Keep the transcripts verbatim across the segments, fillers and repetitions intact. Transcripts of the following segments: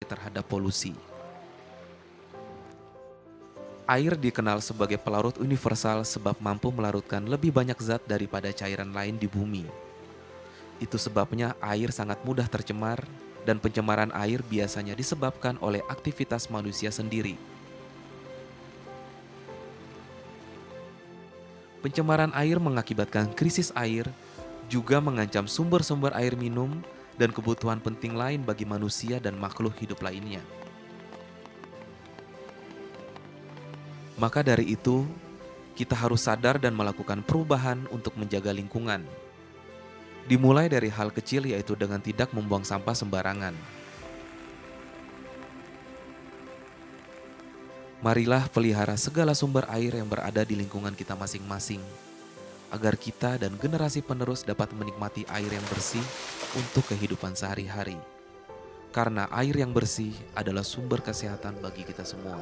terhadap polusi. Air dikenal sebagai pelarut universal sebab mampu melarutkan lebih banyak zat daripada cairan lain di bumi. Itu sebabnya air sangat mudah tercemar, dan pencemaran air biasanya disebabkan oleh aktivitas manusia sendiri. Pencemaran air mengakibatkan krisis air, juga mengancam sumber-sumber air minum dan kebutuhan penting lain bagi manusia dan makhluk hidup lainnya. Maka dari itu, kita harus sadar dan melakukan perubahan untuk menjaga lingkungan. Dimulai dari hal kecil, yaitu dengan tidak membuang sampah sembarangan. Marilah pelihara segala sumber air yang berada di lingkungan kita masing-masing, agar kita dan generasi penerus dapat menikmati air yang bersih untuk kehidupan sehari-hari. Karena air yang bersih adalah sumber kesehatan bagi kita semua.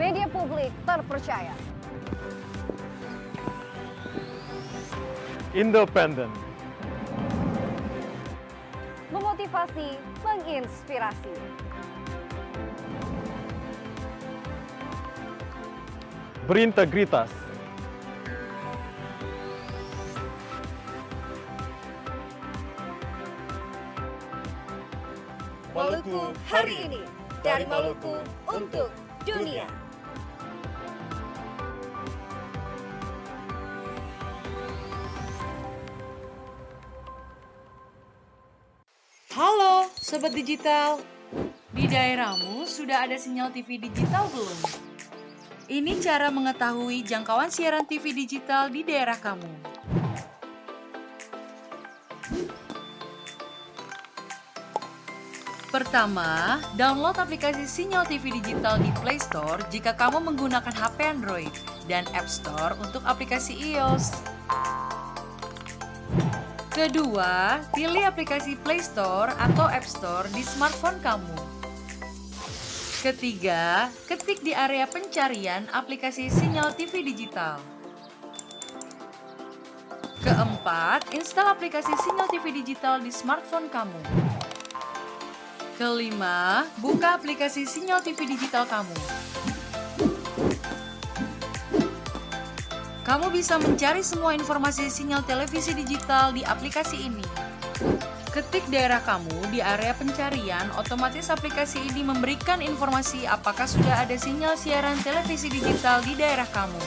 Media publik terpercaya. Independen. Memotivasi, menginspirasi. Berintegritas. Maluku hari ini, dari Maluku untuk dunia. Halo, Sobat Digital. Di daerahmu sudah ada sinyal T V digital belum? Ini cara mengetahui jangkauan siaran T V digital di daerah kamu. Pertama, download aplikasi Sinyal T V Digital di Play Store jika kamu menggunakan H P Android, dan App Store untuk aplikasi iOS. Kedua, pilih aplikasi Play Store atau App Store di smartphone kamu. Ketiga, ketik di area pencarian aplikasi Sinyal T V Digital. Keempat, install aplikasi Sinyal T V Digital di smartphone kamu. Kelima, buka aplikasi Sinyal T V Digital kamu. Kamu bisa mencari semua informasi sinyal televisi digital di aplikasi ini. Ketik daerah kamu di area pencarian, otomatis aplikasi ini memberikan informasi apakah sudah ada sinyal siaran televisi digital di daerah kamu.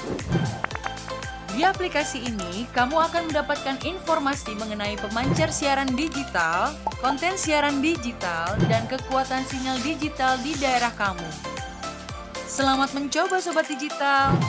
Di aplikasi ini, kamu akan mendapatkan informasi mengenai pemancar siaran digital, konten siaran digital, dan kekuatan sinyal digital di daerah kamu. Selamat mencoba, Sobat Digital!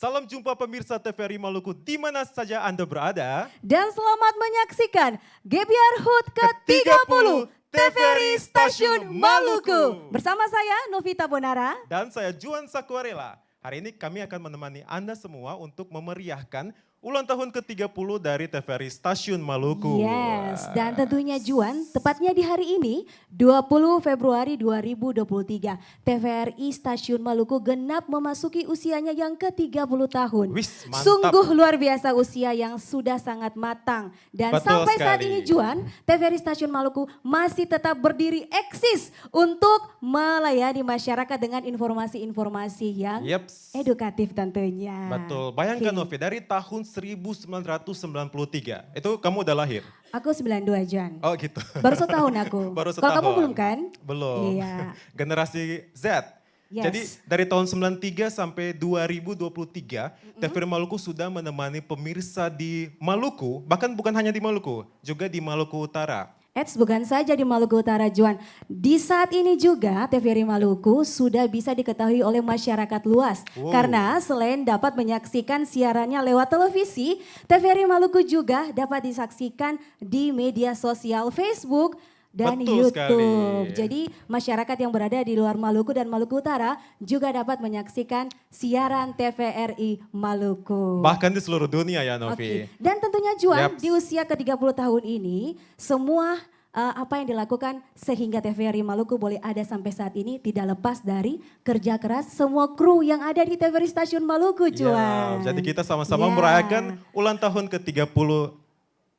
Salam jumpa pemirsa T V R I Maluku di mana saja Anda berada. Dan selamat menyaksikan G B R Hut ketiga puluh T V R I Stasiun Maluku. Bersama saya, Novita Bonara. Dan saya, Juan Sakuarela. Hari ini kami akan menemani Anda semua untuk memeriahkan ulang tahun ketiga puluh dari T V R I Stasiun Maluku. Yes, dan tentunya Juan, tepatnya di hari ini, dua puluh Februari dua ribu dua puluh tiga, T V R I Stasiun Maluku genap memasuki usianya yang ketiga puluh tahun. Wis, mantap. Sungguh luar biasa usia yang sudah sangat matang. Dan sampai saat ini, Juan, T V R I Stasiun Maluku masih tetap berdiri eksis untuk melayani masyarakat dengan informasi-informasi yang edukatif tentunya. Betul. Bayangkan, Novi, dari tahun seribu sembilan ratus sembilan puluh tiga, itu kamu udah lahir? Aku sembilan dua, Juan. Oh, gitu. Baru setahun aku. Baru setahun. Kalau kamu belum, kan? Belum. Iya. Generasi Z. Yes. Jadi, dari tahun sembilan tiga sampai dua ribu dua puluh tiga, T V R I Maluku sudah menemani pemirsa di Maluku, bahkan bukan hanya di Maluku, juga di Maluku Utara. Eits, bukan saja di Maluku Utara, Juan. Di saat ini juga, T V R I Maluku sudah bisa diketahui oleh masyarakat luas. Wow. Karena selain dapat menyaksikan siarannya lewat televisi, T V R I Maluku juga dapat disaksikan di media sosial Facebook dan YouTube. Betul sekali. Jadi, masyarakat yang berada di luar Maluku dan Maluku Utara juga dapat menyaksikan siaran T V R I Maluku. Bahkan di seluruh dunia ya, Novi. Oke. Dan tentunya, Juan, di usia ketiga puluh tahun ini, semua, eh, apa yang dilakukan sehingga T V R I Maluku boleh ada sampai saat ini tidak lepas dari kerja keras semua kru yang ada di T V R I Stasiun Maluku, Juan. Ya, jadi kita sama-sama merayakan ulang tahun ketiga puluh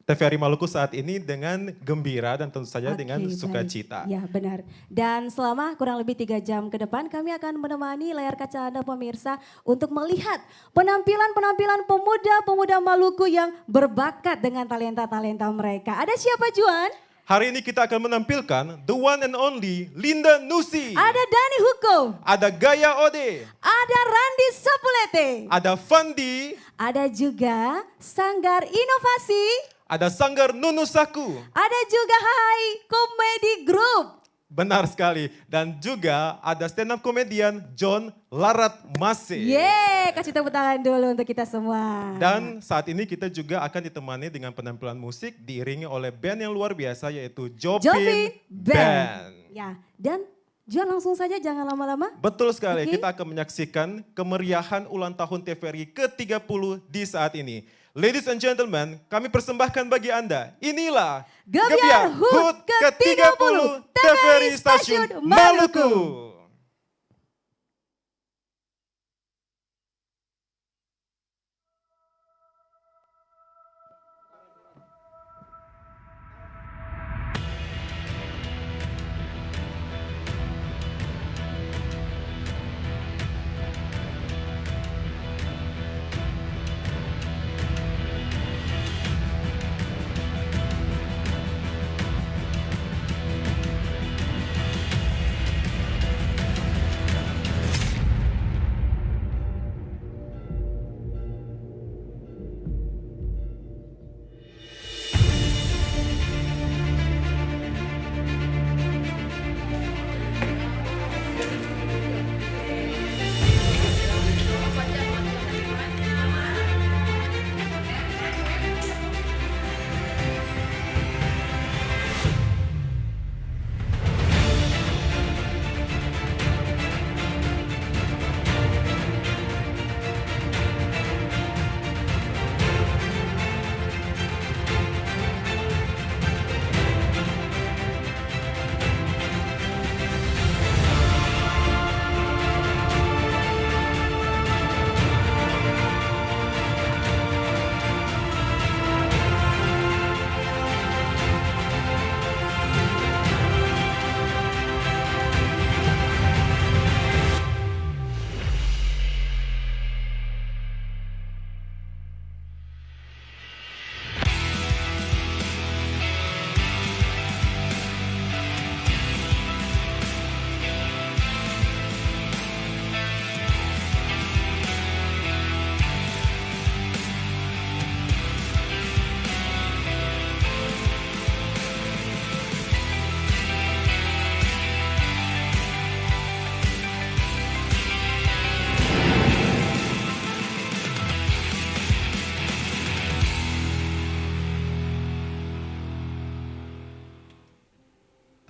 T V R I Maluku saat ini dengan gembira dan tentu saja dengan sukacita. Oke, baik. Ya, benar. Dan selama kurang lebih tiga jam ke depan, kami akan menemani layar kaca Anda, pemirsa, untuk melihat penampilan-penampilan pemuda-pemuda Maluku yang berbakat dengan talenta-talenta mereka. Ada siapa, Juan? Hari ini kita akan menampilkan the one and only Linda Nusi. Ada Dani Hukum. Ada Gaya Ode. Ada Randi Sapulete. Ada Fandi. Ada juga Sanggar Inovasi. Ada Sanggar Nunu Saku. Ada juga Hai Comedy Group. Benar sekali. Dan juga ada stand up comedian John Larat Mase. Yeay, kasih tepuk tangan dulu untuk kita semua. Dan saat ini kita juga akan ditemani dengan penampilan musik diiringi oleh band yang luar biasa, yaitu Jopin Jopin Band. Band. Ya, dan Juan, langsung saja, jangan lama-lama. Betul sekali, oke. Kita akan menyaksikan kemeriahan ulang tahun T V R I ketiga puluh di saat ini. Ladies and gentlemen, kami persembahkan bagi Anda, inilah Gebyar Gebyar Hut Hut ketiga puluh ketiga puluh T V R I Stasiun Maluku.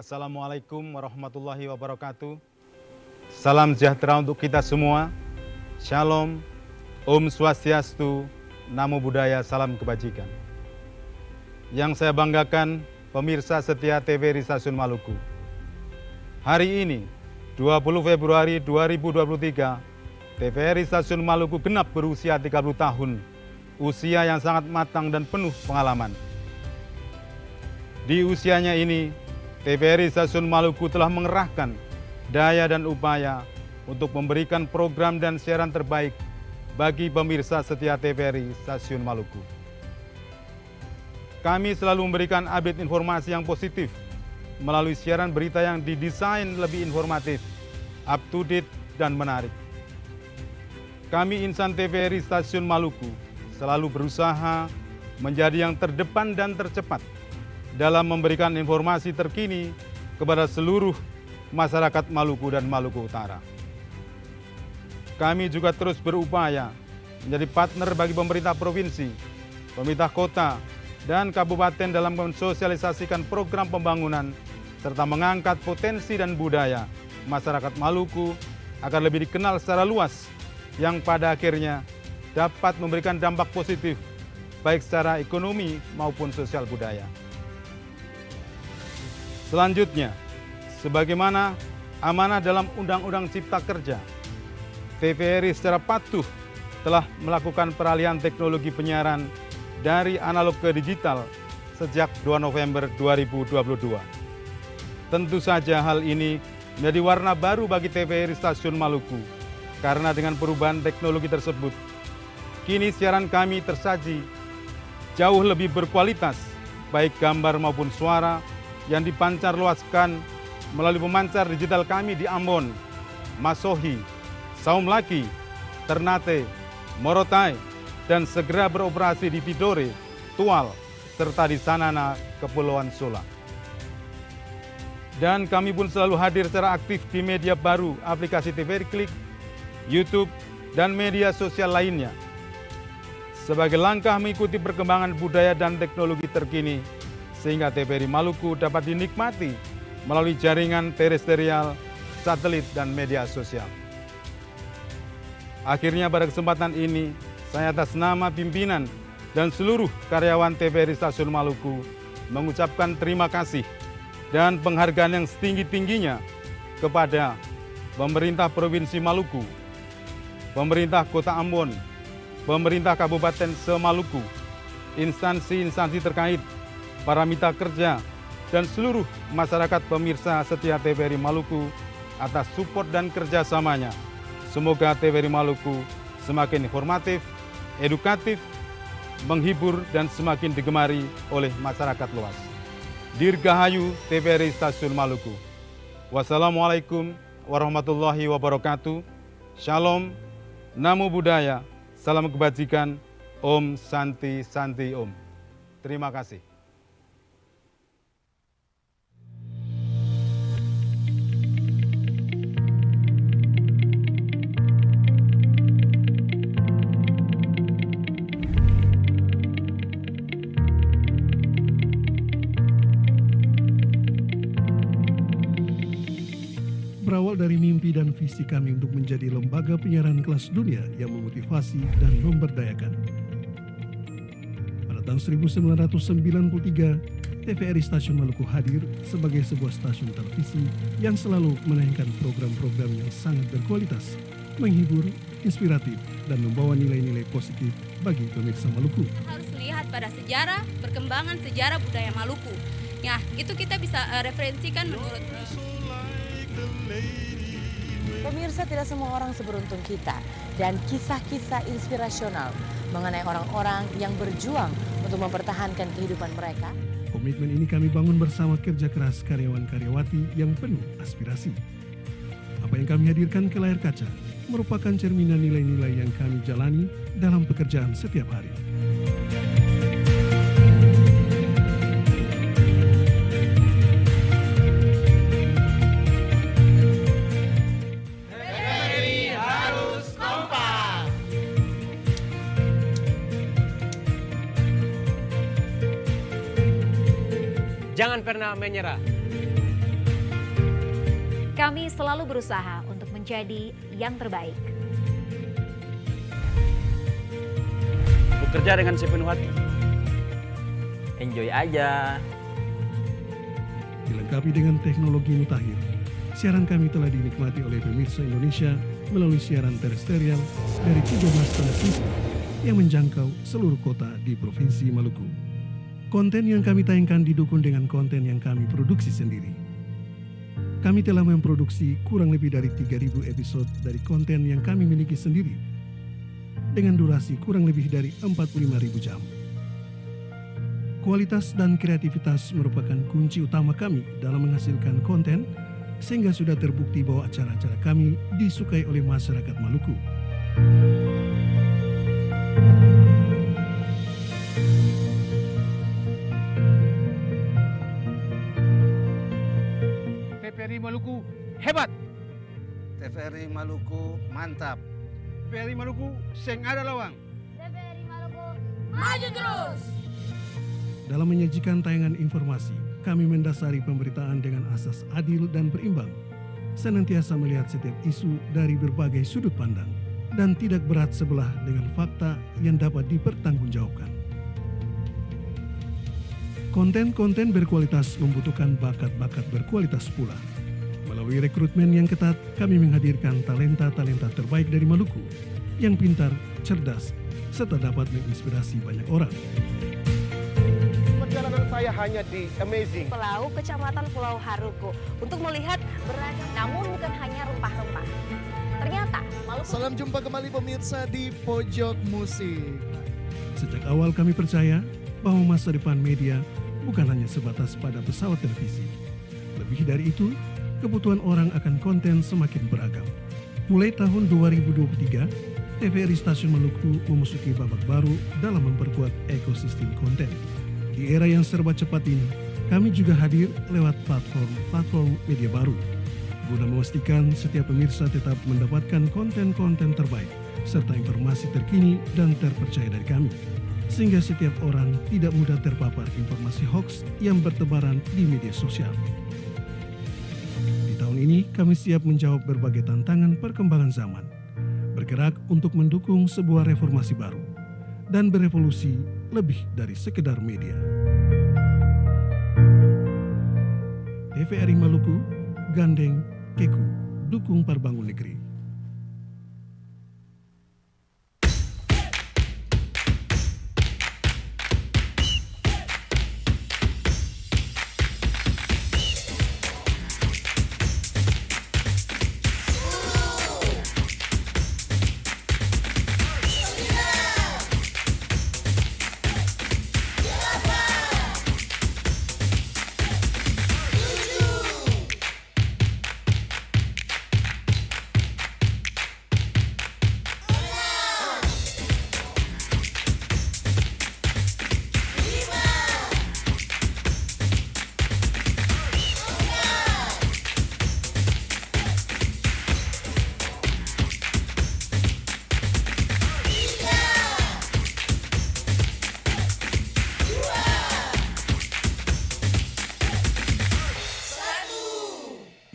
Assalamualaikum warahmatullahi wabarakatuh. Salam sejahtera untuk kita semua. Shalom, Om Swastiastu, Namo Buddhaya, salam kebajikan. Yang saya banggakan, pemirsa setia T V R I Stasiun Maluku. Hari ini, dua puluh Februari dua ribu dua puluh tiga, T V R I Stasiun Maluku genap berusia tiga puluh tahun, usia yang sangat matang dan penuh pengalaman. Di usianya ini, T V R I Stasiun Maluku telah mengerahkan daya dan upaya untuk memberikan program dan siaran terbaik bagi pemirsa setia T V R I Stasiun Maluku. Kami selalu memberikan update informasi yang positif melalui siaran berita yang didesain lebih informatif, up to date, dan menarik. Kami insan T V R I Stasiun Maluku selalu berusaha menjadi yang terdepan dan tercepat dalam memberikan informasi terkini kepada seluruh masyarakat Maluku dan Maluku Utara. Kami juga terus berupaya menjadi partner bagi pemerintah provinsi, pemerintah kota, dan kabupaten dalam mensosialisasikan program pembangunan serta mengangkat potensi dan budaya masyarakat Maluku agar lebih dikenal secara luas, yang pada akhirnya dapat memberikan dampak positif baik secara ekonomi maupun sosial budaya. Selanjutnya, sebagaimana amanah dalam Undang-Undang Cipta Kerja, T V R I secara patuh telah melakukan peralihan teknologi penyiaran dari analog ke digital sejak dua November dua ribu dua puluh dua. Tentu saja, hal ini menjadi warna baru bagi T V R I Stasiun Maluku, karena dengan perubahan teknologi tersebut, kini siaran kami tersaji jauh lebih berkualitas, baik gambar maupun suara yang dipancar luaskan melalui pemancar digital kami di Ambon, Masohi, Saumlaki, Ternate, Morotai, dan segera beroperasi di Tidore, Tual, serta di Sanana, Kepulauan Sula. Dan kami pun selalu hadir secara aktif di media baru aplikasi T V R I Klik, YouTube, dan media sosial lainnya, sebagai langkah mengikuti perkembangan budaya dan teknologi terkini, sehingga T V R I Maluku dapat dinikmati melalui jaringan terestrial, satelit, dan media sosial. Akhirnya, pada kesempatan ini, saya atas nama pimpinan dan seluruh karyawan T V R I Stasiun Maluku mengucapkan terima kasih dan penghargaan yang setinggi-tingginya kepada pemerintah Provinsi Maluku, pemerintah Kota Ambon, pemerintah Kabupaten se-Maluku, instansi-instansi terkait, para mitra kerja, dan seluruh masyarakat pemirsa setia T V R I Maluku atas support dan kerjasamanya. Semoga T V R I Maluku semakin informatif, edukatif, menghibur, dan semakin digemari oleh masyarakat luas. Dirgahayu T V R I Stasiun Maluku. Wassalamualaikum warahmatullahi wabarakatuh. Shalom, Namo Buddhaya, salam kebajikan, Om Santi Santi Om. Terima kasih. Berawal dari mimpi dan visi kami untuk menjadi lembaga penyiaran kelas dunia yang memotivasi dan memberdayakan. Pada tahun seribu sembilan ratus sembilan puluh tiga, T V R I Stasiun Maluku hadir sebagai sebuah stasiun televisi yang selalu menayangkan program-program yang sangat berkualitas, menghibur, inspiratif, dan membawa nilai-nilai positif bagi pemirsa Maluku. Harus melihat pada sejarah, perkembangan sejarah budaya Maluku. Ya, itu kita bisa, eh, referensikan menurut, eh, Pemirsa, tidak semua orang seberuntung kita, dan kisah-kisah inspirasional mengenai orang-orang yang berjuang untuk mempertahankan kehidupan mereka. Komitmen ini kami bangun bersama kerja keras karyawan-karyawati yang penuh aspirasi. Apa yang kami hadirkan ke layar kaca merupakan cerminan nilai-nilai yang kami jalani dalam pekerjaan setiap hari. T V R I harus kompak. Jangan pernah menyerah. Kami selalu berusaha untuk menjadi yang terbaik. Kerja dengan sepenuh hati. Enjoy aja. Dilengkapi dengan teknologi mutakhir, siaran kami telah dinikmati oleh pemirsa Indonesia melalui siaran terestrial dari tiga belas transmisi yang menjangkau seluruh kota di Provinsi Maluku. Konten yang kami tayangkan didukung dengan konten yang kami produksi sendiri. Kami telah memproduksi kurang lebih dari tiga ribu episode dari konten yang kami miliki sendiri, dengan durasi kurang lebih dari empat puluh lima ribu jam. Kualitas dan kreativitas merupakan kunci utama kami dalam menghasilkan konten, sehingga sudah terbukti bahwa acara-acara kami disukai oleh masyarakat Maluku. T V R I Maluku hebat! T V R I Maluku mantap! T V R I Maluku seng ada lawang! T V R I Maluku maju terus! Dalam menyajikan tayangan informasi, kami mendasari pemberitaan dengan asas adil dan berimbang, senantiasa melihat setiap isu dari berbagai sudut pandang, dan tidak berat sebelah dengan fakta yang dapat dipertanggungjawabkan. Konten-konten berkualitas membutuhkan bakat-bakat berkualitas pula. Melalui rekrutmen yang ketat, kami menghadirkan talenta-talenta terbaik dari Maluku yang pintar, cerdas, serta dapat menginspirasi banyak orang. Perjalanan saya hanya di Amazing. Pelau, Kecamatan Pulau Haruku, untuk melihat beragam, namun bukan hanya rempah-rempah. Ternyata, Maluku. Salam jumpa kembali pemirsa di Pojok Musik. Sejak awal kami percaya bahwa masa depan media bukan hanya sebatas pada pesawat televisi. Lebih dari itu, kebutuhan orang akan konten semakin beragam. Mulai tahun dua ribu dua puluh tiga, T V R I Stasiun Maluku memasuki babak baru dalam memperkuat ekosistem konten. Di era yang serba cepat ini, kami juga hadir lewat platform-platform media baru, guna memastikan setiap pemirsa tetap mendapatkan konten-konten terbaik serta informasi terkini dan terpercaya dari kami, sehingga setiap orang tidak mudah terpapar informasi hoaks yang bertebaran di media sosial. Di tahun ini, kami siap menjawab berbagai tantangan perkembangan zaman, bergerak untuk mendukung sebuah reformasi baru, dan berevolusi lebih dari sekedar media. T V R I Maluku, gandeng, keku, dukung par bangun negeri.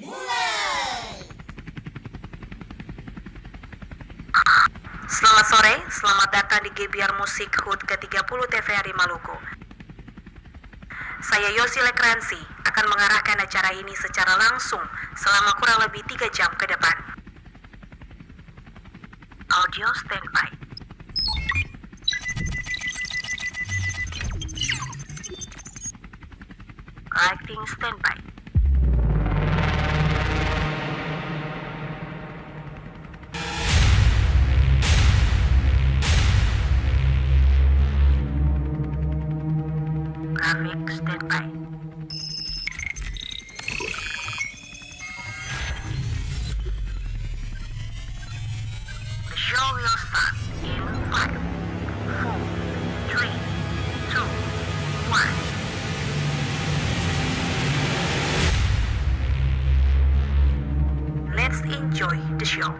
Mulai! Selamat sore, selamat datang di Gebyar Musik HUT ketiga puluh T V R I Maluku. Saya Yosi Lekransi akan mengarahkan acara ini secara langsung selama kurang lebih tiga jam ke depan. Audio standby. Lighting standby. Graphic standby. The show will start in five, four, three, two, one. Let's enjoy the show.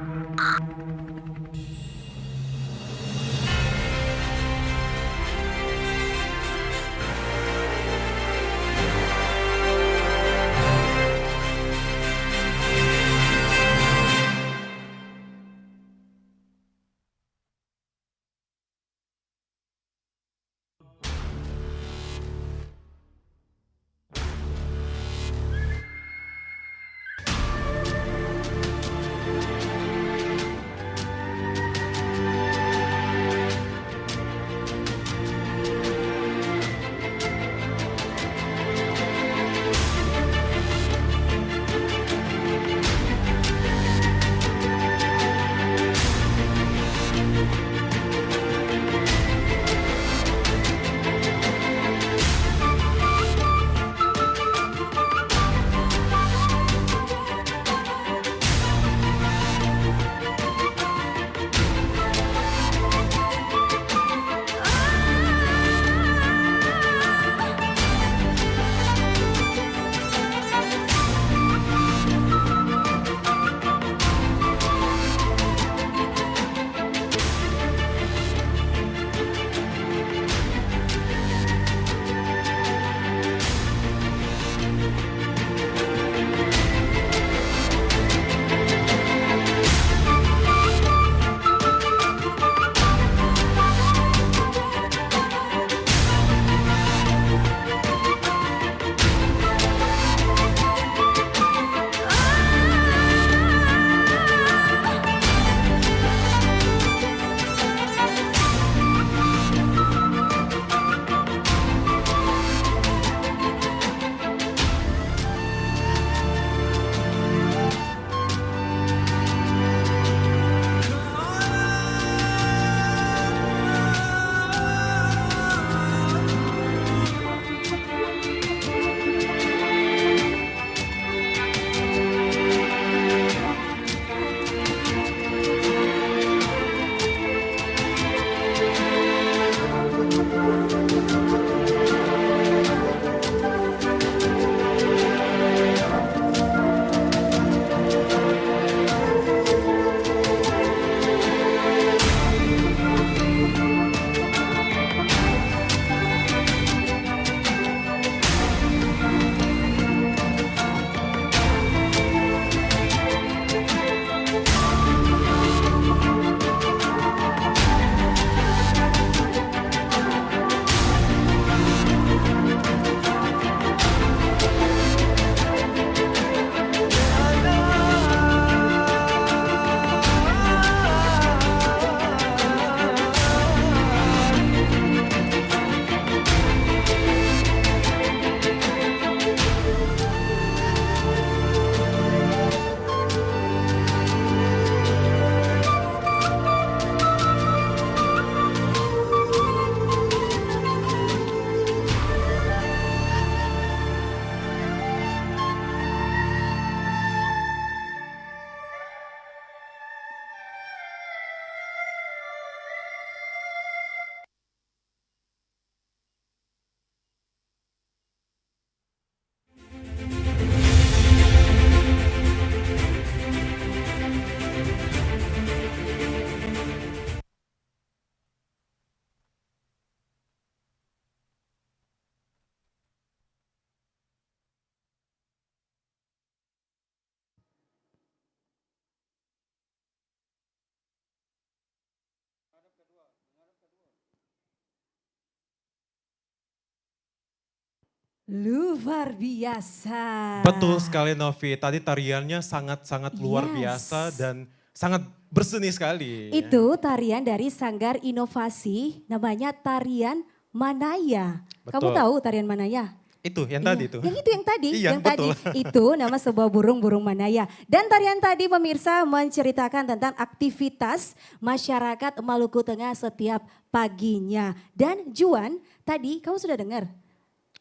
Luar biasa. Betul sekali, Novi. Tadi tariannya sangat-sangat luar biasa dan sangat berseni sekali. Itu tarian dari Sanggar Inovasi, namanya tarian Manaya. Kamu tahu tarian Manaya? Itu, yang tadi itu. Yang itu, yang tadi. Iya, yang tadi. Itu nama sebuah burung, burung Manaya. Dan tarian tadi, pemirsa, menceritakan tentang aktivitas masyarakat Maluku Tengah setiap paginya. Dan Juan, tadi kamu sudah dengar?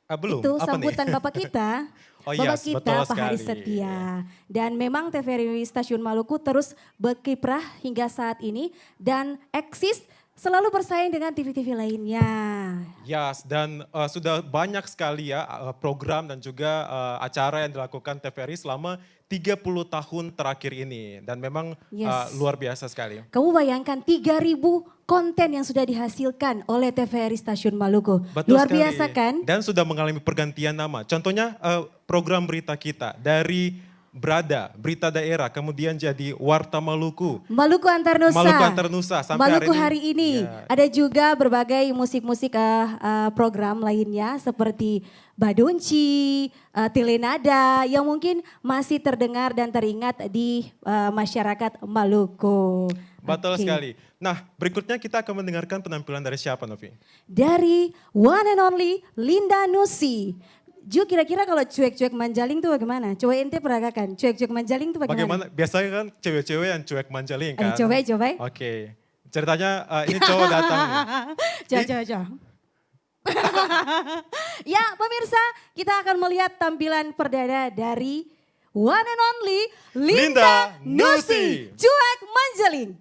Ah, belum. Itu sambutan Bapak kita. Oh, iya, Bapak kita, betul sekali. Pak Haris Setia. Dan memang T V R I Stasiun Maluku terus berkiprah hingga saat ini dan eksis selalu bersaing dengan T V-T V lainnya. Yes, dan, eh, sudah banyak sekali ya, eh, program dan juga, eh, acara yang dilakukan T V R I selama tiga puluh tahun terakhir ini. Dan memang, eh, luar biasa sekali. Kamu bayangkan tiga ribu konten yang sudah dihasilkan oleh T V R I Stasiun Maluku. Betul sekali. Luar biasa, kan? Dan sudah mengalami pergantian nama. Contohnya, eh, program berita kita dari Brada, Berita Daerah, kemudian jadi Warta Maluku. Maluku Antar Nusa. Maluku Antar Nusa, sampai Maluku hari ini. Hari ini. Ya. Ada juga berbagai musik-musik, eh, eh, program lainnya seperti Badunci, eh, Tilenada yang mungkin masih terdengar dan teringat di, eh, masyarakat Maluku. Betul sekali. Oke. Nah, berikutnya kita akan mendengarkan penampilan dari siapa, Novi? Dari one and only Linda Nusi. Ju, kira-kira kalau cuek-cuek manjaling tuh bagaimana? Coba ente peragakan, cuek-cuek manjaling tuh bagaimana? Bagaimana? Biasanya kan cewek-cewek yang cuek manjaling kan? Ayo, coba, coba. Oke. Ceritanya, eh, ini cowok datang nih. Coba, coba, coba. Ya, pemirsa, kita akan melihat tampilan perdana dari one and only Linda Nusi. Linda Nusi. Cuek manjaling.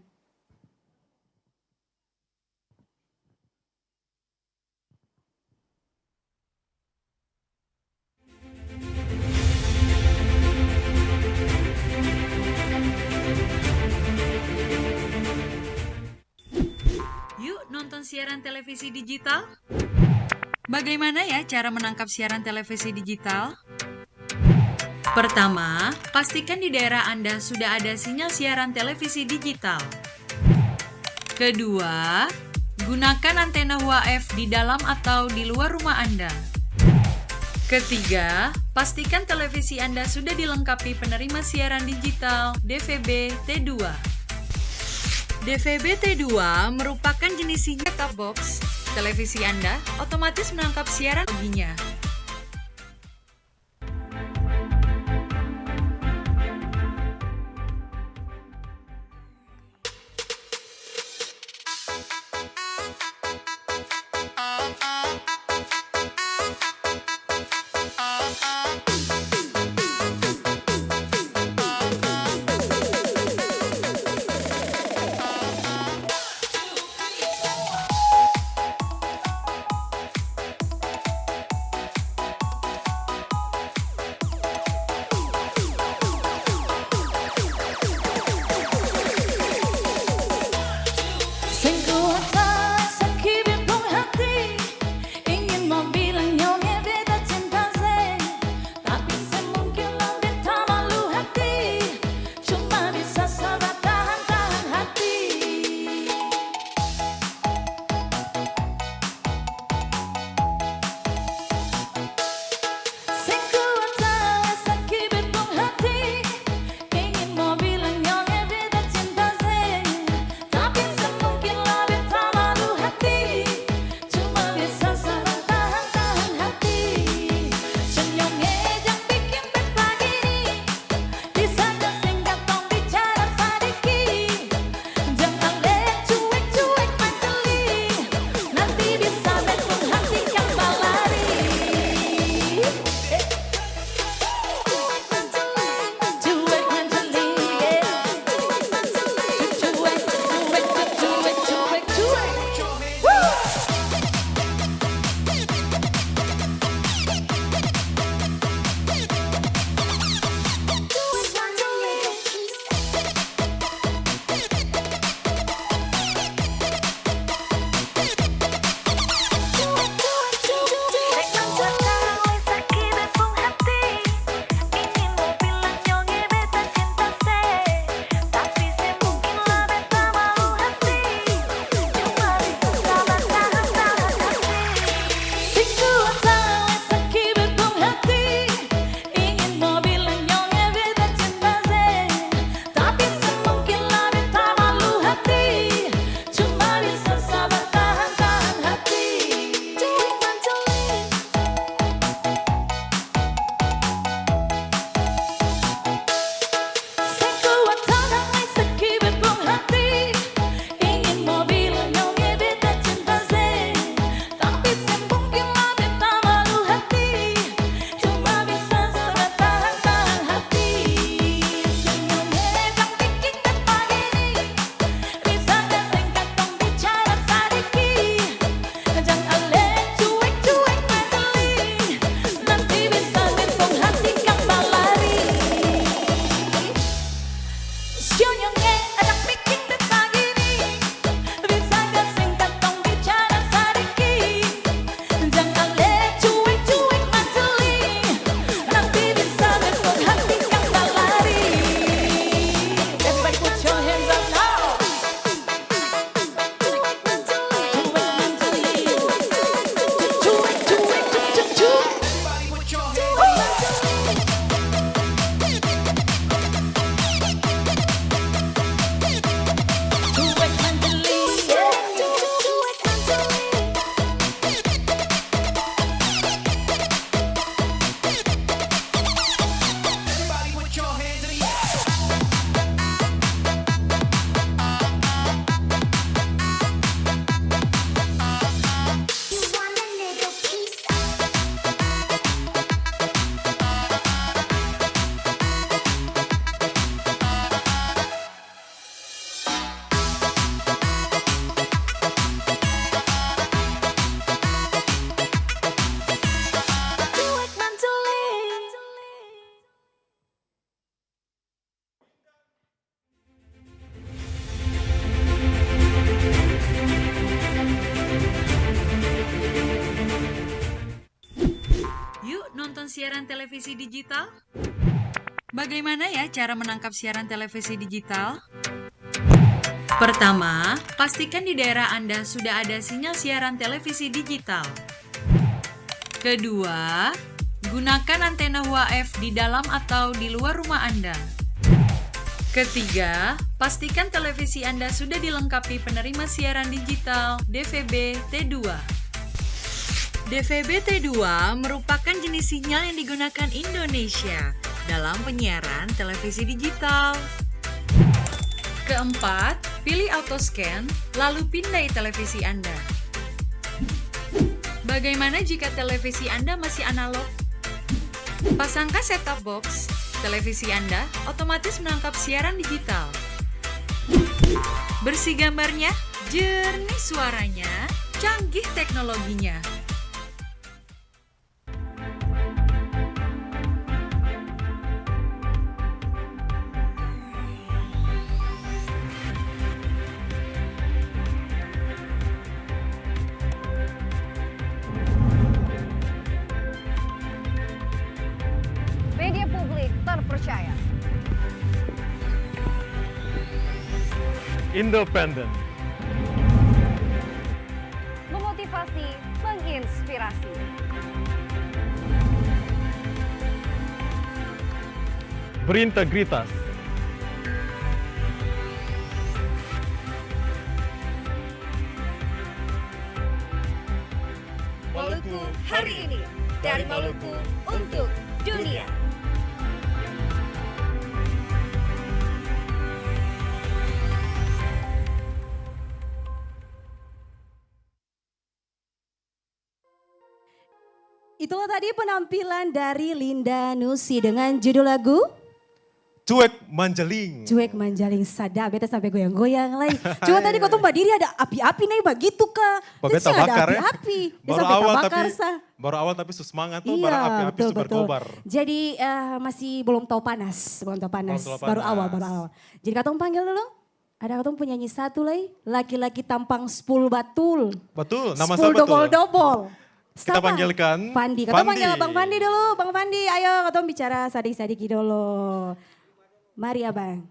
Yuk nonton siaran televisi digital. Bagaimana ya cara menangkap siaran televisi digital? Pertama, pastikan di daerah Anda sudah ada sinyal siaran televisi digital. Kedua, gunakan antena H U A F di dalam atau di luar rumah Anda. Ketiga, pastikan televisi Anda sudah dilengkapi penerima siaran digital D V B T dua. D V B T dua merupakan jenis sinyal set-top box. Televisi Anda otomatis menangkap siaran baginya. Siaran televisi digital? Bagaimana ya cara menangkap siaran televisi digital? Pertama, pastikan di daerah Anda sudah ada sinyal siaran televisi digital. Kedua, gunakan antena U H F di dalam atau di luar rumah Anda. Ketiga, pastikan televisi Anda sudah dilengkapi penerima siaran digital D V B T dua. D V B T dua merupakan jenis sinyal yang digunakan Indonesia dalam penyiaran televisi digital. Keempat, pilih auto scan, lalu pindai televisi Anda. Bagaimana jika televisi Anda masih analog? Pasangkan set-top box, televisi Anda otomatis menangkap siaran digital. Bersih gambarnya, jernih suaranya, canggih teknologinya. Media publik terpercaya. Independen. Memotivasi, menginspirasi. Berintegritas. Maluku hari ini, dari Maluku untuk dunia. Itulah tadi penampilan dari Linda Nusi dengan judul lagu Cuek Manjaling. Cuek Manjaling, sadap, beta sampe goyang-goyang lai. Coba tadi katong badiri ada api-api nae bagitu ka. Ba beta ada bakar, eh. Api-api. Baru awal tapi, baru awal tapi su smangat to, barang api-api su berkobar. Jadi, eh, masih belum tau panas, belum tau panas. Baru awal, baru awal. Jadi katong panggil dulu. Ada katong penyanyi satu lai, laki-laki tampang spul batul. Batul, nama siapa tuh? Spul dobol-dobol. Kita panggilkan Fandi. Katong panggil Abang Fandi dulu. Bang Fandi, ayo katong bicara sadiki-sadiki dolo. Mari, Abang.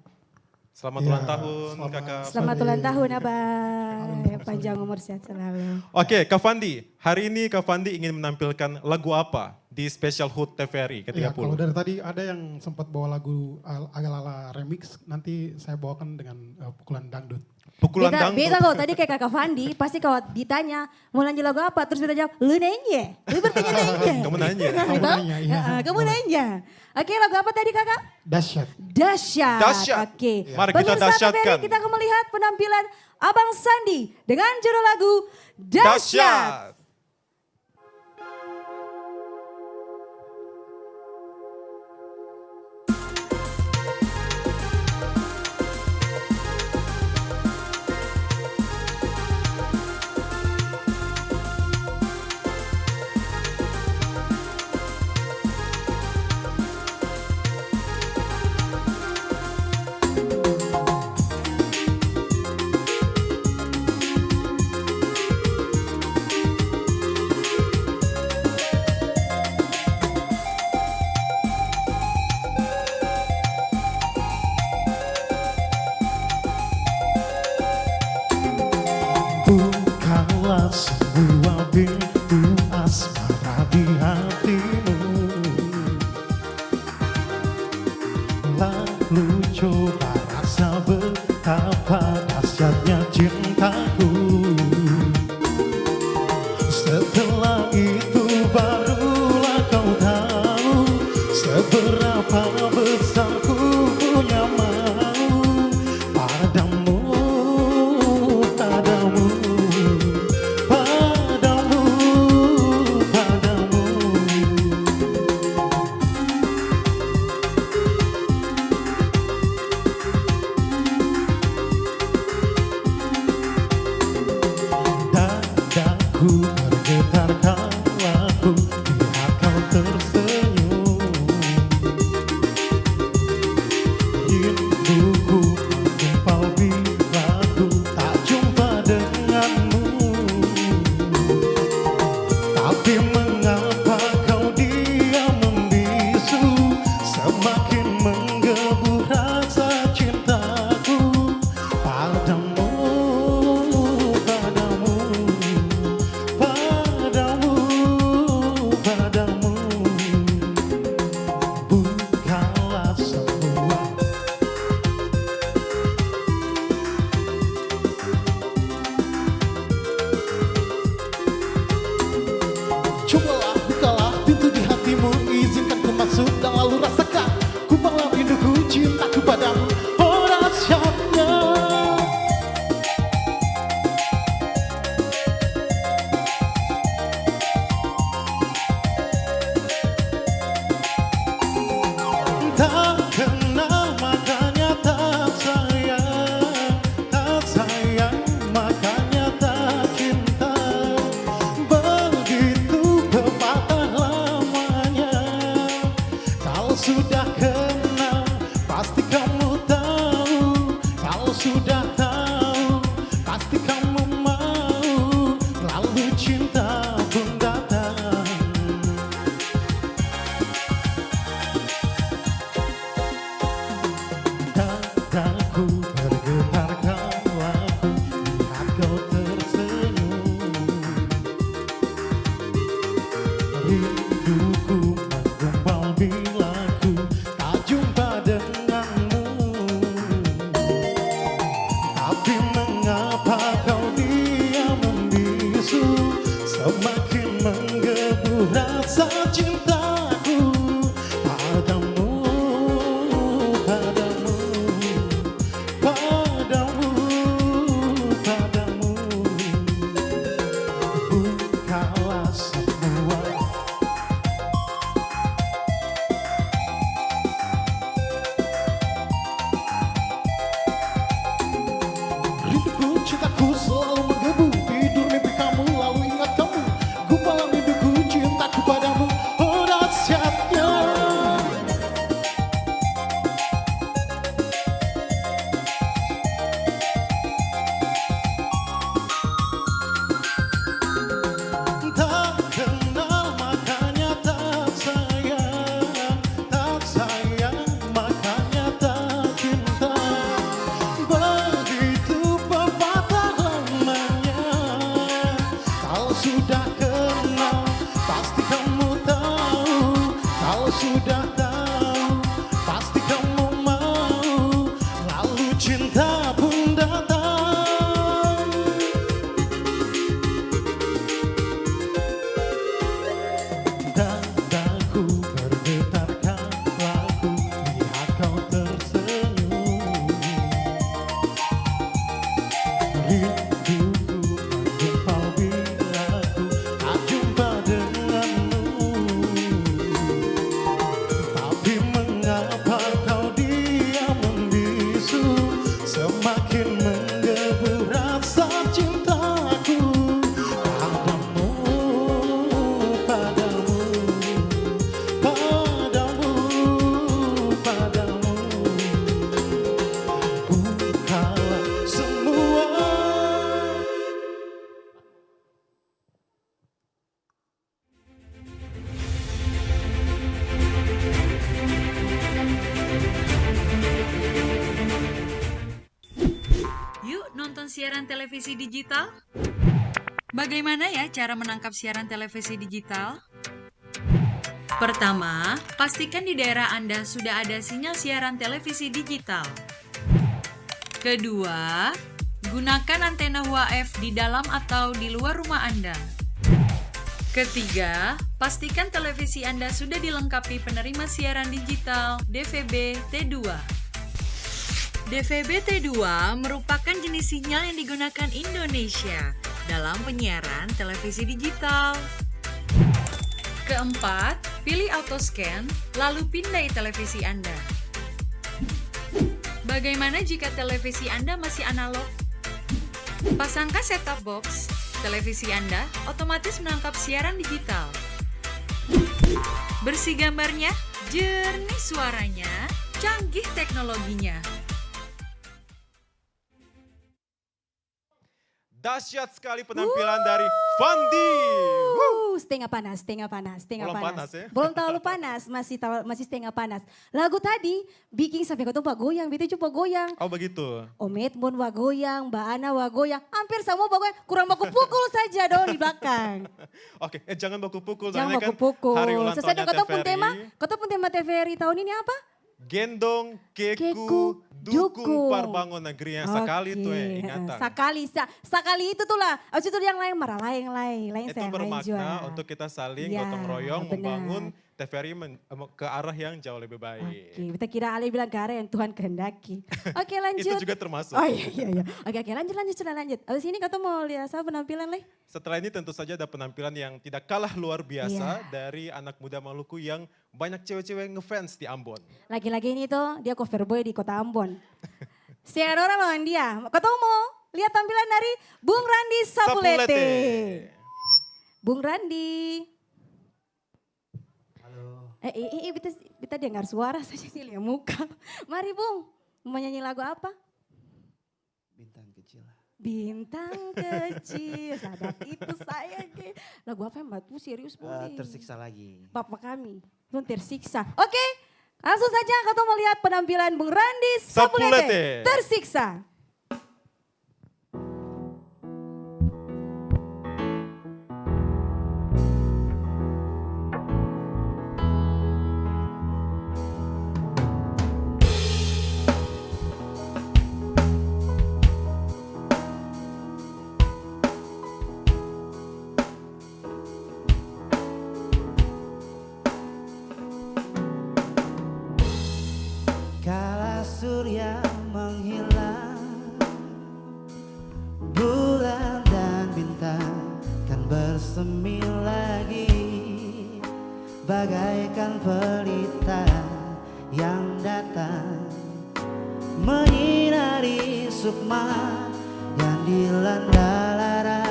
Selamat ulang tahun, Kakak Fandi. Selamat ulang tahun, Abang. Panjang umur, sehat selalu. Oke, Kak Fandi. Hari ini Kak Fandi ingin menampilkan lagu apa di Special Hut T V R I ketiga puluh? Iya, kalau dari tadi ada yang sempat bawa lagu al-, ala-ala remix, nanti saya bawakan dengan, eh, pukulan dangdut. Pukulan dangdut. Beta, beta kalau tadi kayak Kakak Fandi, pasti kalau ditanya, "Mau lanjut lagu apa?" Terus beta jawab, "Lu nanya, lu bertanya nanya." Kamu nanya. Kamu nanya, iya. Heeh, kamu nanya. Oke, lagu apa tadi, Kakak? Dahsyat. Dahsyat. Dahsyat. Oke. Iya. Mari kita dahsyatkan. Pemirsa T V R I, kita akan melihat penampilan Abang Sandi dengan judul lagu Dahsyat. Dahsyat. Bukalah semua pintu asmara di hatimu. Lalu coba rasa betapa dahsyatnya cintaku. Setelah itu barulah kau tahu seberapa besar ku punya mau padamu, padamu, padamu, padamu. Dadaku bergetar kala ku lihat kau tersenyum. Rinduku menggempal bila'ku tak jumpa denganmu. Tapi mengapa kau diam membisu, semakin menggebu rasa cintaku padamu, padamu, padamu, padamu. Bukalah semua. Yuk nonton siaran televisi digital. Bagaimana ya cara menangkap siaran televisi digital? Pertama, pastikan di daerah Anda sudah ada sinyal siaran televisi digital. Kedua, gunakan antena H F di dalam atau di luar rumah Anda. Ketiga, pastikan televisi Anda sudah dilengkapi penerima siaran digital D V B T dua. D V B T dua merupakan jenis sinyal yang digunakan Indonesia dalam penyiaran televisi digital. Keempat, pilih auto scan, lalu pindai televisi Anda. Bagaimana jika televisi Anda masih analog? Pasangkan set-top box, televisi Anda otomatis menangkap siaran digital. Bersih gambarnya, jernih suaranya, canggih teknologinya. Dahsyat sekali penampilan dari Fandi. Wuh, setengah panas, setengah panas, setengah panas. Belum panas, ya? Belum terlalu panas, masih terlalu, masih setengah panas. Lagu tadi biking sampe katong bagoyang, beta jua bagoyang. Oh, begitu. Om Edmond bagoyang, Mbak Ana bagoyang, hampir samua bagoyang, kurang baku pukul saja dong di belakang. Oke, eh, jangan baku pukul, soalnya kan hari ulang tahunnya T V R I. Jangan baku pukul. Sesuai dengan katong pung tema, katong pung tema T V R I tahun ini apa? Gendong, keku, dukung, parbangun negeri yang sakali tu, eh, ingatan. Oke, heeh, sakali, sa-, sakali itu tu lah. Abis itu yang lain maralaeng lai, laeng sayang laeng jua. Itu bermakna untuk kita saling gotong royong membangun T V R I men-, em, ke arah yang jauh lebih baik. Oke, beta kira ale bilang ke arah yang Tuhan kehendaki. Oke, lanjut. Itu juga termasuk. Oh, iya, iya, iya. Oke, oke, lanjut, lanjut, sudah lanjut. Abis ini katong mau lia sapa penampilan lai? Setelah ini tentu saja ada penampilan yang tidak kalah luar biasa dari anak muda Maluku yang banyak cewe-cewe ngefans di Ambon. Lagi-lagi ini to, dia cover boy di kota Ambon. Seorang lawan dia. Katong mo lia tampilan dari Bung Randi Sapulete. Sapulete. Bung Randi. Halo. Eh, eh, eh, eh, beta, beta dengar suara saja, seng lia muka. Mari, Bung, mo nyanyi lagu apa? Bintang kecil. Bintang kecil, sadap itu saya ke. Lagu apa yang bagus, serius, eh, boleh? Tersiksa lagi. Bapa kami, belum tersiksa. Oke, langsung saja katong mau lihat penampilan Bung Randi Sapulete. Sapulete. Tersiksa. Kala surya menghilang, bulan dan bintang kan bersemi lagi, bagaikan pelita yang datang menyinari sukma yang dilanda lara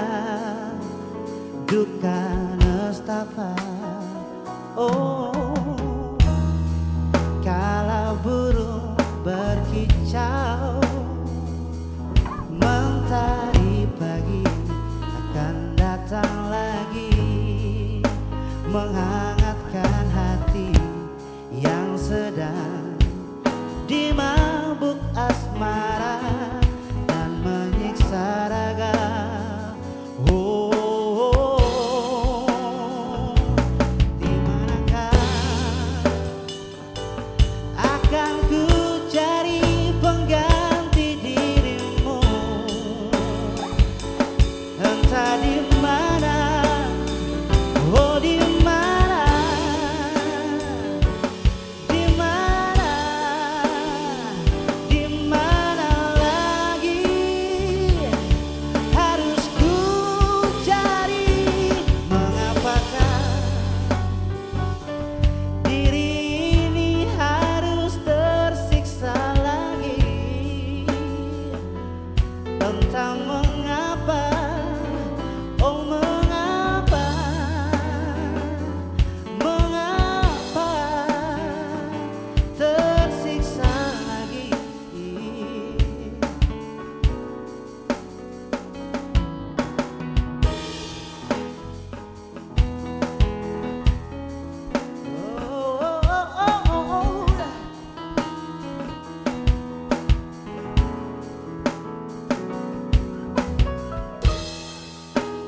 duka nestapa. Oh, kala burung berkicau, mentari pagi akan datang lagi, menghangatkan hati yang sedang dimabuk asmara dan menyiksa raga. Oh, di manakah akan ku cari pengganti dirimu? Entah di mana, oh, di mana, di mana, di mana lagi? Tak mengapa, oh mengapa, mengapa tersiksa lagi?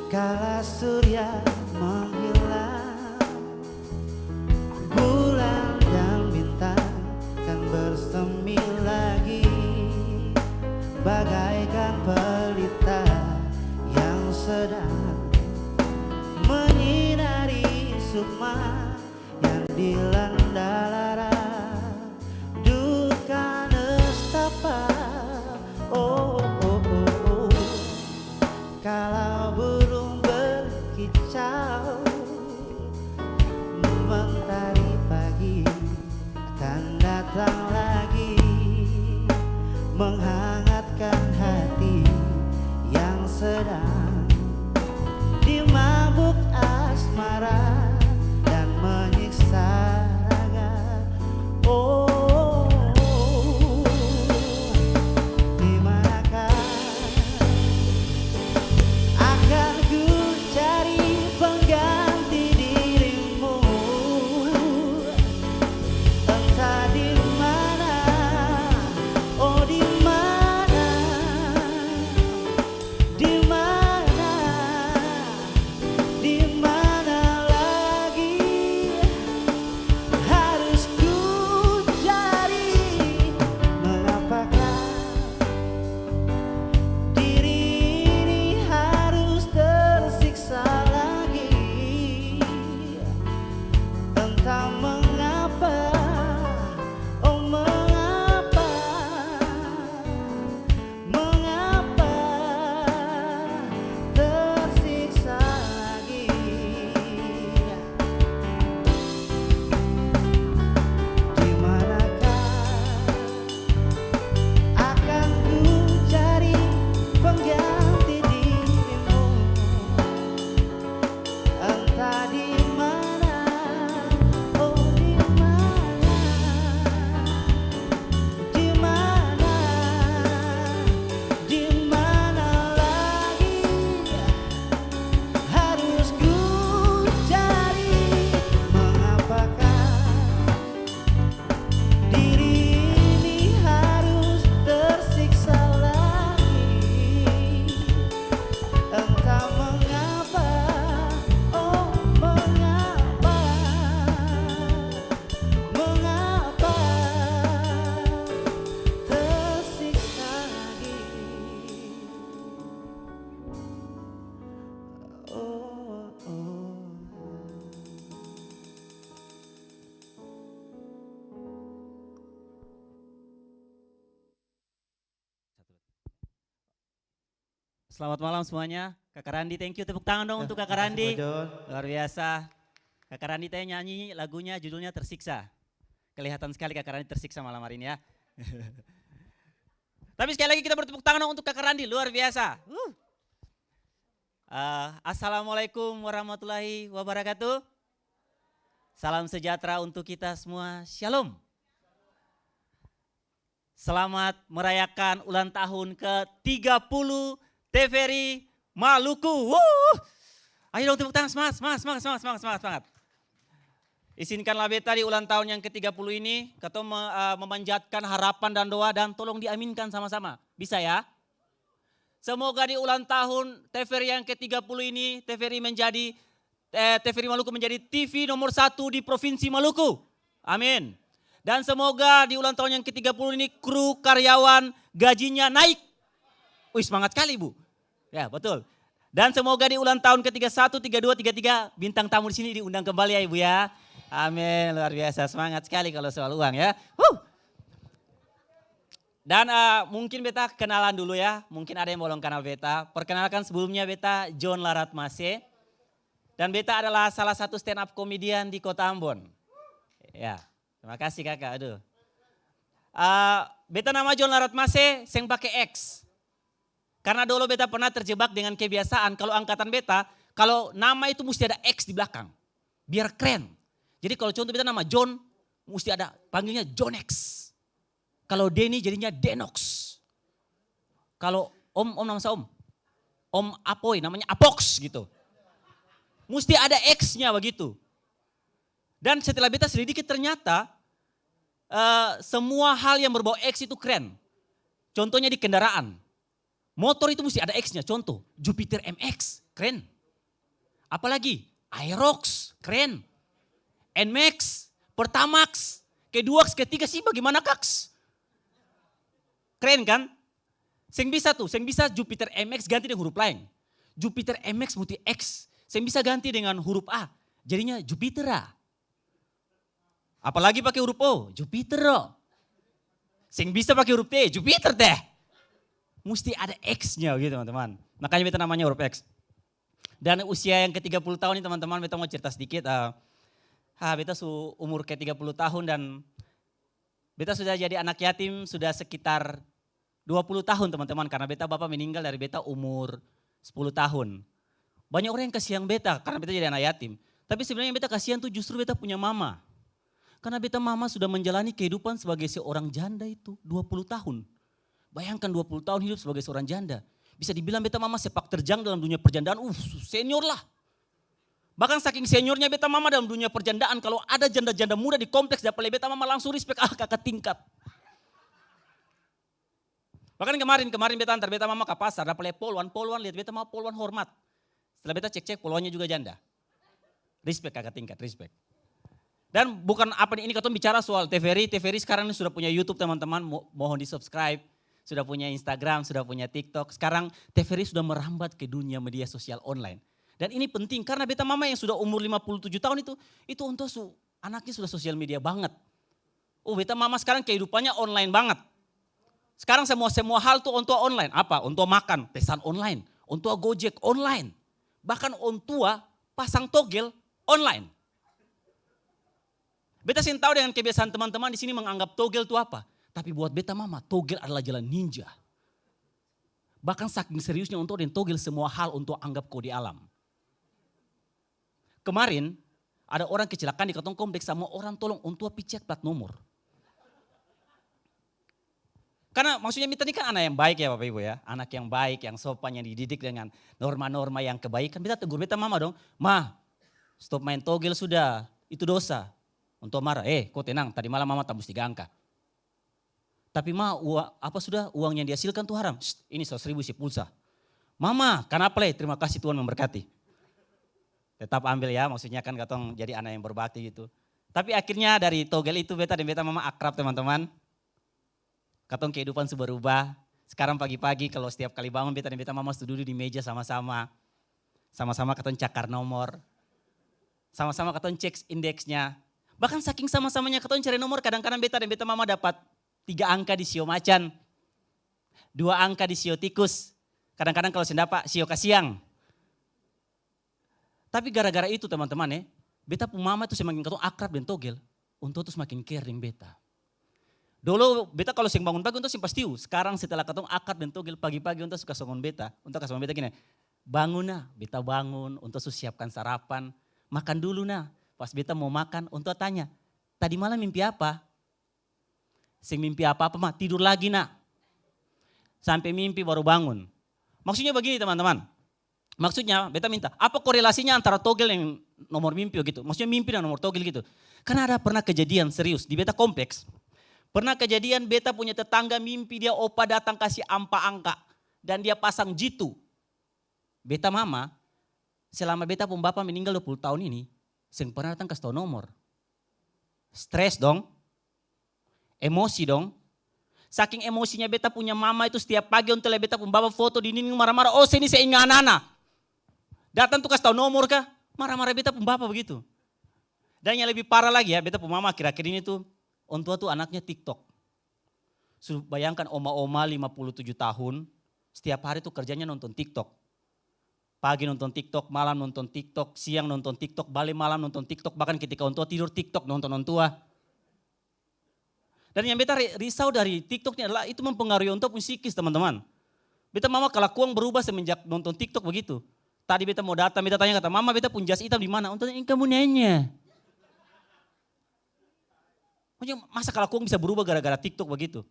Kala surya menghilang, bulan dan bintang kan bersemi lagi, bagaikan pelita yang sedang menyinari sukma yang dilanda lara duka nestapa. Oh, oh, oh, oh. Kala burung berkicau, mentari pagi akan datang lagi, menghangatkan hati yang sedang dimabuk asmara dan menyiksa raga. Oh, di manakah akan ku cari pengganti dirimu? Entah di mana, oh, di mana, di mana, di mana lagi harus ku cari? Mengapakah diri ini harus tersiksa lagi? Entah mengapa, oh mengapa, mengapa tersiksa lagi? Di manakah akan ku cari pengganti dirimu? Entah di mana, oh, di mana, di mana, di mana lagi harus ku cari? Mengapakah diri ini harus tersiksa lagi? Entah mengapa, oh mengapa, mengapa tersiksa lagi? Oh, oh. Selamat malam semuanya. Kaka Randi, thank you. Tepuk tangan dong untuk Kaka Randi. Ya, makasih, Bojol. Luar biasa. Kaka Randi tadi nyanyi lagunya judulnya Tersiksa. Kelihatan sekali Kaka Randi tersiksa malam hari ini ya. Tapi sekali lagi kita bertepuk tangan dong untuk Kaka Randi, luar biasa. Wuh. Eh, assalamualaikum warahmatullahi wabarakatuh. Salam sejahtera untuk kita semua. Shalom. Selamat merayakan ulang tahun ke tiga puluh TVRI Maluku. Wuh. Ayo dong tepuk tangan, semangat, semangat, semangat. Izinkanlah beta di ulang tahun yang ke tiga puluh ini, katong me-, eh, memanjatkan harapan dan doa dan tolong diaminkan sama-sama. Bisa ya? Semoga di ulang tahun TVRI yang ke tiga puluh ini, TVRI menjadi, eh, TVRI Maluku menjadi TV nomor satu di Provinsi Maluku. Amin. Dan semoga di ulang tahun yang ke tiga puluh ini kru karyawan gajinya naik. Wih, semangat sekali, Bu. Ya, betul. Dan semoga di ulang tahun ke tiga satu, tiga dua, tiga tiga, bintang tamu di sini diundang kembali ya, Ibu ya. Amin, luar biasa. Semangat sekali kalau soal uang ya. Huh. Dan, eh, mungkin beta kenalan dulu ya, mungkin ada yang belum kenal beta. Perkenalkan sebelumnya beta John Larat Mase. Dan beta adalah salah satu stand up comedian di Kota Ambon. Ya, terima kasih Kaka, aduh. Eh, beta nama John Larat Mase, seng pake X. Karna dolo beta pernah terjebak dengan kebiasaan, kalo angkatan beta, kalo nama itu musti ada X di blakang. Biar kren. Jadi kalo contoh beta nama John, musti ada panggilnya John X. Kalo Denny jadinya Denox. Kalo Om, Om nama sa Om? Om Apoy, namanya Apox gitu. Musti ada X-nya begitu. Dan setelah beta selidiki ternyata, eh, semua hal yang berbau X itu kren. Contohnya di kendaraan. Motor itu musti ada X-nya. Contoh, Jupiter M X, kren. Apalagi Aerox, kren. Nmax, Pertamax, Kedua, Ketiga sih bagaimana kaks? Kren kan? Seng bisa tuh, seng bisa Jupiter M X ganti deng huruf laeng. Jupiter M X musti X, seng bisa ganti dengan huruf A. Jadinya Jupiter a. Apalagi pake huruf O, Jupiter o. Seng bisa pake huruf T, Jupiter teh. Musti ada X-nya gitu, teman-teman. Makanya beta namanya huruf X. Dan usia yang ke tiga puluh tahun ini, teman-teman, beta mau cerita sedikit, eh, ha, beta su umur ke tiga puluh tahun dan beta sudah jadi anak yatim sudah sekitar dua puluh tahun, teman-teman, karna beta bapa meninggal dari beta umur sepuluh tahun. Banyak orang yang kasiang beta karna beta jadi anak yatim. Tapi sebenarnya yang beta kasiang tuh justru beta punya mama. Karna beta mama sudah menjalani kehidupan sebagai seorang janda itu dua puluh tahun. Bayangkan dua puluh tahun hidup sebagai seorang janda. Bisa dibilang beta mama sepak terjang dalam dunia perjandaan, uh, senior lah. Bahkan saking seniornya beta mama dalam dunia perjandaan, kalo ada janda-janda muda di kompleks dapa lia beta mama langsung respect, ah, kaka tingkat. Bahkan kemarin, kemarin beta antar beta mama ka pasar, dapa lia polwan, polwan liat beta mama, polwan hormat. Setelah beta cek-cek, polwannya juga janda. Respect kaka tingkat, respect. Dan bukan apa ni, ini katong bicara soal TVRI, TVRI sekarang ini sudah punya YouTube, teman-teman, mo-, mohon di-subscribe, sudah punya Instagram, sudah punya TikTok. Sekarang TVRI sudah merambat ke dunia media sosial online. Dan ini penting karna beta mama yang sudah umur lima puluh tujuh tahun itu, itu onto su, anaknya sudah sosial media banget. Oh, beta mama sekarang kehidupannya online banget. Sekarang semua, semua hal tuh onto online. Apa? Onto makan, pesan online. Onto Gojek online. Bahkan onto pasang togel online. Beta seng tau dengan kebiasaan teman-teman di sini menganggap togel tu apa. Tapi buat beta mama, togel adalah jalan ninja. Bahkan saking seriusnya onto deng togel semua hal onto anggap ko di alam. Kemarin, ada orang kecelakaan di katong kompleks, samua orang tolong onto pi cek plat nomor. Karna maksudnya beta ni kan anak yang baik ya Bapak Ibu ya, anak yang baik, yang sopan, yang dididik dengan norma-norma yang kebaikan. Beta tegur beta mama dong, "Ma, stop main togel sudah, itu dosa." Onto marah, "Eh, ko tenang, tadi malam mama tambus tiga angka." "Tapi ma, ua-, apa sudah, uang yang dihasilkan tu haram?" "Sst, ini seratus ribu isi pulsa." "Mama, kanapa lai?" "Terima kasih, Tuhan memberkati." Tetap ambil ya, maksudnya kan katong jadi anak yang berbakti gitu. Tapi akhirnya dari togel itu beta deng beta mama akrab, teman-teman. Katong kehidupan su berubah. Sekarang pagi-pagi kalo setiap kali bangun beta deng beta mama su dudu di meja sama-sama. Sama-sama katong cakar nomor. Sama-sama katong cek indeksnya. Bahkan saking sama-samanya katong cari nomor, kadang-kadang beta deng beta mama dapat tiga angka di sio macan, dua angka di sio tikus, kadang-kadang kalo seng dapa, sio kasiang. Tapi gara-gara itu teman-teman e, beta pung mama tu semakin katong akrab deng togel, onto tu semakin care deng beta. Dolo beta kalo seng bangun pagi, onto seng pastiu. Skarang setelah katong akrab deng togel, pagi-pagi onto su kasongon beta, onto kasongon beta gini, "Bangun na." Beta bangun, onto su siapkan sarapan, "Makan dulu na." Pas beta mo makan, onto tanya, "Tadi malam mimpi apa?" "Seng mimpi apa-apa ma, tidur lagi na." Sampe mimpi baru bangun. Maksudnya bagini teman-teman. Maksudnya beta minta, apa korelasinya antara togel deng nomor mimpi begitu? Maksudnya mimpi deng nomor togel gitu. Karna ada pernah kejadian serius di beta kompleks. Pernah kejadian beta punya tetangga mimpi dia opa datang kasi ampa angka. Dan dia pasang jitu. Beta mama, selama beta pung bapa meninggal dua puluh tahun ini, seng pernah datang kas tau nomor. Stres dong. Emosi dong. Saking emosinya beta punya mama itu, setiap pagi onto lia beta pung bapa foto di dinding mara-mara, "Oh, se ini seng inga ana-ana. Datang tu kas tau nomor ka?" Mara-mara beta pung bapa begitu. Dan yang lebih parah lagi ya, beta pung mama akhir-akhir ini tu, onto tu anaknya TikTok. Su bayangkan oma-oma lima puluh tujuh tahun, setiap hari tu kerjanya nonton TikTok. Pagi nonton TikTok, malam nonton TikTok, siang nonton TikTok, bale malam nonton TikTok, bahkan ketika ontoa tidor TikTok nonton ontoa. Dan yang beta ri-, risau dari TikTok ni adalah itu mempengaruhi ontoa pung psikis, teman-teman. Beta mama kalakuang berubah semenjak nonton TikTok begitu. Tadi beta mo datang, beta tanya kata, "Mama, beta pung jas itam di mana?" "Untuk yang kamu nanya." Maksudnya, masa kalakuang bisa berubah gara-gara TikTok begitu?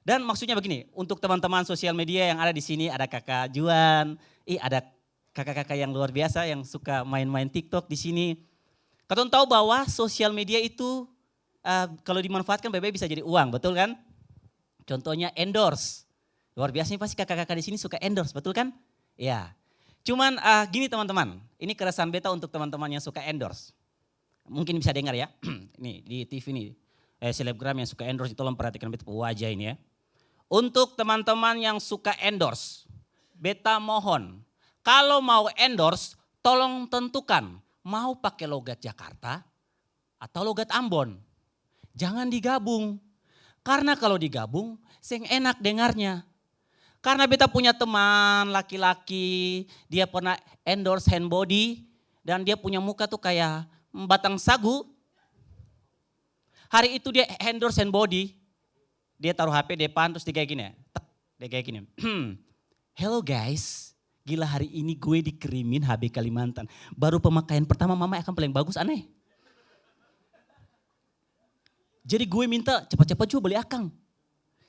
Dan maksudnya begini, untuk teman-teman sosial media yang ada di sini, ada Kaka Juan, ih, ada kaka-kaka yang luar biasa yang suka main-main TikTok di sini. Katong tahu bahwa sosial media itu, eh, kalau dimanfaatkan baik-baik bisa jadi uang, betul kan? Contohnya endorse. Luar biasa nih, pasti kaka-kaka di sini suka endorse, betul kan? Ya. Cuman, eh, gini teman-teman, ini keresahan beta untuk teman-teman yang suka endorse. Mungkin bisa dengar ya, nih di T V nih, eh, selebgram yang suka endorse, tolong perhatikan beta pung wajah ini ya. Untuk teman-teman yang suka endorse, beta mohon, kalau mau endorse, tolong tentukan mau pake logat Jakarta atau logat Ambon. Jangan digabung. Karna kalo digabung, seng enak dengarnya. Karna beta punya teman laki-laki, dia pernah endorse hand body, dan dia punya muka tuh kaya batang sagu. Hari itu dia endorse hand body, dia taruh H P depan, terus dia kayak gini, tek, dia kayak gini, "Hello guys, gila hari ini gue dikirimin H B Kalimantan. Baru pemakaian pertama mama akang paling bagus, aneh." Jadi gue minta cepat-cepat juga beli akang.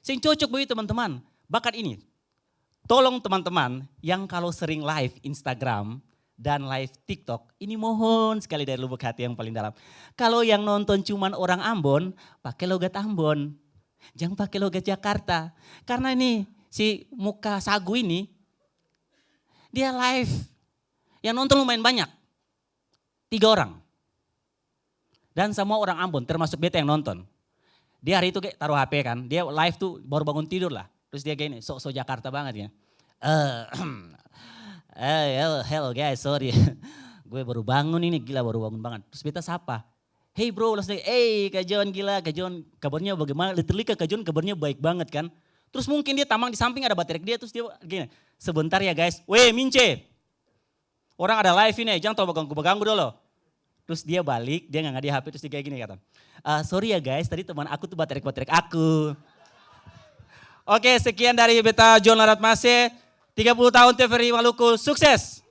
Seng cocok begitu teman-teman. Bahkan ini, tolong teman-teman yang kalau sering live Instagram dan live TikTok, ini mohon sekali dari lubuk hati yang paling dalam. Kalau yang nonton cuman orang Ambon, pakai logat Ambon. Jang pakai logat Jakarta. Karena ini si muka sagu ini, dia live. Yang nonton lumayan banyak. Tiga orang. Dan samua orang Ambon, termasuk beta yang nonton. Dia hari itu ge taru H P kan, dia live tuh baru bangun tidur lah. Terus dia gini, sok-sok Jakarta banget ya. "Eh, eh, hello, hello guys, sorry. Gue baru bangun ini, gila baru bangun banget." Terus beta sapa, "Hey bro," langsung dia, "Hey Kak John, gila, Kak John, kabarnya bagaimana?" Literally Kak John kabarnya baik banget kan. Terus mungkin dia tamang di samping ada baterek dia, terus dia gini, "Sebentar ya guys, weh Mince." Orang ada live ini, jang tau baganggu-baganggu dolo. Terus dia balik, dia ngangadi H P, terus dia kayak gini kata, "Ah, sorry ya guys, tadi teman aku tuh baterek-baterek aku." Oke, sekian dari beta John Larat Mase, tiga puluh tahun T V R I Maluku, sukses!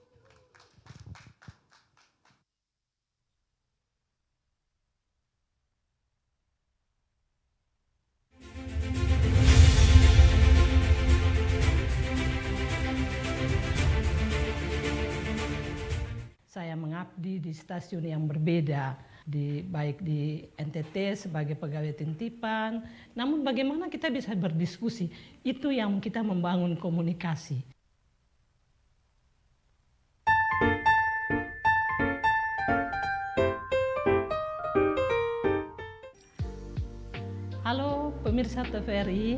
Saya mengabdi di stasiun yang berbeda, di, baik di N T T sebagai pegawai titipan, namun bagaimana kita bisa berdiskusi, itu yang kita membangun komunikasi. Halo pemirsa T V R I,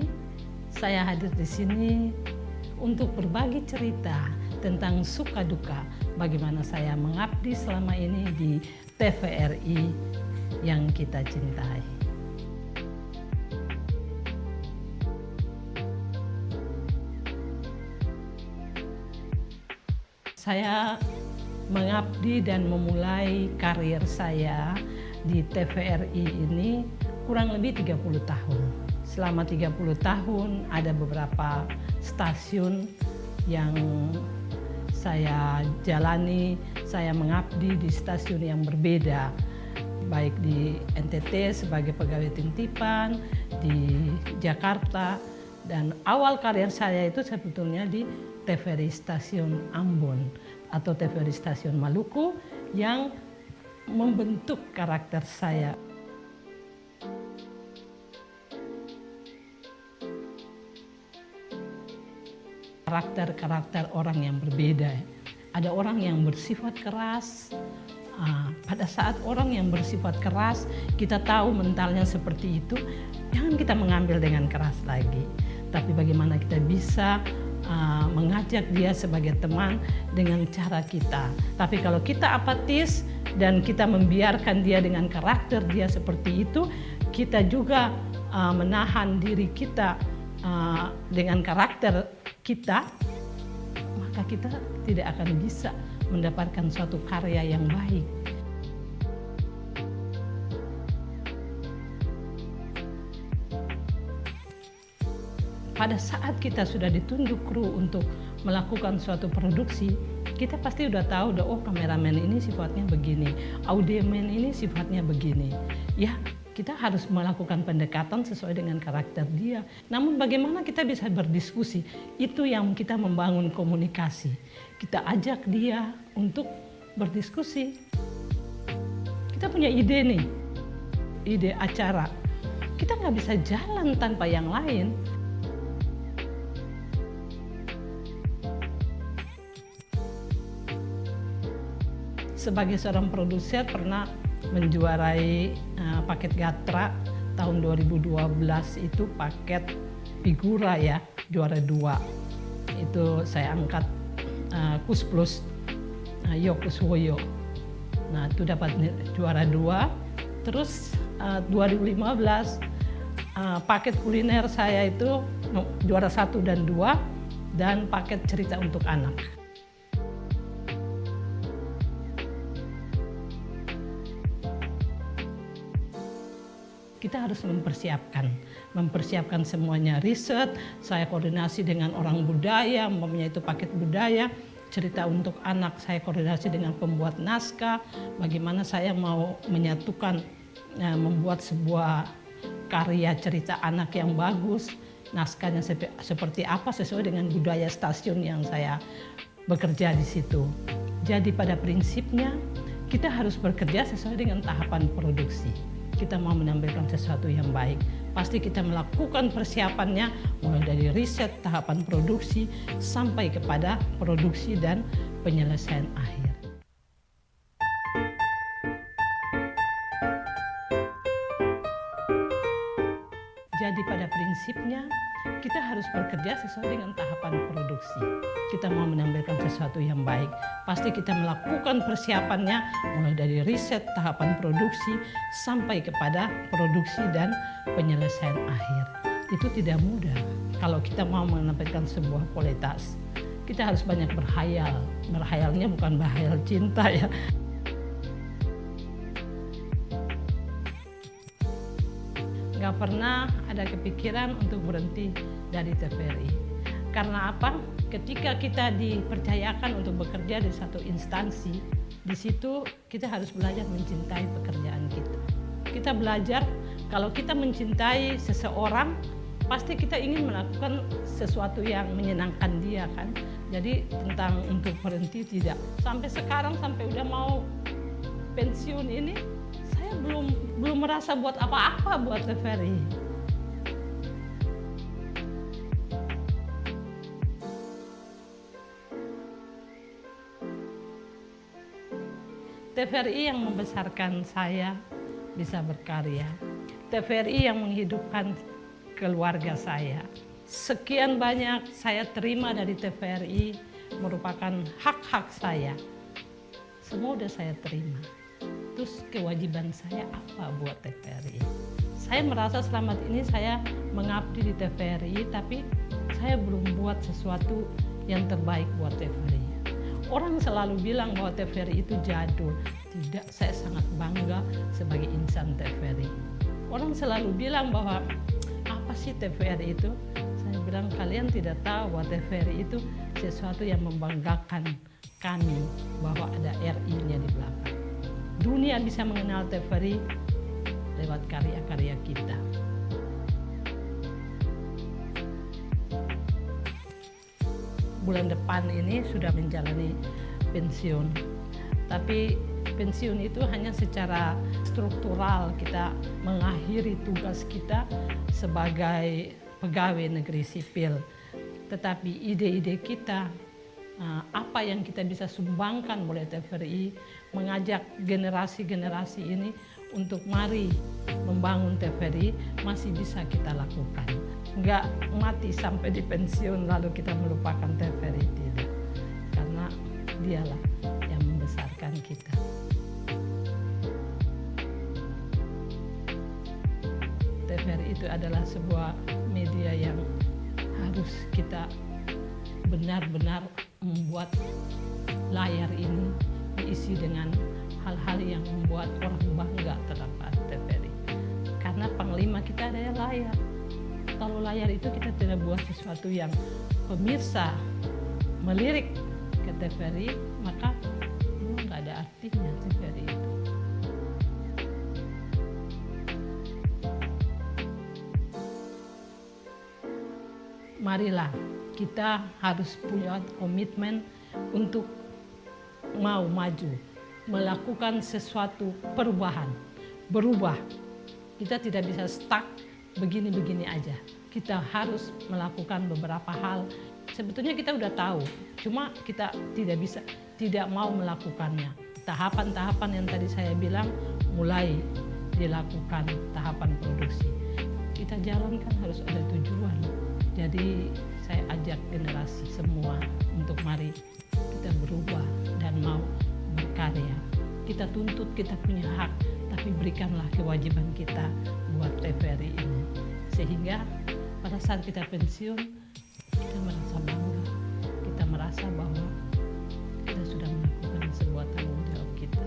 saya hadir di sini untuk berbagi cerita tentang suka duka bagaimana saya mengabdi selama ini di T V R I yang kita cintai. Saya mengabdi dan memulai karir saya di T V R I ini kurang lebih tiga puluh tahun. Selama tiga puluh tahun, ada beberapa stasiun yang saya jalani, saya mengabdi di stasiun yang berbeda, baik di N T T sebagai pegawai titipan, di Jakarta, dan awal karir saya itu sebetulnya di T V R I Stasiun Ambon atau T V R I Stasiun Maluku yang membentuk karakter saya. Karakter-karakter orang yang berbeda. Ada orang yang bersifat keras, ah, pada saat orang yang bersifat keras, kita tahu mentalnya seperti itu, jangan kita mengambil dengan keras lagi. Tapi bagaimana kita bisa, ah, mengajak dia sebagai teman dengan cara kita. Tapi kalau kita apatis dan kita membiarkan dia dengan karakter dia seperti itu, kita juga, ah, menahan diri kita, ah, dengan karakter kita, maka kita tidak akan bisa mendapatkan suatu karya yang baik. Pada saat kita sudah ditunjuk kru untuk melakukan suatu produksi, kita pasti udah tahu, udah, "Oh, kameramen ini sifatnya begini, audiomen ini sifatnya begini." Ya, kita harus melakukan pendekatan sesuai dengan karakter dia. Namun, bagaimana kita bisa berdiskusi? Itu yang kita membangun komunikasi. Kita ajak dia untuk berdiskusi. Kita punya ide nih, ide acara. Kita nggak bisa jalan tanpa yang lain. Sebagai seorang produser, pernah menjuarai, eh, paket Gatra tahun dua ribu dua belas itu, paket figura, ya. Juara dua. Itu saya angkat, eh, Kus Plus, eh, Yo Kuswoyo. Nah, itu dapat ni-, juara dua. Terus, eh, dua ribu lima belas, eh, paket kuliner saya itu no-, juara satu dan dua, dan paket cerita untuk anak. Kita harus mempersiapkan, mempersiapkan semuanya, riset, saya koordinasi dengan orang budaya, umpamanya itu paket budaya, cerita untuk anak, saya koordinasi dengan pembuat naskah, bagaimana saya mau menyatukan, eh, membuat sebuah karya cerita anak yang bagus, naskahnya sepe-, seperti apa sesuai dengan budaya stasiun yang saya bekerja di situ. Jadi, pada prinsipnya, kita harus bekerja sesuai dengan tahapan produksi. Kita mau menampilkan sesuatu yang baik, pasti kita melakukan persiapannya, mulai dari riset, tahapan produksi, sampai kepada produksi dan penyelesaian akhir. Jadi, pada prinsipnya, kita harus bekerja sesuai dengan tahapan produksi. Kita mau menampilkan sesuatu yang baik, pasti kita melakukan persiapannya, mulai dari riset, tahapan produksi, sampai kepada produksi dan penyelesaian akhir. Itu tidak mudah kalau kita mau menampilkan sebuah kualitas. Kita harus banyak berhayal. Berhayalnya bukan berhayal cinta, ya. Nggak pernah ada kepikiran untuk berhenti dari T V R I. Karena apa? Ketika kita dipercayakan untuk bekerja di satu instansi, di situ kita harus belajar mencintai pekerjaan kita. Kita belajar, kalau kita mencintai seseorang, pasti kita ingin melakukan sesuatu yang menyenangkan dia, kan. Jadi, tentang untuk berhenti, tidak. Sampai sekarang, sampai udah mau pensiun ini, saya belum, belum merasa buat apa-apa buat T V R I. T V R I yang membesarkan saya bisa berkarya. T V R I yang menghidupkan keluarga saya. Sekian banyak saya terima dari T V R I, merupakan hak-hak saya. Semua udah saya terima. Terus kewajiban saya apa buat T V R I? Saya merasa selama ini saya mengabdi di T V R I, tapi saya belum buat sesuatu yang terbaik buat T V R I. Orang selalu bilang bahwa T V R I itu jadul. Tidak, saya sangat bangga sebagai insan T V R I. Orang selalu bilang bahwa, "Apa sih T V R I itu?" Saya bilang, "Kalian tidak tahu bahwa T V R I itu sesuatu yang membanggakan kami, bahwa ada R I-nya di belakang. Dunia bisa mengenal T V R I lewat karya-karya kita." Bulan depan ini sudah menjalani pensiun. Tapi pensiun itu hanya secara struktural kita mengakhiri tugas kita sebagai pegawai negeri sipil. Tetapi ide-ide kita, eh, apa yang kita bisa sumbangkan oleh T V R I, mengajak generasi-generasi ini untuk mari membangun T V R I, masih bisa kita lakukan. Nggak mati sampai di pensiun lalu kita melupakan T V R I, tidak. Karena dialah yang membesarkan kita. T V R I itu adalah sebuah media yang harus kita benar-benar membuat layar ini diisi dengan hal-hal yang membuat orang bangga terhadap T V R I. Karena panglima kita ada yang layar. Kalau layar itu kita tidak buat sesuatu yang pemirsa melirik ke T V R I, maka memang nggak ada artinya T V R I itu. Marilah, kita harus punya komitmen untuk mau maju, melakukan sesuatu perubahan, berubah. Kita tidak bisa stuck begini-begini aja. Kita harus melakukan beberapa hal. Sebetulnya kita udah tahu, cuma kita tidak bisa, tidak mau melakukannya. Tahapan-tahapan yang tadi saya bilang mulai dilakukan tahapan produksi. Kita jalankan harus ada tujuan. Jadi saya ajak generasi semua untuk mari kita berubah dan mau berkarya. Kita tuntut kita punya hak, tapi berikanlah kewajiban kita buat T V R I ini. Sehingga pada saat kita pensiun, kita merasa bangga, kita merasa bahwa kita sudah melakukan sebuah tanggung jawab kita.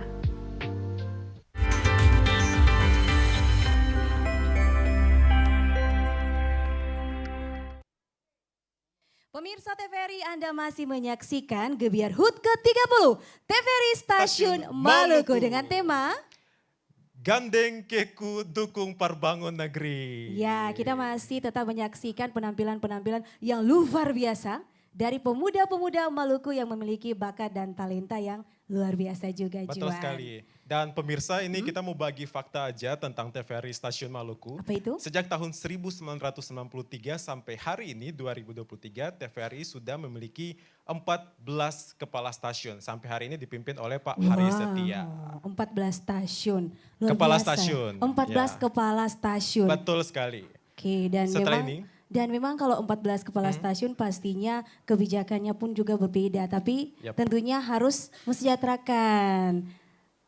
Pemirsa T V R I, Anda masih menyaksikan Gebyar HUT ketiga puluh, T V R I Stasiun Stasiun Maluku Maluku. Dengan tema Gandeng Keku Dukung Parbangun Negeri. Ya, kita masih tetap menyaksikan penampilan-penampilan yang luar biasa dari pemuda-pemuda Maluku yang memiliki bakat dan talenta yang luar biasa juga, Betul Juan. Sekali. Dan pemirsa, ini Hmm? kita mau bagi fakta aja tentang T V R I Stasiun Maluku. Apa itu? Sejak tahun seribu sembilan ratus sembilan puluh tiga sampai hari ini, dua ribu dua puluh tiga, T V R I sudah memiliki empat belas kepala stasiun. Sampai hari ini dipimpin oleh Pak Hari Wow, Setia. empat belas stasiun. Luar Kepala biasa. stasiun, Empat belas ya. kepala stasiun. Betul sekali. Oke, dan Setelah memang, ini? dan memang kalau empat belas kepala Hmm. stasiun, pastinya kebijakannya pun juga berbeda, tapi Yap. tentunya harus mensejahterakan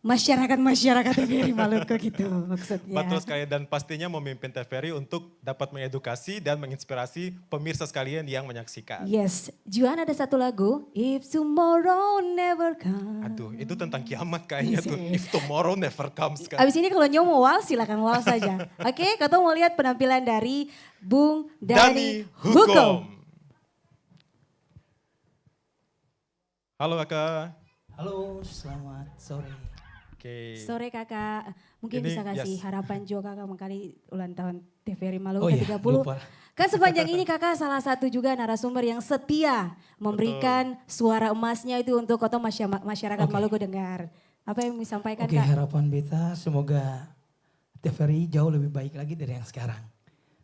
masyarakat-masyarakat T V R I Maluku gitu maksudnya. Betul sekali, dan pastinya memimpin T V R I untuk dapat mengedukasi dan menginspirasi pemirsa sekalian yang menyaksikan. Yes, Juan, ada satu lagu, If Tomorrow Never Comes. Aduh, itu tentang kiamat kayaknya Iya tuh. sih. If tomorrow never comes, kan. Abis ini kalau nyo mau wals, silakan wals saja. Oke, katong mau lihat penampilan dari Bung Dani Dani Hukom. Hukom. Halo, Kaka. Halo, selamat sore. Oke. Sore, Kaka. Mungkin Ini, bisa kasih yes. harapan juga, Kaka, mangkali ulang tahun T V R I Maluku Oh iya, ke tiga puluh. lupa. Kan sepanjang ini Kaka salah satu juga narasumber yang setia memberikan Betul. suara emasnya itu untuk kotong masya-, masyarakat Oke. Maluku dengar. Apa yang mau disampaikan, Oke, Kak? harapan beta semoga T V R I jauh lebih baik lagi dari yang sekarang.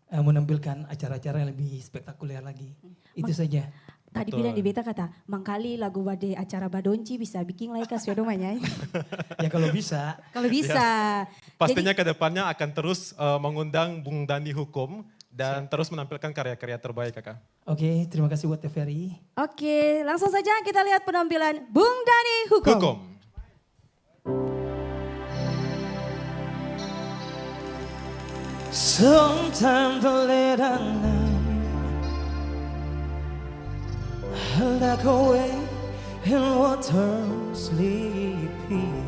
Eh, menampilkan acara-acara yang lebih spektakuler lagi. Hmm. Itu Mak-, saja. tadi Betul. bilang di beta kata, mangkali lagu bade acara badonci bisa biking lai ka sudah manyanyi. Ya, kalau bisa. Kalau bisa. Yes. Pastinya Jadi ke depannya akan terus, eh, mengundang Bung Dani Hukom dan Siap. terus menampilkan karya-karya terbaik, Kaka. Oke, terima kasih buat T V R I. Oke, langsung saja kita lihat penampilan Bung Dani Hukom. Hukom. Sometimes the late at night, like a wave in water sleeping,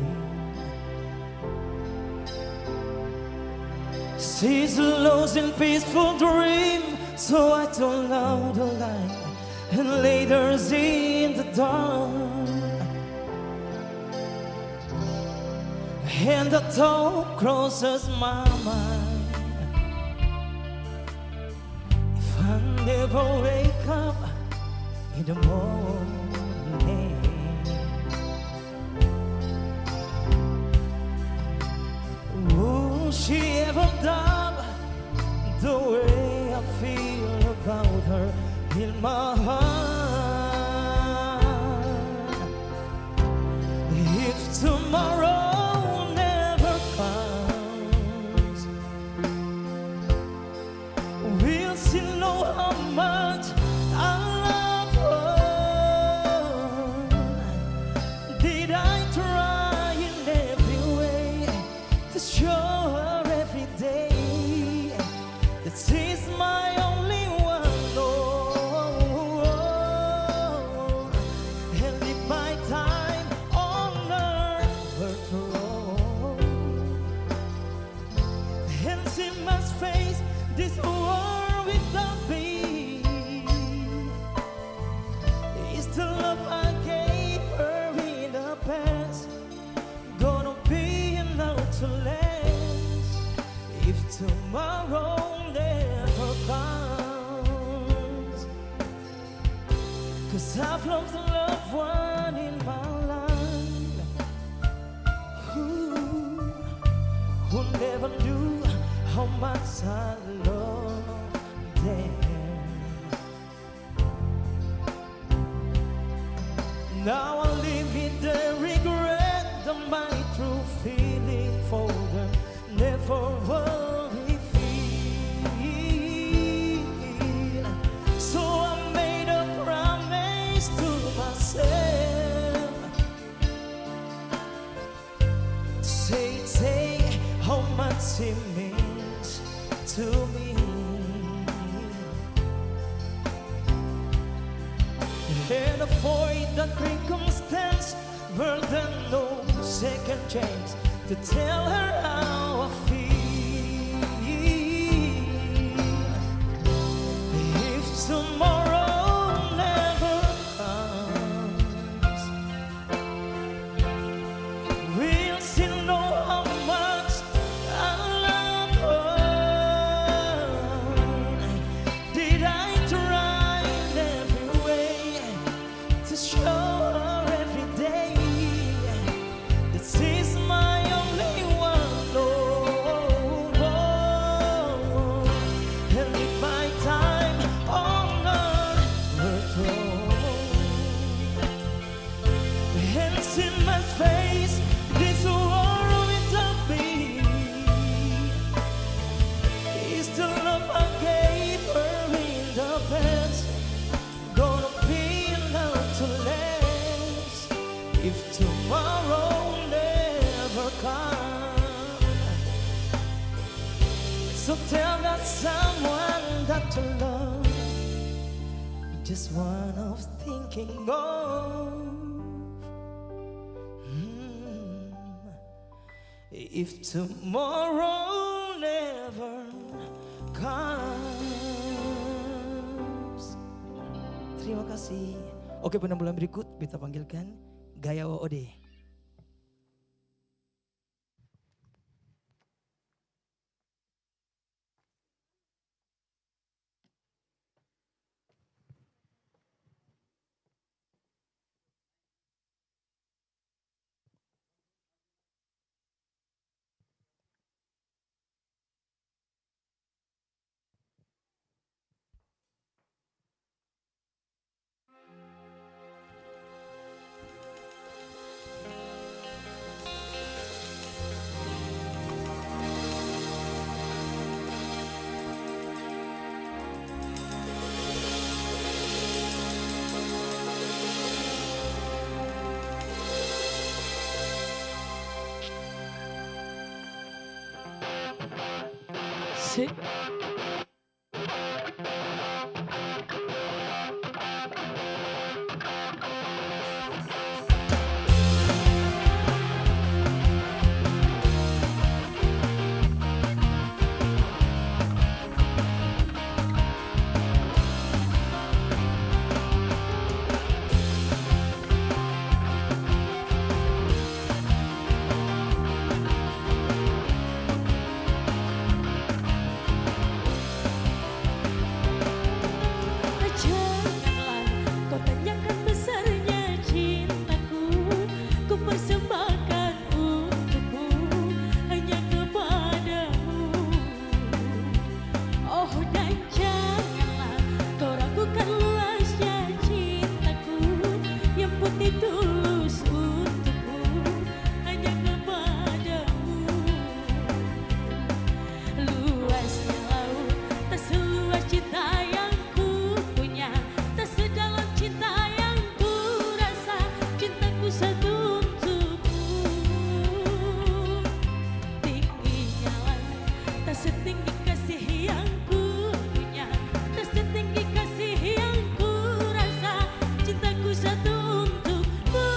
she's lost in peaceful dream, so I turn out the light and lay her in the dark. And the thought crosses my mind, if I never wake up in the morning, will she ever doubt the way I feel about her in my heart? If tomorrow never comes, will she know how much I love her? Did I try in every way to show her every day that she's my only one? Oh, Now I live with the regret that my true feeling for them never will reveal. So I made a promise to myself. Say, say how much it means to me. And avoid that circumstance where there's no second chance to tell her how I feel. If tomorrow never comes, will she know how much I love her? Did I try in every way to show her every day that she's my only one? Oh, oh, oh. And if my time on earth were told, and she must face this world without me, is the love I gave her in the past gonna be enough to last if tomorrow never comes? So tell that someone that you love, just one of thinking of. Hmm. If tomorrow never comes. Terima kasih. Oke, penampilan berikut beta panggilkan Gaya O O D. Sik. Janganlah kau tanyakan besarnya cintaku, ku persembahkan untukmu, hanya kepadamu. Oh, dan janganlah kau ragukan luasnya cintaku yang putih tulus untukmu, hanya kepadamu. Luasnya laut, tak seluas cinta yang ku punya, tak sedalam cinta yang ku rasa, cintaku satu untukmu. Tingginya langit, tak setinggi kasih yang ku punya, tak setinggi kasih yang ku rasa, cintaku satu untukmu.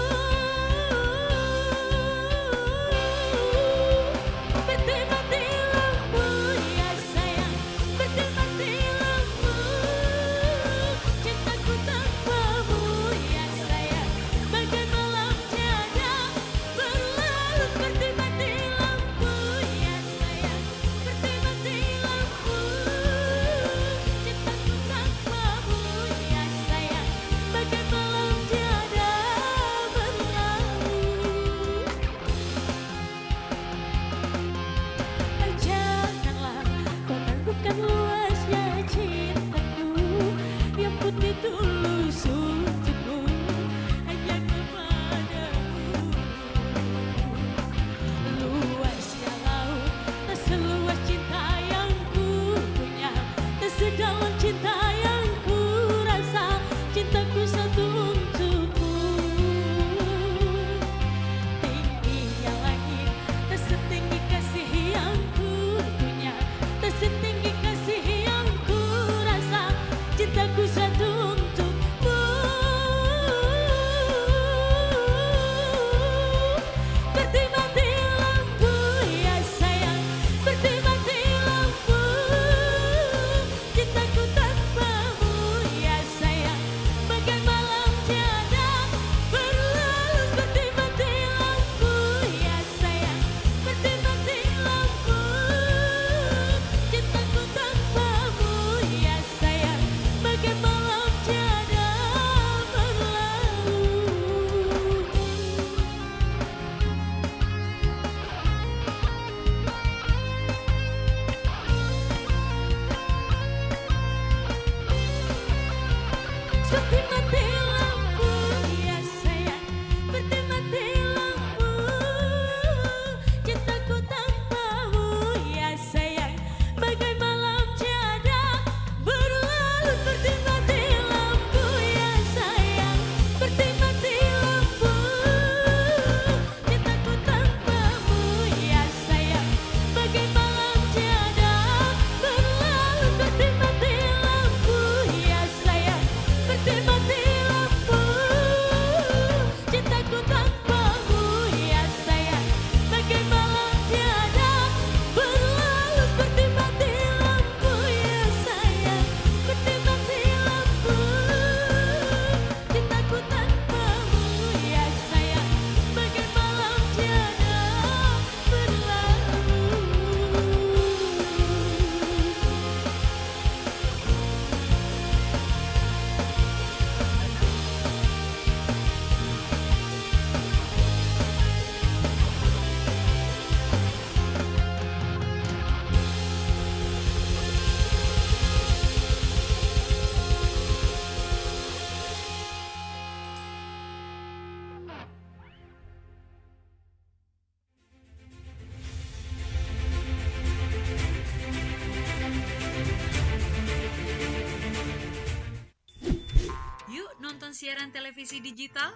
televisi digital?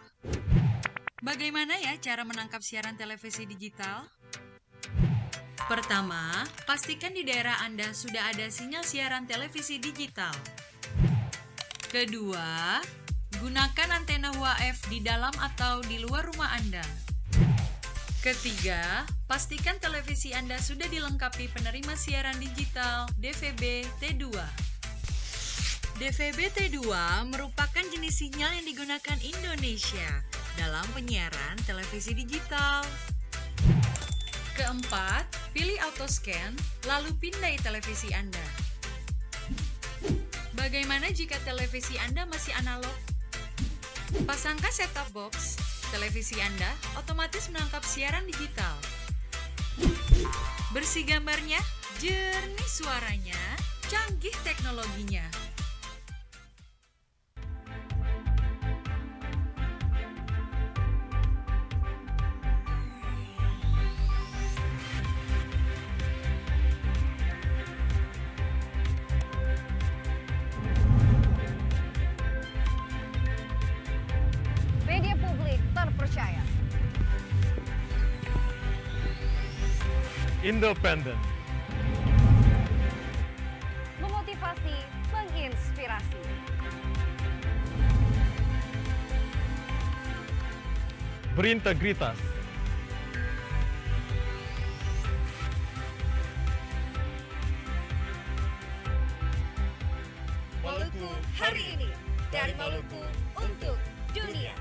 Bagaimana ya cara menangkap siaran televisi digital? Pertama, pastikan di daerah Anda sudah ada sinyal siaran televisi digital. Kedua, gunakan antena H F di dalam atau di luar rumah Anda. Ketiga, pastikan televisi Anda sudah dilengkapi penerima siaran digital D V B T dua. D V B T dua merupakan jenis sinyal yang digunakan Indonesia dalam penyiaran televisi digital. Keempat, pilih auto scan, lalu pindai televisi Anda. Bagaimana jika televisi Anda masih analog? Pasangkan set-top box, televisi Anda otomatis menangkap siaran digital. Bersih gambarnya, jernih suaranya, canggih teknologinya. Media publik terpercaya. Independen. Memotivasi, menginspirasi. Berintegritas. Maluku hari ini, dari Maluku untuk dunia.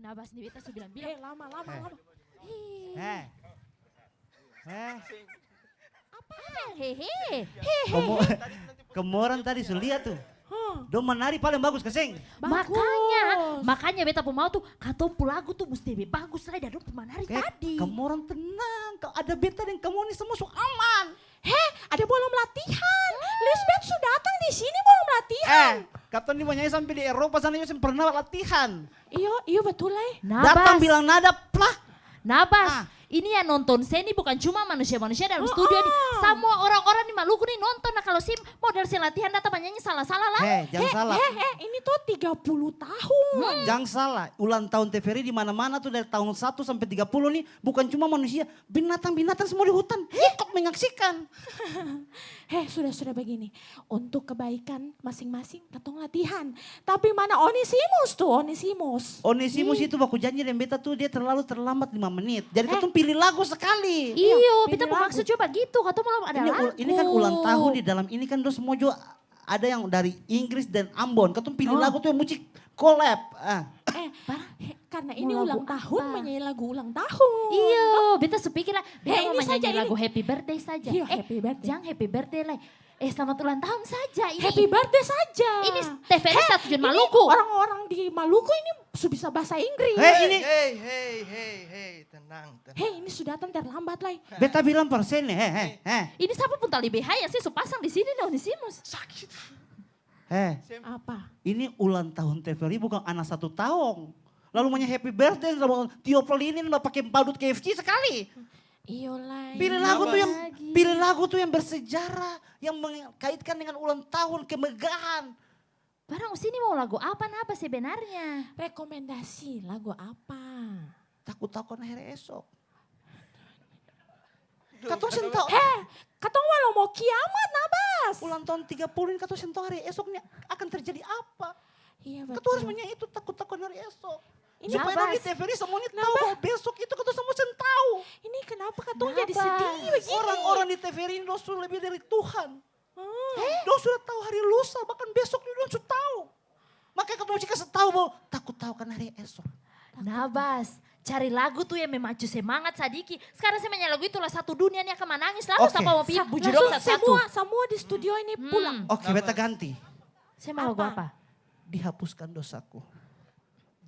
Nabas ni beta su bilang-bilang. Eh, lama, lama, eh, lama. Ih. Eh. Eh. Apa? Hehe. Komo-, komoran tadi su lia tu. Huh. Dong manari paleng bagus ka seng? Bagus. Makanya, makanya beta pung mau tu, katong pung lagu tu musti lebe bagus lai dari dong pung manari tadi. Eh, komoran tenang, ka-, ada beta deng kamong ni samua su aman. He, ada balom latihan. Lisbeth su datang di sini balom latihan. Eh, katong ni manyanyi sampe di Eropa sana jua seng pernah latihan. Iyo, iyo, betul lai. Nabas. Datang bilang nada, plak. Nabas, ah, ini yang nonton seni bukan cuma manusia-manusia dalam studio ni. Samua orang-orang di Maluku ni nonton. Nah, kalo si model seng latihan datang manyanyi salah-salah lai. He, jang salah. He, he, ini to tiga puluh tahun. Hmm. Jang salah, ulang tahun TVRI di mana-mana tu dari tahun satu sampe tiga puluh ni bukan cuma manusia, binatang-binatang samua di hutan ikut menyaksikan. He, sudah, sudah bagini. Untuk kebaikan masing-masing, katong latihan. Tapi mana Onesimus tu, Onesimus? Onesimus itu baku janji deng beta tu, dia terlalu terlambat lima menit. Jadi katong pilih lagu sekali. Iyo, beta pung maksud juga bagitu, katong belum ada lagu. Ini kan ulang tahun, di dalam ini kan dong semua juga ada yang dari Inggris dan Ambon. Katong pilih lagu tu yang musti collab. Ah. Eh, he, karena ini ulang tahun, manyanyi lagu ulang tahun. Iyo, beta su pikir lah, beta mau manyanyi lagu happy birthday saja. Iyo, eh, happy birthday. Jang happy birthday lai. Eh, selamat ulang tahun saja ini. Happy birthday saja. Ini TVRI Star Tujuan Maluku. Orang-orang di Maluku ini su bisa bahasa Inggris. Hei, ini. Hei, hei, hei, hei, tenang, tenang. Hei, ini su datang terlambat lai. Beta bilang persen nih, he, he, he. Ini sapa pung tali B H yang su pasang di sini nih, Onesimus? Sakit. He. Apa? Ini ulang tahun TVRI bukan anak satu tahun. Lalu manya happy birthday, lalu tiup lilin, lalu pake badut KFC sekali. Iyo lai. Pilih lagu tuh yang, pilih lagu tuh yang bersejarah, yang mengkaitkan dengan ulang tahun, kemegahan. Barang Usi ni mau lagu apa, Nabas, sebenarnya? Rekomendasi lagu apa? Taku-taku na here esok. Katong seng tau. He, katong walau mo kiamat, Nabas. Ulang tahun tiga puluh ini katong seng tau hari esok ni akan terjadi apa. Iya, betul. Katong harus manyanyi itu taku-taku na hari esok. Supaya nanti TVRI semuanya tau bahwa besok itu katong semua seng tau. Ini kenapa katong jadi sedih begini? Orang-orang di TVRI ini dong su lebih dari Tuhan. Dong sudah tau hari lusa, bahkan besok ni dong su tau. Makanya katong musti kasi tau bahwa taku tau kan hari esok. Nabas, cari lagu tuh yang memacu semangat sadiki. Sekarang saya menyanyi lagu itu lah satu dunia ni akan manangis lalu sapa mau pi bujur satu-satu. Semua, semua di studio ini pulang. Oke, beta ganti. Saya mau lagu apa? Dihapuskan dosaku.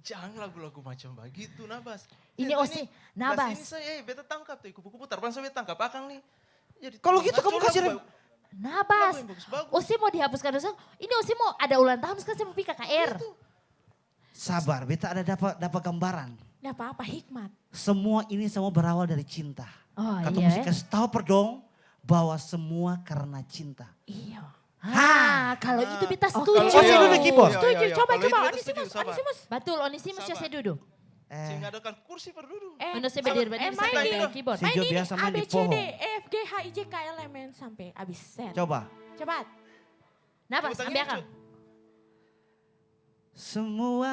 Jang lagu-lagu macam bagitu, Nabas. Ini Osi, Nabas. Ini saya, eh, beta tangkap tuh, kupu-kupu tarbang sampe tangkap akang nih. Jadi, kalo gitu kamu kasih rem-, Nabas. Osi mau dihapuskan dosa, ini Osi mau ada ulang tahun, sekarang saya mau pi K K R. Sabar, beta ada dapa, dapa gambaran. Dapa apa? Hikmat. Semua ini semua berawal dari cinta. Oh, iya, eh. Katong musti kasih tau par dong bahwa semua karena cinta. Iya. Ha, kalo itu beta setuju. Oke, saya dudu di keyboard. Setuju, coba, coba, Onesimus, Onesimus. Batul, Onesimus, saya dudu. Eh. Sehingga ada kan kursi par dudu. Eh, main ini, main ini, A B C D, E F G H I J K L M N sampe abis. Coba. Cepat. Nabas, ambe akang. Semua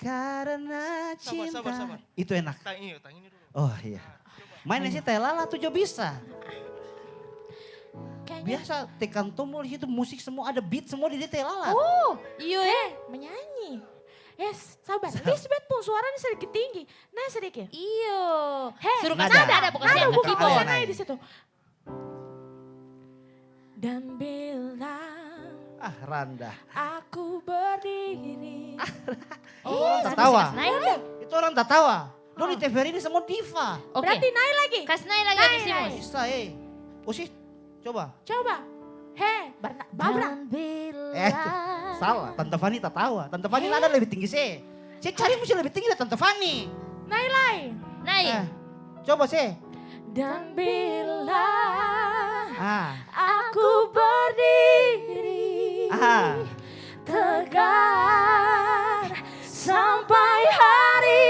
karena cinta. Sabar, sabar, sabar. Itu enak. Tang ini, tang ini dulu. Oh, iya. Main di situ, Lala tuh jo bisa. Biasa tekan tombol di situ, musik semua ada beat semua di dia, Lala. Oh, iyo, eh, menyanyi. Eh, sabar. Lisbeth pung suara ni sedikit tinggi. Naik sedikit. Iyo. He, suruh kasih nada, nada, bukan nada, bukan, keyboard. Naik di situ. Dan bila aku berdiri. Oh, orang tatawa. Itu orang tatawa. Dong di TVRI ini semua diva. Oke. Berarti naik lagi. Kasih naik lagi, Onesimus. Bisa, eh. Osi, coba. Coba. He, Barna-, Babra. Eh, salah. Tante Fani tatawa. Tante Fani nada lebih tinggi, se. Saya cari musti lebih tinggi dari Tante Fani. Naik lai. Naik. Eh, coba se. Dan bila aku berdiri tegak sampai hari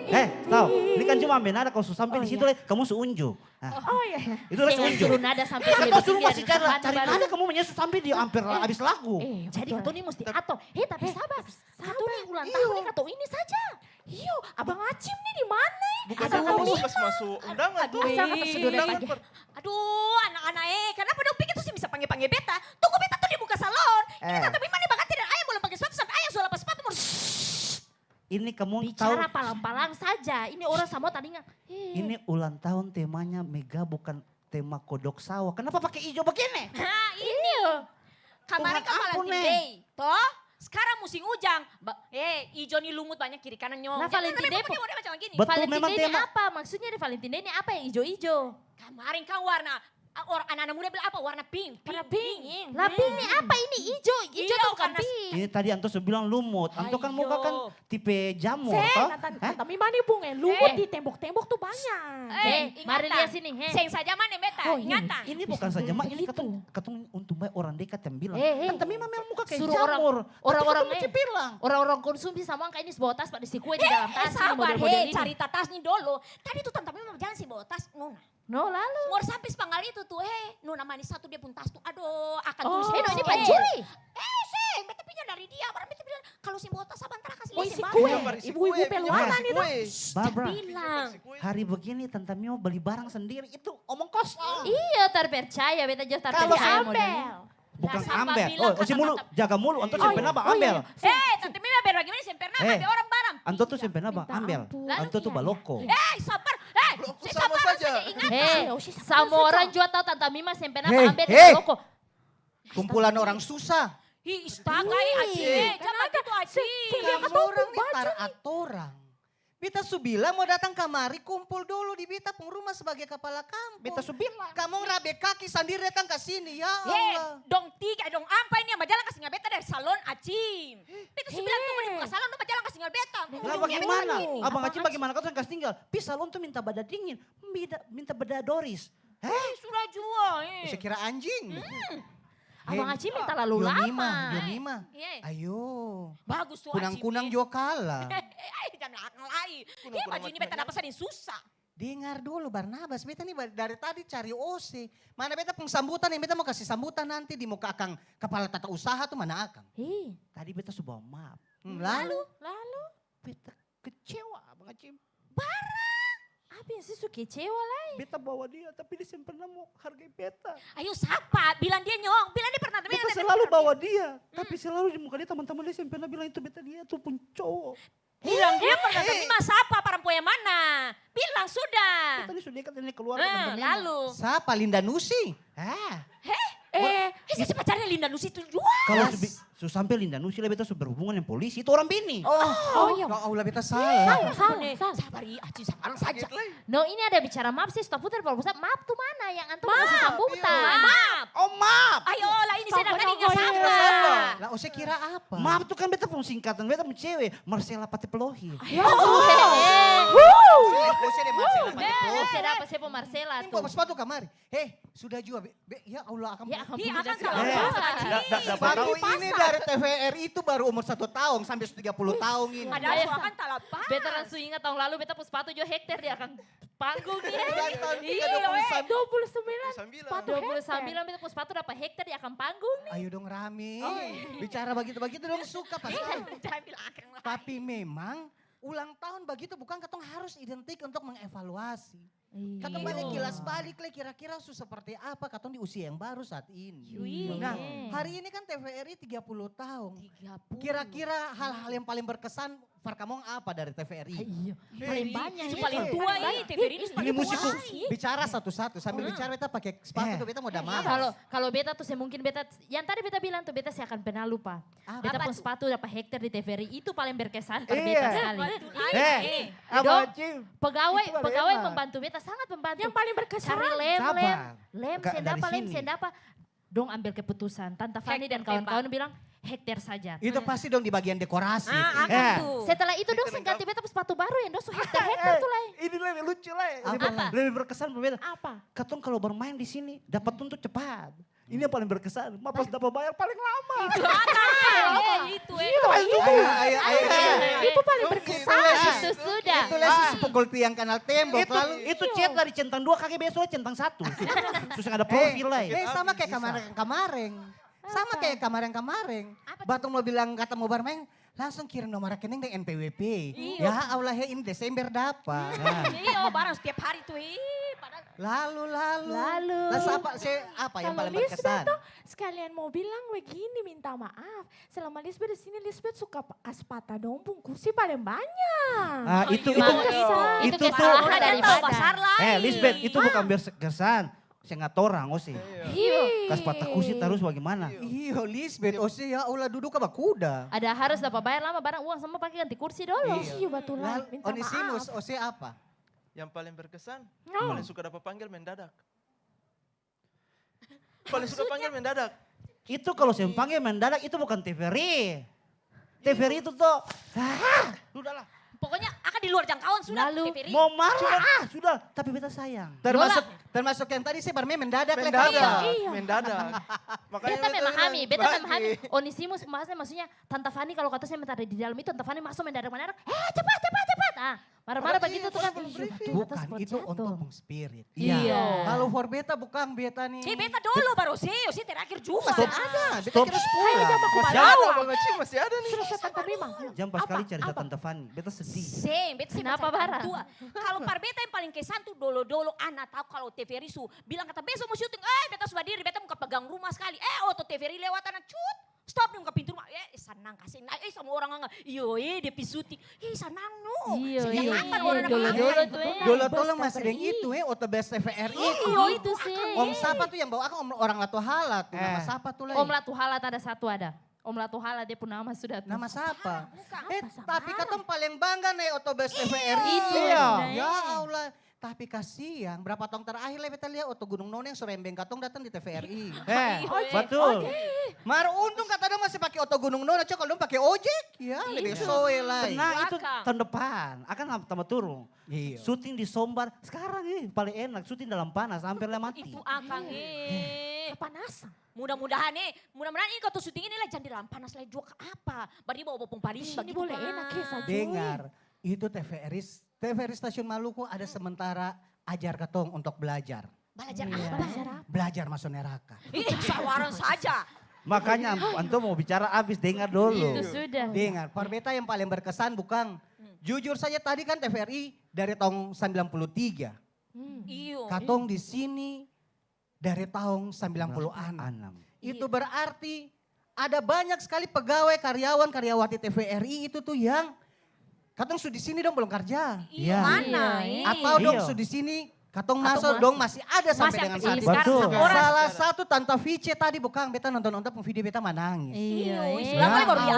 ini. Eh, stop. Ini kan cuma ambe nada, kalo su sampe di situ lai, kamu su unjuk. Ah. Oh, iya, iya. Itu harus unjuk. Suruh nada sampai lebih tinggi dari Tante Fani. Cari nada, kamu maunya su sampe di amper abis lagu. Eh, jadi katong ni musti ator. He, tapi sabar. Katong ni ulang tahun ni katong ini saja. Iyo, Abang Acim ni di mana? Bukan katong musti kas maso undangan tu. Aduh, anak-anak, eh, kenapa dong pikir tu seng bisa pangge-pangge beta? Tunggu beta tu di muka salon. Ini Tante Bima ni baganti deng ayam, balom pake sepatu, sampe ayam su lapas sepatu, baru. Ini kamu tahu. Bicara palang-palang saja, ini orang samua talinga. Ih. Ini ulang tahun temanya mega bukan tema kodok sawah. Kenapa pakai ijo begini? Hah, ini. Kemarin kan Valentine Day, toh? Sekarang musim ujang. Ba-, eh, ijo ni lumut banyak kiri kanan nyong. Lah, Valentine Day pake model macam gini. Betul, Valentine memang Day ni tema. Apa? Maksudnya di Valentine Day ni apa yang ijo-ijo? Kemarin kan warna, a-, or-, anak-anak muda bilang apa? Warna pink. Warna pink. Lah, pink ni apa ini? Ijo, ijo atau bukan pink? Ini tadi anto su bilang lumut. Anto kan muka kan tipe jamur, toh? Hah? Tanta Mima ni, Bung, eh, lumut di tembok-tembok tu banyak. Eh, mari lia sini, he. Seng saja mane beta, ingatan. Ini bukan saja, Ma, ini katong, katong untung bae orang dekat yang bilang. Tanta Mima memang muka kayak jamur. Orang-orang, eh, orang-orang konsumsi samua angka ini su bawa tas, pak, isi kue di dalam tas, ini model-model ini. Carita tas ni dolo. Tadi tu Tanta Mima bajalan seng bawa tas, Nona. No, lalu? Mor sampe spanggal itu tu, he, nona manis satu dia pung tas tu, adoh, akang tulis, he, no, ini pancuri. Eh, seng, beta pinjam dari dia, barang beta bilang, "Kalo seng bawa tas, sabantar, kasi lia seng barang." Ibu-ibu peluangan itu. Barbara, hari begini Tanta Mima beli barang sendiri, itu omong kosong. Iya, tar percaya, beta jua tar percaya model ini. Bukan ambel. Oh, ose mulu, jaga mulu. Anto seng pernah ba ambel. Eh, Tanta Mima biar bagimana seng pernah ambe orang barang. Anto tu seng pernah ba ambel. Anto tu baloko. Eh, sabar. Eh, sabar saja, ingatan. Samua orang jua tau Tanta Mima seng pernah ba ambel deng baloko. Kumpulan orang susah. Hi, istaga, eh, Aji, eh, jang bagitu, Aji. Kamu orang ni tar atorang. Beta su bilang mo datang kamari, kumpul dolo di beta pung rumah sebagai kapala kampung. Beta su bilang. Kamong rabe kaki sandiri datang ka sini, ya Allah. Dong tiga, dong ampa ini yang bajalang kasi tinggal beta dari salon, Acim. Beta su bilang, tunggu di muka salon, dong bajalang kasi tinggal beta. Lah, bagimana? Abang Acim, bagimana katong kasi tinggal? Pi salon tu minta bada dingin, minta bada doris. Heh? Sudah jua, eh. Bisa kira anjing. Abang Acim talalu lama. Yonima, Yonima. Ayo. Bagus tu, Acim. Kunang-kunang jua kalah. Eh, jang bilang akang lai. Dia baju ini beta dapa sa deng susah. Dengar dolo, Barnabas, beta ni ba-, dari tadi cari ose. Mana beta pung sambutan yang beta mo kasi sambutan nanti di muka akang kapala tata usaha tu, mana akang? Tadi beta su bawa map. Lalu? Lalu? Beta kecewa, Abang Acim. Barang! Apa yang se su kecewa lai? Beta bawa dia, tapi dia seng pernah mo hargai beta. Ayo, sapa? Bilang dia nyong, bilang dia pernah. Beta selalu bawa dia, tapi selalu di muka dia, tamang-tamang dia seng pernah bilang itu beta dia tu pung cowo. Bilang dia pernah terima sapa, parampuang yang mana? Bilang sudah. Beta ni su dekat ini keluarga. Lalu? Sapa, Linda Nusi? Ah. Heh? Eh, seng pacarnya Linda Nusi itu jua. Kalo su bi-, su sampe Linda Nusi lai beta su berhubungan deng polisi, itu orang bini. Oh, ya Allah, beta salah. Salah, salah, salah. Sabar, i, Aci, sabar saja. No, ini ada bicara map, se su taputar pala pusat, map tu mana yang antum kasi sambutan? Map. Oh, map. Ayo lah, ini saya dapat ingat sapa. Lah, ose kira apa? Map tu kan beta pung singkatan, beta pung cewe, Marcella Pate Pelohi. Ya Tuhan. Ose dapa, se pung Marcella tu. Ini bawa sepatu kamari. Hei, sudah jua, be, be, ya Allah, akang. Ya, akang pung. Sepatu ini dari T V R I itu baru umur satu tahun sampe su tiga puluh tahun ini. Padahal su akang talapas. Beta langsung ingat tahun lalu beta pung sepatu jua hekter di akang panggung ni. Dari tahun tiga puluh sembilan. Dua puluh sembilan. Dua puluh sembilan beta pung sepatu dapa hekter di akang panggung ni. Ayo dong rame. Bicara bagitu-bagitu dong suka pasti. Jangan bilang akang lah. Tapi memang ulang tahun bagitu bukang katong harus identik untuk mengevaluasi. Katong bale kilas balik lai, kira-kira su seperti apa katong di usia yang baru saat ini. Nah, hari ini kan T V R I tiga puluh tahun. Kira-kira hal-hal yang paling berkesan par kamong apa dari T V R I? Paling banyak itu. Paling tua ini, T V R I ini paling tua. Ini musik bicara satu-satu, sambil bicara beta pake sepatu tu beta mo damai. Kalo, kalo beta tu se mungkin beta, yang tadi beta bilang tu beta se akan pernah lupa. Beta pung sepatu dapa hekter di T V R I, itu paling berkesan par beta skali. Dong, pegawai, pegawai membantu beta, sangat membantu. Yang paling berkesan. Cari lem, lem, lem, seng dapa, lem, seng dapa. Dong ambil keputusan, Tanta Fani dan kawan-kawan bilang, "Hekter saja." Itu pasti dong di bagian dekorasi. Setelah itu dong seng ganti beta pung sepatu baru yang dong su hekter-hekter tu lai. Ini lai lucu lai. Apa? Lebih berkesan par beta. Apa? Katong kalo bermain di sini, dapa tuntut cepat. Ini yang paling berkesan, ma pas dapa bayar paling lama. Itu akang, eh, itu, eh. Itu paling suka. Ayo, ayo, ayo. Itu paling berkesan. Itu sudah. Itu lai su pukul tiang kanal tembok, lalu. Itu chat dari centang dua, kage beso centang satu. Su seng ada profil lai. Eh, sama kaya kamareng-kamareng. Sama kaya kamareng-kamareng. Apa tuh? Katong mo bilang katong mo barmaeng, langsung kirim nomor rekening deng N P W P. Iyo. Ya Allah, he, ini Desember dapa. Iyo, barang setiap hari tuh, ih, padahal Lalu, lalu. Lalu. Lah, sapa, se-, apa yang paling berkesan? Lisbeth tuh sekalian mau bilang begini, minta maaf. Selama Lisbeth di sini, Lisbeth suka pa-, kas patah dong pung kursi paling banyak. Ah, itu, itu, itu tuh. Itu kesalahan daripada. Eh, Lisbeth, itu bukan berkesan. Seng atorang, ose. Iya. Kas patah kursi tarus bagemana? Iyo, Lisbeth, ose, ya Allah, dudu ka bakuda. Ada harus dapa bayar lama barang uang sama pake ganti kursi dolo. Iyo, betul lah. Minta maaf. Onesimus, ose apa? Yang paling berkesan, paling suka dapa panggil mendadak. Paling suka panggil mendadak. Itu kalo seng panggil mendadak, itu bukan T V R I. T V R I itu to, ah, sudah lah. Pokoknya akang di luar jangkauan sudah, T V R I. Mau marah, ah, sudah. Tapi beta sayang. Termasuk, termasuk yang tadi saya barmain mendadak, mendadak. Iya, iya. Mendadak. Makanya beta memahami, beta memahami. Onesimus maksudnya, maksudnya Tanta Fani kalo katong seng minta ada di dalam itu, Tanta Fani maso mendadak-mendadak, "Eh, cepat, cepat, cepat." Ah, marah-marah bagitu tuh kan. Bukan, itu onto pung spirit. Iya. Kalo for beta bukang beta nih. Eh, beta dolo baru se, ose terakhir jua. Masih ada, beta kira sepuluh. Masih ada, Bang Acil, masih ada nih. Sudah, sudah, Tanta Mima. Jang pas kali carita Tanta Fani, beta sedih. Seng, beta seng bacarita orang tua. Kalo par beta yang paling kesan tuh dolo-dolo ana tau kalo T V R I su bilang kata, "Beso mo syuting," eh, beta su badiri, beta muka pegang rumah skali. Eh, oto T V R I lewat ana, cut. Stop deng muka pintu rumah, eh, sanang kasi, eh, samua orang nganga, iyo, eh, dia pi syuting, eh, sanang no. Iyo, sejak kapan orang dapa dolo-dolo tuh, eh. Dolo-dolo masih deng itu, eh, oto bus T V R I itu. Iyo, itu sih. Om sapa tuh yang bawa akang, Om orang Latuhala tuh, nama sapa tuh lai? Om Latuhala ada satu ada. Om Latuhala dia pung nama sudah tuh. Nama sapa? Eh, tapi katong paleng bangga nae oto bus T V R I. Itu. Ya Allah. Tapi kasiang, berapa taong terakhir lai beta lia oto Gunung Nona yang su rembeng katong datang di T V R I. Eh, batul. Mar untung kata dong masih pake oto Gunung Nona, coba kalo dong pake ojek, ya lebe soe lai. Tenang, itu taong depan, akang tambah turung. Iya. Syuting di Sombar, skarang ini paling enak, syuting dalam panas, amper lai mati. Itu akang e. Kapanasan. Mudah-mudahan e, mudah-mudahan ini katong syuting ini lai jang di dalam panas lai jua ka apa. Baru dia bawa popong palinggi bagitu. Di sini boleh enak e, sajo e. Dengar, itu T V R I T V R I Stasiun Maluku ada sementara ajar katong untuk belajar. Balajar apa? Balajar apa? Belajar maso neraka. Ih, sabarang saja. Makanya antum mo bicara abis, dengar dolo. Itu sudah. Dengar, par beta yang paling berkesan bukang. Jujur saja tadi kan T V R I dari tahun sembilan puluh tiga. Iyo. Katong di sini dari tahun sembilan puluh enam. Itu berarti ada banyak skali pegawai, karyawan, karyawati T V R I itu tuh yang katong su di sini dong balong karja. Iya. Mana, e? Atau dong su di sini, katong maso, dong masih ada sampe dengan saat ini. Salah satu Tanta Vice tadi bukang, beta nonton-nonton pung video, beta manangis. Iya, e. Ya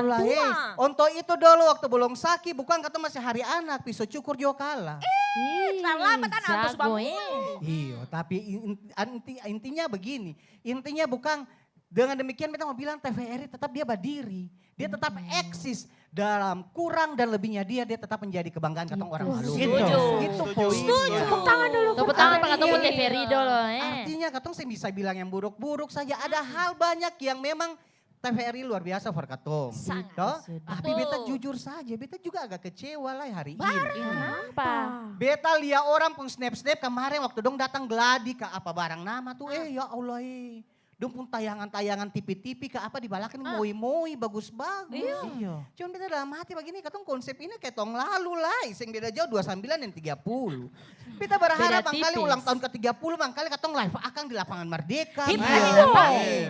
Allah, e. Onto itu dolo waktu balong saki, bukang katong masih hari anak, piso cukur jua kalah. Eh, tarlambat ana, antua su bangun. Iyo, tapi in-, inti-, intinya begini, intinya bukang, dengan demikian beta mo bilang T V R I tetap dia badiri, dia tetap eksis dalam kurang dan lebihnya dia, dia tetap menjadi kebanggaan katong orang Maluku. Itu. Itu poinnya. Setuju. Tepuk tangan dulu. Tepuk tangan par katong pung T V R I dolo, e. Artinya katong seng bisa bilang yang buruk-buruk saja, ada hal banyak yang memang T V R I luar biasa for katong. Sangat. Toh? Tapi beta jujur saja, beta juga agak kecewa lai hari ini. Barang. Kenapa? Beta lia orang pung snap-snap kamareng waktu dong datang gladi ka apa barang nama tuh, eh, ya Allah, e. Dong pung tayangan-tayangan T V-T V ka apa di balakang ni moi-moi, bagus-bagus. Iya. Cuman beta dalam hati bagini, katong konsep ini kaya tong lalu lai, seng beda jauh dua sambilan deng tiga puluh. Beta berharap mangkali ulang tahun ke tiga puluh, mangkali katong live akang di Lapangan Merdeka.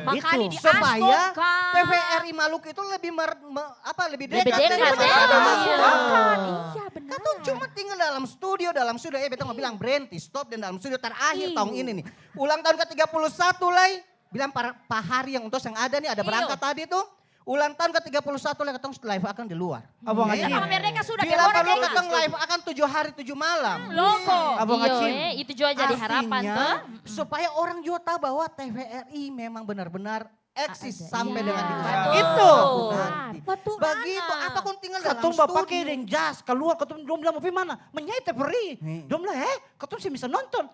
Makanya di supaya T V R I Maluku itu lebih mer-, me-, apa, lebih dekat dengan masyarakat. Iya, benar. Katong cuma tinggal dalam studio, dalam studio. Eh, beta mo bilang, brenti, stop deng dalam studio. Terakhir tahun ini nih. Ulang tahun ke tiga puluh satu lai, bilang pa, pa Hari yang untuk yang ada nih, ada berangkat tadi tuh. Ulang tahun ke tiga puluh satu lai katong live akang di luar. Abang Haji. Bila perlu katong live akang tujuh hari tujuh malam. Abang Haji. Itu jua jadi harapan toh. Supaya orang jua tau bahwa T V R I memang benar-benar eksis sampe dengan di usia. Itu. Betul. Bagitu, apa kong tinggal dalam studio. Katong bapake deng jas, kaluar, katong, dong bilang, "Mau pi mana?" Menyai T V R I. Dong bilang, "Eh, katong seng bisa nonton."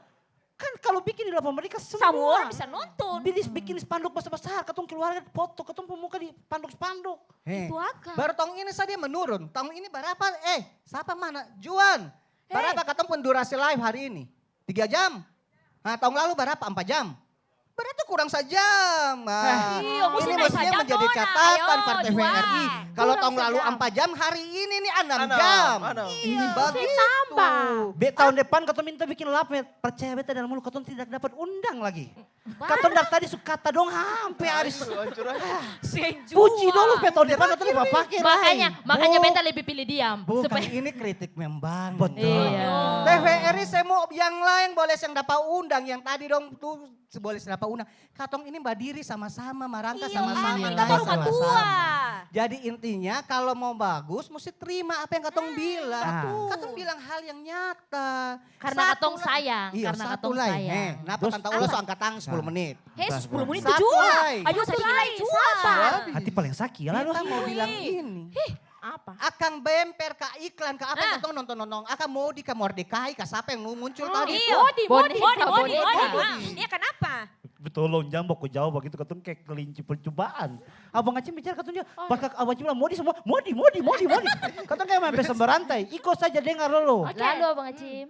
Kan kalo biking di Lapangan Merdeka, samua orang bisa nonton. Bikin spanduk basar-basar, katong keluarga foto, katong pung muka di spanduk-spanduk. He. Itu akang. Baru tahun ini saja menurun. Tahun ini barapa? Eh, sapa mana? Juan. Barapa katong pung durasi live hari ini? Tiga jam. Nah, tahun lalu barapa? Ampa jam. Berarti kurang sajam. Ah, iyo, musti ini nae mestinya sajam menjadi dong, catatan ayo, par T V R I. Jual. Kalau tahun lalu ampa jam, hari ini nih anam jam. Anam, anam. Iyo, musti tambah. Be, tahun depan katong minta bikin love match, percaya beta dalam mulu, katong tidak dapat undang lagi. Katong dari tadi su kata dong hampe abis. Aduh, hancur aja. Puji dolo, be, tahun depan katong papake lai. Makanya, makanya beta lebih pilih diam. Bukan, ini kritik membangun. Betul. Iya. T V R I semua yang lain boleh seng dapa undang, yang tadi dong tuh boleh seng dapa undang. Katong ini badiri sama-sama, marangka sama-sama, nae sama-sama. Iya, katong rumah tua. Jadi intinya kalo mau bagus musti terima apa yang katong bilang. Katong bilang hal yang nyata. Karna katong sayang, karna katong sayang. Napa Tanta Ola so angka tangan sepuluh menit? He, sepuluh menit tu jua. Ayo, satu lai jua. Hati paleng saki, lalu. Beta mau bilang ini. Apa? Akang bemper ka, iklan ka, apa yang katong nonton-nonton? Akang Modi ka, Mordekai ka, sapa yang muncul tadi? Iyo. Modi, Modi, Modi, Modi. Iya, kanapa? Tolong jang baku jawab bagitu, katong kaya kelinci percobaan. Abang Acim bicara katong jua, pas Abang Acim bilang Modi semua, Modi, Modi, Modi, Modi. Katong kaya main pesta berantai, iko saja dengar dolo. Oke. Lalu Abang Acim.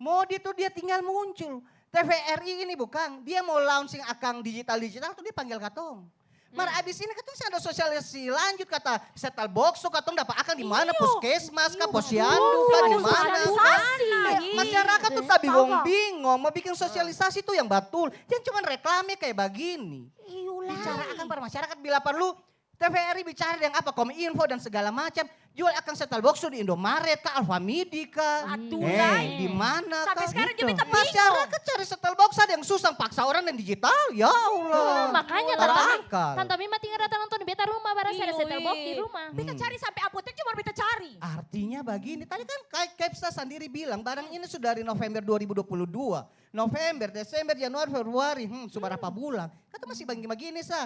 Modi tuh dia tinggal muncul. T V R I ini bukang, dia mau launching akang digital-digital tuh dia panggil katong. Mar abis ini katong seng ada sosialisasi lanjut kata setel box tuh katong dapa akang di mana, puskesmas ka, posyandu ka, di mana. Masyarakat tuh tabingong-bingong, mau biking sosialisasi tuh yang batul. Jang cuman reklame kaya bagini. Bicara akang par masyarakat bila parlu T V R I bicara deng apa, Kominfo dan segala macam, jual akang setel box di Indomaret ka, Alfamidi ka. Di mana ka. Sampe skarang jua beta bingung. Masyarakat cari setel box ada yang susah, paksa orang deng digital, ya Allah. Makanya Tanta Mima tinggal datang nonton di beta rumah, barang ada setel box di rumah. Beta cari sampe apotek cuma beta cari. Artinya bagini, tadi kan Kepsa sandiri bilang, barang ini su dari November dua ribu dua puluh dua. November, Desember, Januari, Februari, hmm, su barapa bulan. Katong masih bagini-bagini sa.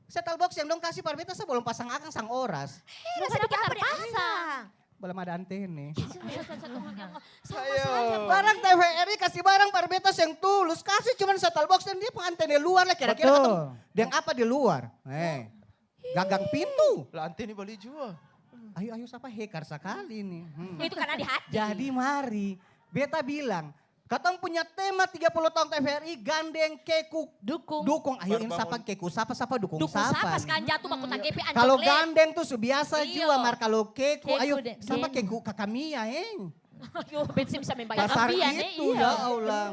Setel box yang dong kasi par beta sa balom pasang akang sang oras. Hei, rasa biking apa deng akang? Balom ada antene. Barang T V R I kasi barang par beta seng tulus, kasi cuman setel box dan dia pung antene luar lah, kira-kira katong deng apa di luar? Eh, gagang pintu. Lah antene bali jua. Ayo, ayo, sapa hekar sakali ni. Hmm. Itu karena di hati. Jadi mari, beta bilang, katong punya tema tiga puluh tahun T V R I, gandeng keku dukung. Ayo, ini sapa keku, sapa, sapa dukung sapa. Dukung sapa, sekarang jatuh baku tanggepe ancor. Kalo gandeng tuh su biasa jua, mar kalo keku, ayo, sapa keku kakamia, eh? Ayo, bensin bisa membayar kakamia, eh, itu, iya. Ya Allah.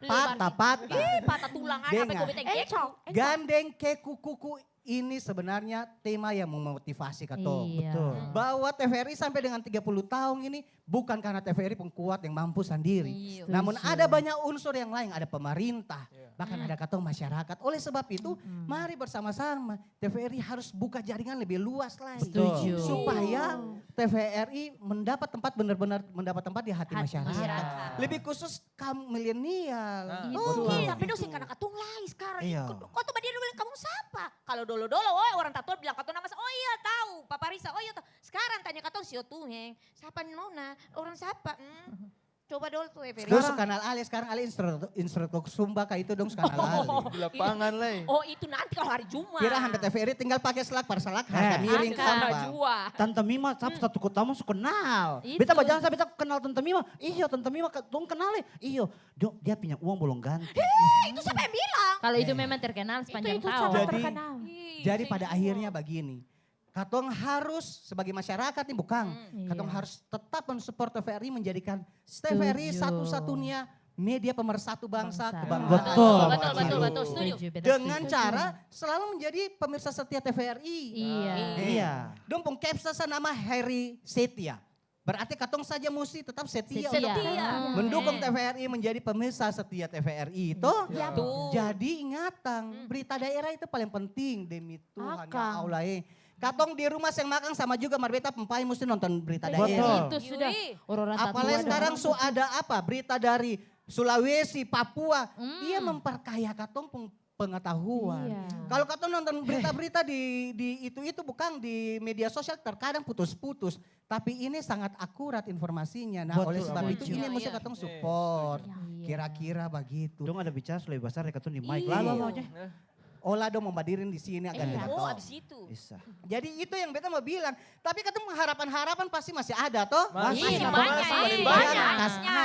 Patah, patah. Ih, patah tulang, ada apa itu, beteng keku. Gandeng keku kuku ini sebenarnya tema yang memotivasi katong. Iya. Betul. Bahwa T V R I sampai dengan tiga puluh tahun ini bukan karena T V R I pung kuat yang mampu sandiri. Iya. Namun ada banyak unsur yang lain, ada pemerintah, bahkan ada katong masyarakat. Oleh sebab itu, mari bersama-sama T V R I harus buka jaringan lebih luas lagi. Setuju. Supaya T V R I mendapat tempat, benar-benar mendapat tempat di hati masyarakat. Lebih khusus kaum milenial. Nah, betul. Oke, tapi dong seng kana katong lai skarang. Iya. Ko-, ko tu badiri bilang, "Kamong sapa?" Kalo dolo-dolo, oh, orang tatua bilang katong nama sa-, oh iya, tau, paparisa, oh iya, tau. Skarang tanya katong, "Sio Tuheng, sapa nona? Orang sapa?" Hmm. Coba dolo tu, F R I. Dong su kanal ale, skarang ale instru-, instruktur Zumba ka itu dong su kanal ale. Di lapangan lai. Oh, itu nanti kalo hari Jumat. Kira hampe T V R I tinggal pake slak, par slak, harga miring, sampah. Tanta Mima, satu kota mah su kenal. Beta bajalan sa, beta kenal Tanta Mima. Iyo, Tanta Mima, dong kenal e. Iyo, dia punya uang belum ganti. Hei, itu siapa yang bilang? Kalau itu memang terkenal sepanjang tahun. Jadi, jadi pada akhirnya begini, katong harus sebagai masyarakat nih, bukang, katong harus tetap mensupport T V R I, menjadikan T V R I satu-satunya media pemersatu bangsa, kebanggaan. Betul. Betul, betul, betul, setuju. Dengan cara selalu menjadi pemirsa setia T V R I. Iya. Dong pung caption sa nama Heri Setia. Berarti katong saja musti tetap setia untuk mendukung T V R I menjadi pemirsa setia T V R I, toh? Iya, betul. Jadi ingatang, berita daerah itu paling penting, demi Tuhan, ya Allah, eh. Katong di rumah seng makang sama juga, mar beta pung pai musti nonton berita daerah. Betul. Itu sudah. Apalagi sekarang su ada apa, berita dari Sulawesi, Papua, dia memperkaya katong pung pengetahuan. Iya. Kalau katong nonton berita-berita di, di itu-itu, bukang, di media sosial, terkadang putus-putus. Tapi ini sangat akurat informasinya. Nah, oleh sebab itu ini musti katong support. Kira-kira bagitu. Dong ada bicara su lebih basar dari katong di mic. Lalu apa aja? Ola dong mau badirin di sini agak dekat. Oh, abis itu. Jadi itu yang beta mau bilang. Tapi katong harapan-harapan pasti masih ada, toh? Masih banyak, masih banyak.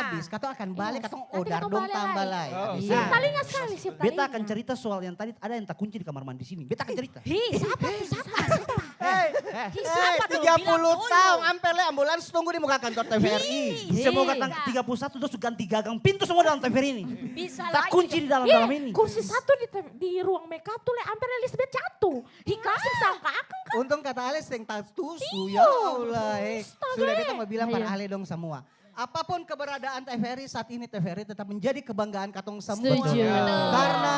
Abis, katong akan bale, katong odar dong tamba lai. Abis. Iya. Talinga skali, siap talinga. Beta akan carita soal yang tadi ada yang takunci di kamar mandi sini. Beta akan carita. Hi, sapa tu? Sapa? Sapa? Hei, hei, tiga puluh taong amper lai ambulans tunggu di muka kantor T V R I. Semoga tanggal tiga puluh satu dong su ganti gagang pintu semua dalam T V R I ini. Takunci di dalam-dalam ini. Kursi satu di te-, di ruang makeup tu lai amper lai Lisbeth jatuh. Hi, kasih sangka akang ka? Untung kata ale seng tatusu, ya Allah, eh. Sudah beta mo bilang par ale dong samua. Apapun keberadaan T V R I saat ini, T V R I tetap menjadi kebanggaan katong semua. Setuju. Karena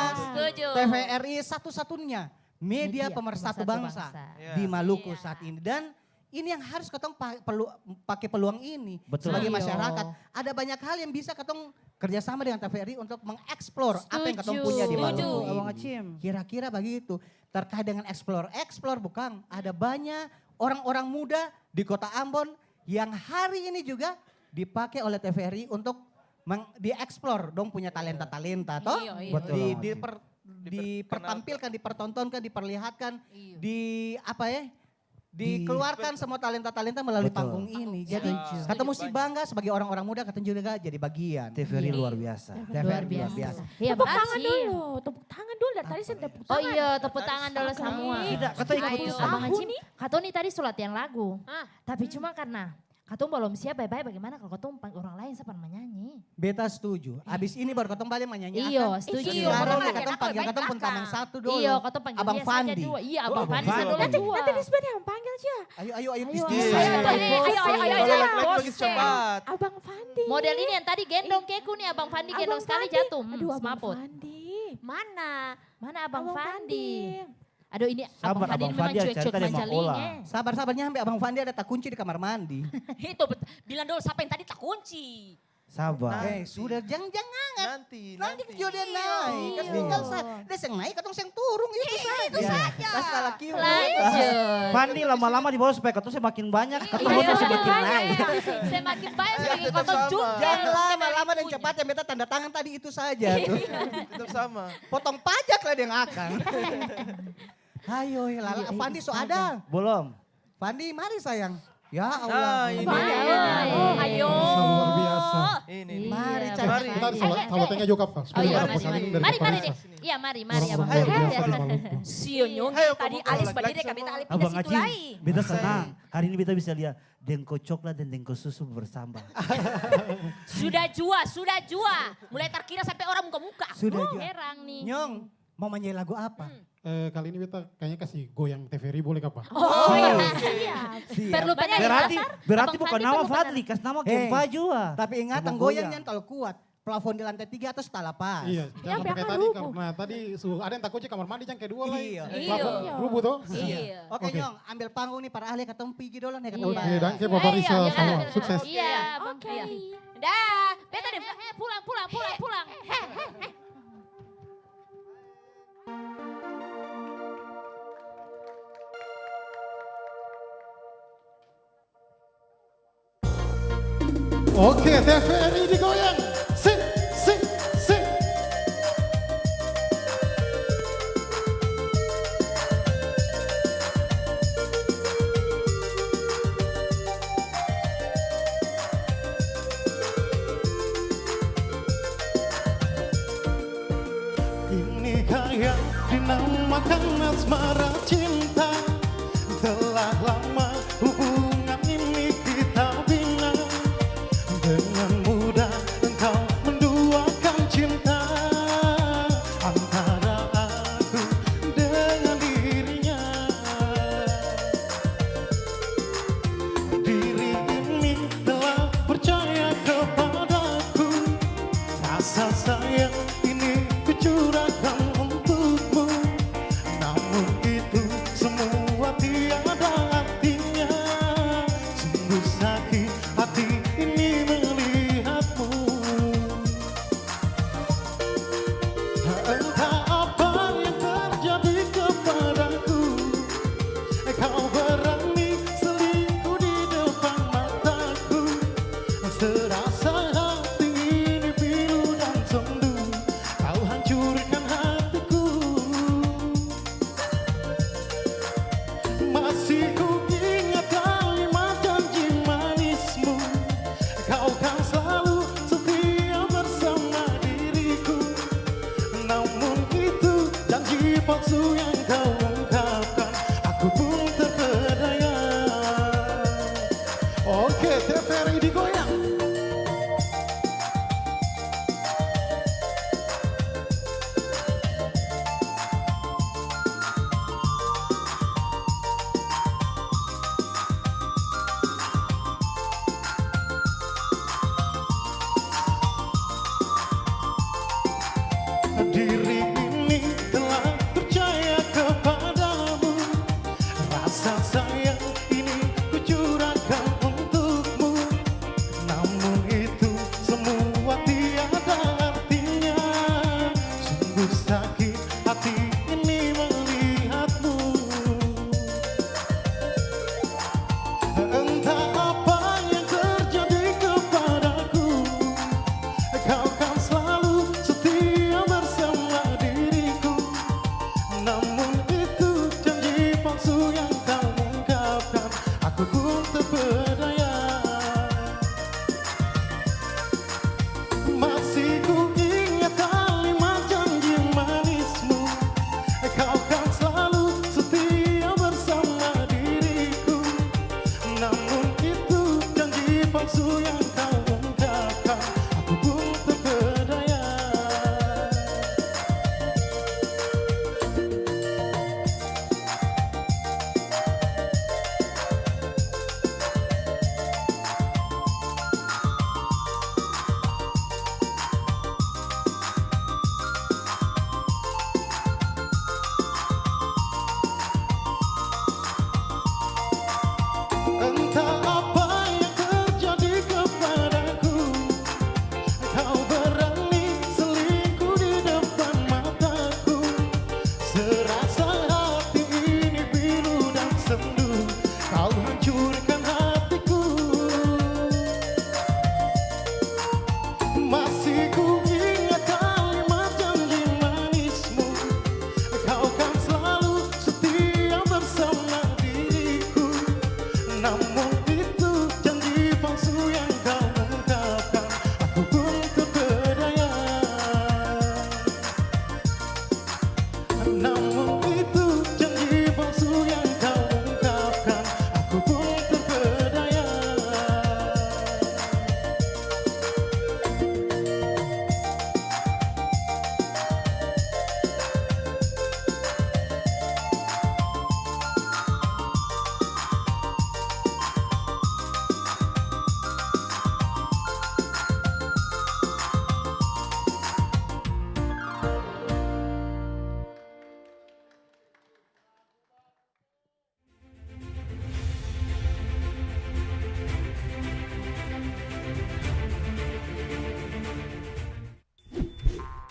T V R I satu-satunya media pemersatu bangsa di Maluku saat ini. Dan ini yang harus katong pa-, perlu, pake peluang ini sebagai masyarakat. Ada banyak hal yang bisa katong kerjasama dengan T V R I untuk mengeksplor apa yang katong punya di Maluku ini. Kira-kira bagitu. Terkait dengan explore, explore bukang. Ada banyak orang-orang muda di Kota Ambon yang hari ini juga dipake oleh T V R I untuk meng-, dieksplor dong punya talenta-talenta, toh? Iya, iya. Betul. Di, diper-, dipertampilkan, dipertontonkan, diperlihatkan, di, apa ya, dikeluarkan semua talenta-talenta melalui panggung ini. Jadi, katong musti bangga sebagai orang-orang muda, katong juga jadi bagian. T V R I luar biasa. T V R I luar biasa. Iya, tepuk tangan dulu, tepuk tangan dulu, dari tadi saya tepuk tangan. Oh iya, tepuk tangan dulu samua. Tidak, katong ikuti sama. Abang Haji, katong ni tadi su latihan lagu. Tapi cuma karna katong balom siap bae-bae, bagimana kalo katong pang-, orang laeng sa par manyanyi? Beta setuju. Abis ini baru katong bale manyanyi akang. Iyo, setuju. Sekarang katong panggil katong pung tamang satu dulu. Iyo, katong panggil dia saja dua. Iya, Abang Fandi. Abang Fandi sa dolo jua. Nanti, nanti dia seperti yang panggil jua. Ayo, ayo, ayo, pis, pis. Ayo, ayo, ayo, ayo, ayo, ayo. Abang Fandi. Model ini yang tadi gendong keku nih, Abang Fandi gendong skali jatuh. Aduh, Abang Fandi. Mana? Mana Abang Fandi? Aduh, ini Abang Fandi ini memang cuek-cuek manjaling, eh. Sabar, sabar, nyampe Abang Fandi ada takunci di kamar mandi. Itu bet-, bilang dulu siapa yang tadi takunci. Sabar. Eh, sudah, jang-, jangan. Nanti, nanti jua dia naik. Kan tinggal sa-, dia seng naik, katong seng turung, itu saja. Itu saja. Kas lalaki. Lanjut. Fandi lama-lama di bawah supaya katong semakin banyak, katong semakin naik. Semakin banyak, semakin kotor juga. Jangan lama-lama dan cepat, yang beta tanda tangan tadi itu saja. Tetap sama. Potong pajak lah deng akang. Ayo, eh, lala, Fandi so ada? Belum. Fandi, mari sayang. Ya Allah. Nah, ini. Ayo. Luar biasa. Ini. Mari, cari. Mari. Bentar, salah, salah tengah juga, Pak. Oh, iya, mari, mari. Mari, mari deh. Iya, mari, mari, Abang. Ayo, ayo, ayo. Sio nyong tadi alis badiri, kami tali pindah situ lai. Beta senang. Hari ini beta bisa lihat dengko coklat dan dengko susu bersama. Sudah jua, sudah jua. Mulai tarkira sampai orang muka-muka. Sudah jua. Herang nih. Nyong, mau manyanyi lagu apa? Eh, kali ini beta kayaknya kasih goyang T V R I boleh ka, Pak? Oh, iya. Siap. Perlu penyanyi latar? Berarti, berarti bukan nama Fadli, kas nama Kempa jua. Tapi ingatan, goyang jang talalu kuat. Plafon di lantai tiga atas talapas. Iya, jang sampai kaya tadi, karna tadi su ada yang takunci kamar mandi jang kedua lai. Iya. Plafon rubuh to? Iya. Oke, Nyong, ambil panggung nih, para ahli, katong pigi dolo nih, katong. Oke, danke, Bapak Risa, samua. Sukses. Iya, Bang. Dah, beta deh. Pulang, pulang, pulang, pulang. Oke, T V R I digoyang. Sik, sik, sik. Ini kaya dinamakan asmara cinta. Telah lama hubungan ini kita bina. Dengan mudah engkau menduakan cinta antara aku dengan dirinya. Diri ini telah percaya kepadaku, rasa sayang ini kucurahkan untukmu. Namun itu semua tiada artinya, sungguh sakit hati ini melihatmu. Entah apa yang terjadi kepadaku, kau berani selingkuh di depan mataku. Serasa hati ini pilu dan sendu, Aku pun tak berdaya. Entah apa yang terjadi kepadaku, kau berani selingkuh di depan mataku. Serasa hati ini pilu dan sendu, kau hancurkan hatiku. Masih ku ingat kalimat janji manismu, kau kan selalu setia bersama diriku. Namun itu janji palsu yang kau ungkapkan, aku pun tak berdaya. Namun itu janji palsu yang kau ungkapkan, aku pun tak berdaya.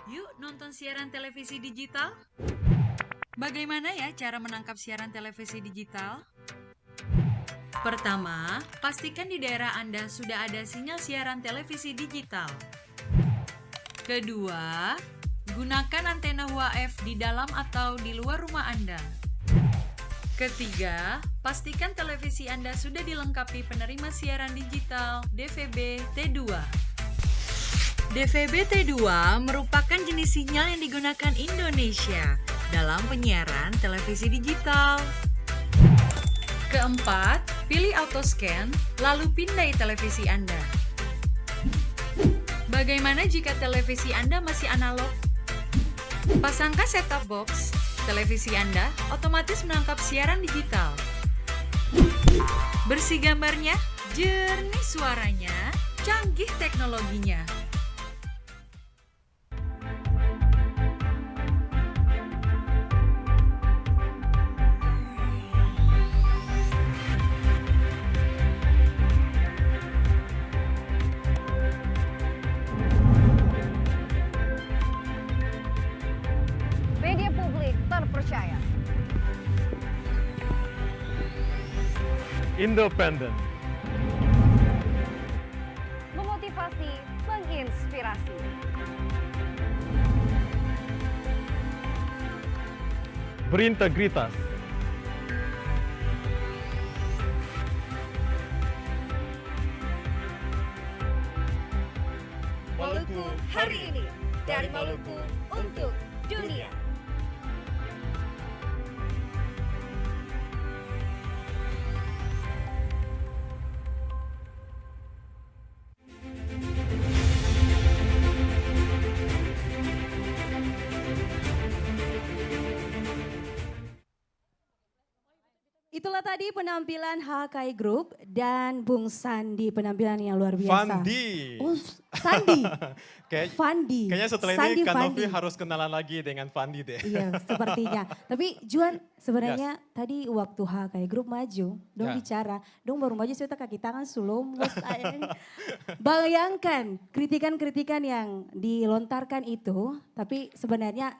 Yuk nonton siaran televisi digital. Bagaimana ya cara menangkap siaran televisi digital? Pertama, pastikan di daerah Anda sudah ada sinyal siaran televisi digital. Kedua, gunakan antena H U A F di dalam atau di luar rumah Anda. Ketiga, pastikan televisi Anda sudah dilengkapi penerima siaran digital D V B T dua. D V B T dua merupakan jenis sinyal yang digunakan Indonesia dalam penyiaran televisi digital. Keempat, pilih auto scan, lalu pindai televisi Anda. Bagaimana jika televisi Anda masih analog? Pasangkan set-top box, televisi Anda otomatis menangkap siaran digital. Bersih gambarnya, jernih suaranya, canggih teknologinya. Media publik terpercaya. Independen. Memotivasi, menginspirasi. Berintegritas. Maluku hari ini, dari Maluku untuk dunia. Itulah tadi penampilan H K I Group dan Bung Sandi, penampilan yang luar biasa. Fandi. Oh, Sandi. Kayak-, Fandi. Kayaknya setelah ini Sandi, Kak Novi Fandi harus kenalan lagi dengan Fandi deh. Iya, sepertinya. Tapi Juan, sebenarnya Yes. tadi waktu H K I Group maju, dong Ya. bicara, dong baru maju, saya kaki tangan su lompos, aeng. Bayangkan kritikan-kritikan yang dilontarkan itu, tapi sebenarnya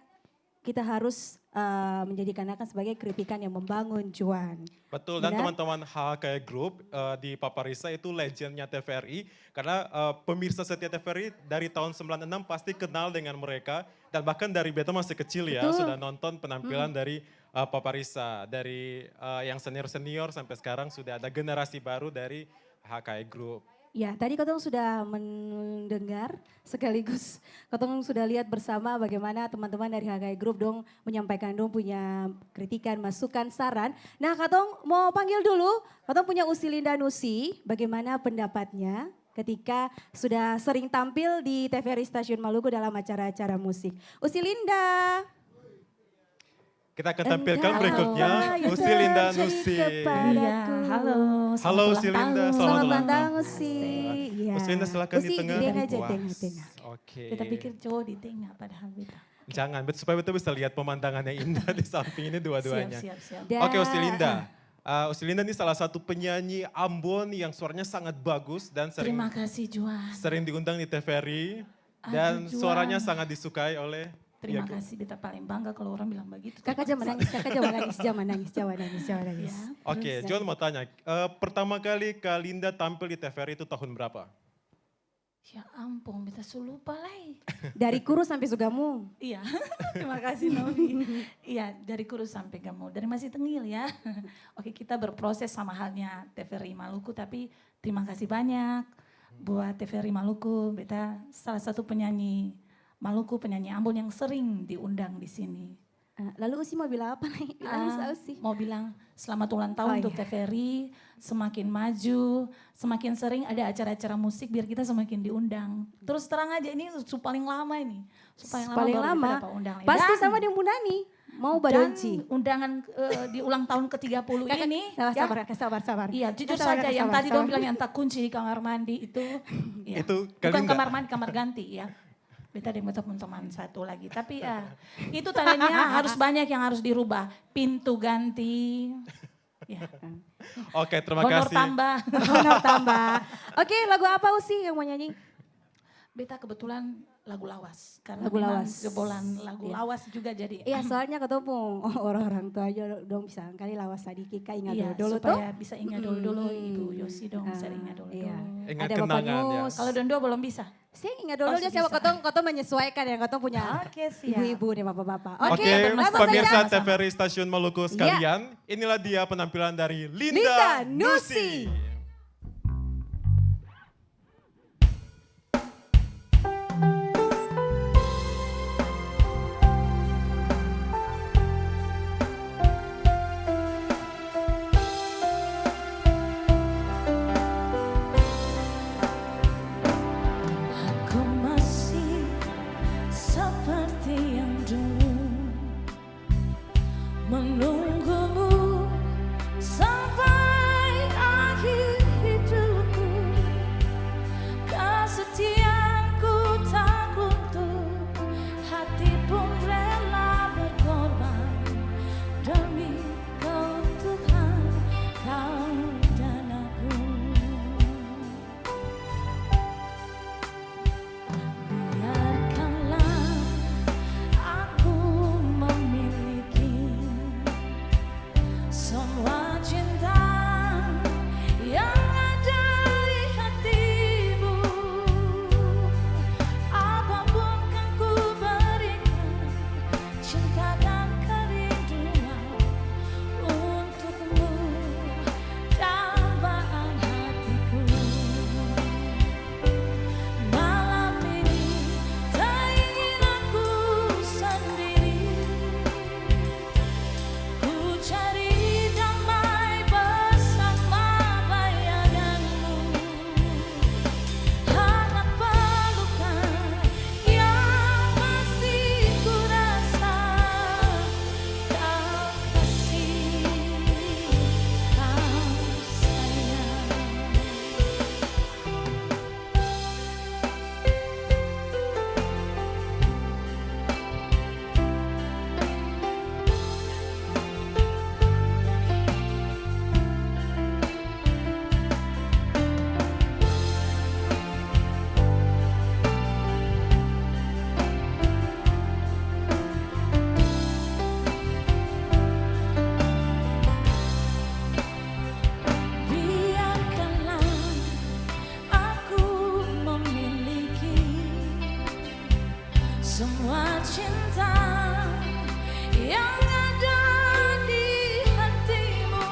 kita harus, eh, menjadikan akan sebagai kritikan yang membangun, Juan. Betul, dan Benar? teman-teman H K I Group, eh, di Paparisa itu legendnya T V R I, karena, eh, pemirsa setia T V R I dari tahun sembilan enam pasti kenal dengan mereka, dan bahkan dari beta masih kecil ya, Betul. sudah nonton penampilan Hmm. dari, eh, Paparisa, dari, eh, yang senior-senior sampai sekarang sudah ada generasi baru dari H K I Group. Ya, tadi katong sudah mendengar sekaligus katong sudah lihat bersama bagaimana teman-teman dari H K I Group dong menyampaikan dong punya kritikan, masukan, saran. Nah, katong mau panggil dulu, katong punya Usi Linda Nusi, bagaimana pendapatnya? ketika sudah sering tampil di T V R I Stasiun Maluku dalam acara-acara musik. Usi Linda. Kita akan tampilkan berikutnya, Usi Linda Nusi. Iya, halo. Halo, Usi Linda, selamat ulang tahun. Selamat ulang tahun, Usi. Iya. Usi Linda, silakan di tengah. Usi, di tengah aja, tengah, tengah. Oke. Beta pikir cowok di tengah, padahal beta. Jangan, bet-, supaya beta bisa lihat pemandangan yang indah di samping ini dua-duanya. Siap, siap, siap. Oke, Usi Linda. Ah, Usi Linda ini salah satu penyanyi Ambon yang suaranya sangat bagus dan sering, sering diundang di T V R I. Terima kasih, Juan. Dan suaranya sangat disukai oleh. Terima kasih, beta paling bangga kalau orang bilang begitu. Kakak jangan menangis, kakak jangan menangis, jangan menangis, jangan menangis, jangan menangis. Ya. Oke, Juan mau tanya, eh, pertama kali Kak Linda tampil di T V R I itu tahun berapa? Ya ampung, beta su lupa lai. Dari kurus sampe su gamul. Iya, terima kasih, Novi. Iya, dari kurus sampe gamul, dari masih tengil ya. Oke, kita berproses sama halnya T V R I Maluku, tapi terima kasih banyak buat T V R I Maluku. Beta salah satu penyanyi Maluku, penyanyi Ambon yang sering diundang di sini. Eh, lalu Usi mau bilang apa lai? Bilang sa Usi. Ah, mau bilang selamat ulang tahun untuk T V R I, semakin maju, semakin sering ada acara-acara musik biar kita semakin diundang. Terus terang aja, ini su paling lama ini. Su paling lama baru kita dapat undang. Pasti sama deng Bunda ni, mau badonci. Dan undangan, eh, di ulang tahun ke tiga puluh ini, sabar, sabar, sabar. Iya, jujur saja, yang tadi dong bilang yang takunci di kamar mandi itu, iya. Itu bukan kamar mandi, kamar ganti, ya. Beta deng beta pung teman satu lagi. Tapi, ah, itu tandanya harus banyak yang harus dirubah. Pintu ganti. Ya. Oke, terima kasih. Honor tambah. Honor tambah. Oke, lagu apa Usi yang mau nyanyi? Beta kebetulan lagu lawas. Karena memang jebolan lagu lawas juga jadi. Iya, soalnya katong pung orang-orang tua aja dong bisa kali lawas sadiki, ka, inga dolo-dolo to. Supaya bisa inga dolo-dolo, Ibu Yosi dong bisa inga dolo-dolo. Ada Bapak Nus. Kalau dong dua belum bisa. Seng, inga dolo dia, siapa katong, katong menyesuaikan yang katong punya ibu-ibu deh, bapak-bapak. Oke, pemirsa T V R I Stasiun Maluku sekalian, inilah dia penampilan dari Linda Nusi. Aku masih seperti yang dulu, menunggumu sampai akhir hidupku. Kesetiaanku tak luntur, hati pun rela berkorban demi kau Tuhan, kau dan aku. Biarkanlah aku memiliki semua cinta yang ada di hatimu. Apapun kan ku berikan, cinta dan kerinduan untukmu, dambaan hatiku. Malam ini tak ingin aku sendiri. Ku cari damai bersama bayanganmu. Hangat pelukan yang masih ku rasa, kau kasih, kau sayang. Biarkanlah aku memiliki semua cinta yang ada di hatimu.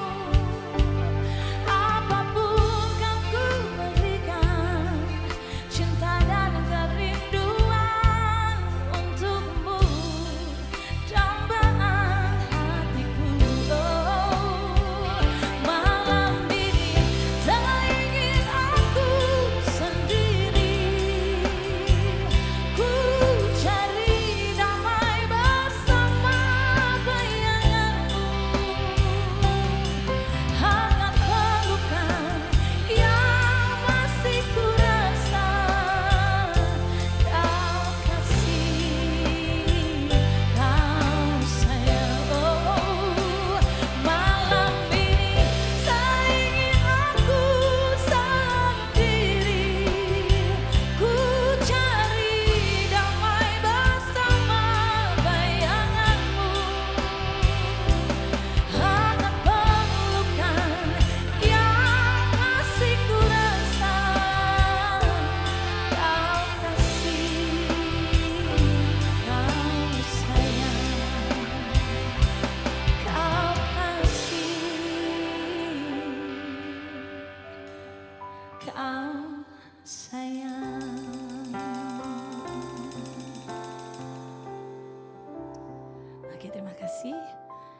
Apapun kan ku berikan, cinta dan kerinduan untukmu. Dambaan hatiku, oh, malam ini tak ingin aku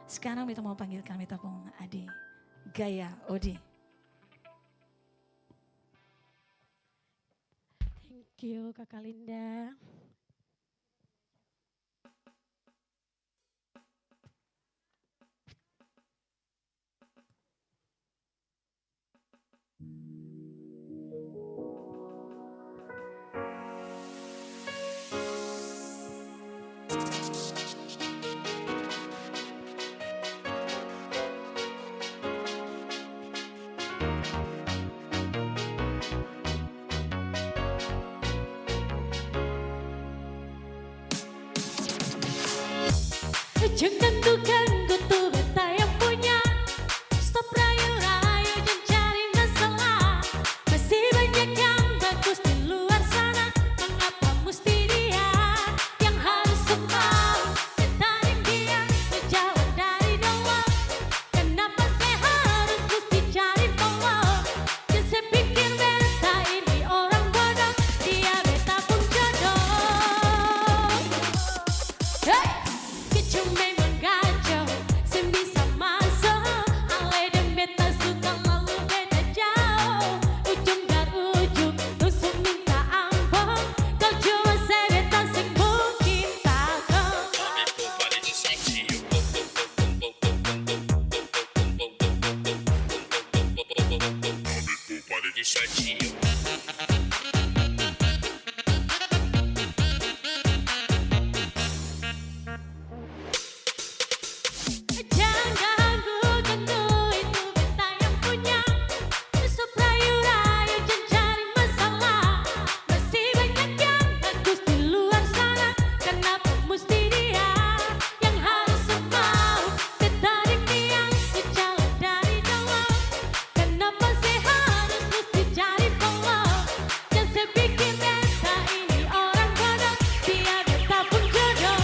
Sekarang beta mau panggilkan beta pung ade Gaya Odi. Thank you, Kaka Linda. Jang ganggu-ganggu tu beta yang punya. Stop rayu-rayu, jang cari masalah. Masih banyak yang bagus di luar sana. Mengapa musti dia yang harus semua? Beta deng dia berjalan dari dulu. Kenapa se harus musti cari follow? Jang se pikir beta ini orang bodoh, dia beta pung jodoh. Hey! Kecu memang gaco, seng bisa maso. Ale deng beta su talalu beda jao. Ujung dari ujung, dong su minta ampong. Kalo cuma se beta seng mungkin tako. Jang ganggu-ganggu itu beta yang punya. Stop rayu-rayu, jang cari masalah. Masih banyak yang bagus di luar sana. Kenapa musti dia yang harus semau? Beta deng dia berjalan dari dulu. Kenapa se harus musti cari follow? Jang se pikir beta ini orang bodoh, dia beta pung jodoh.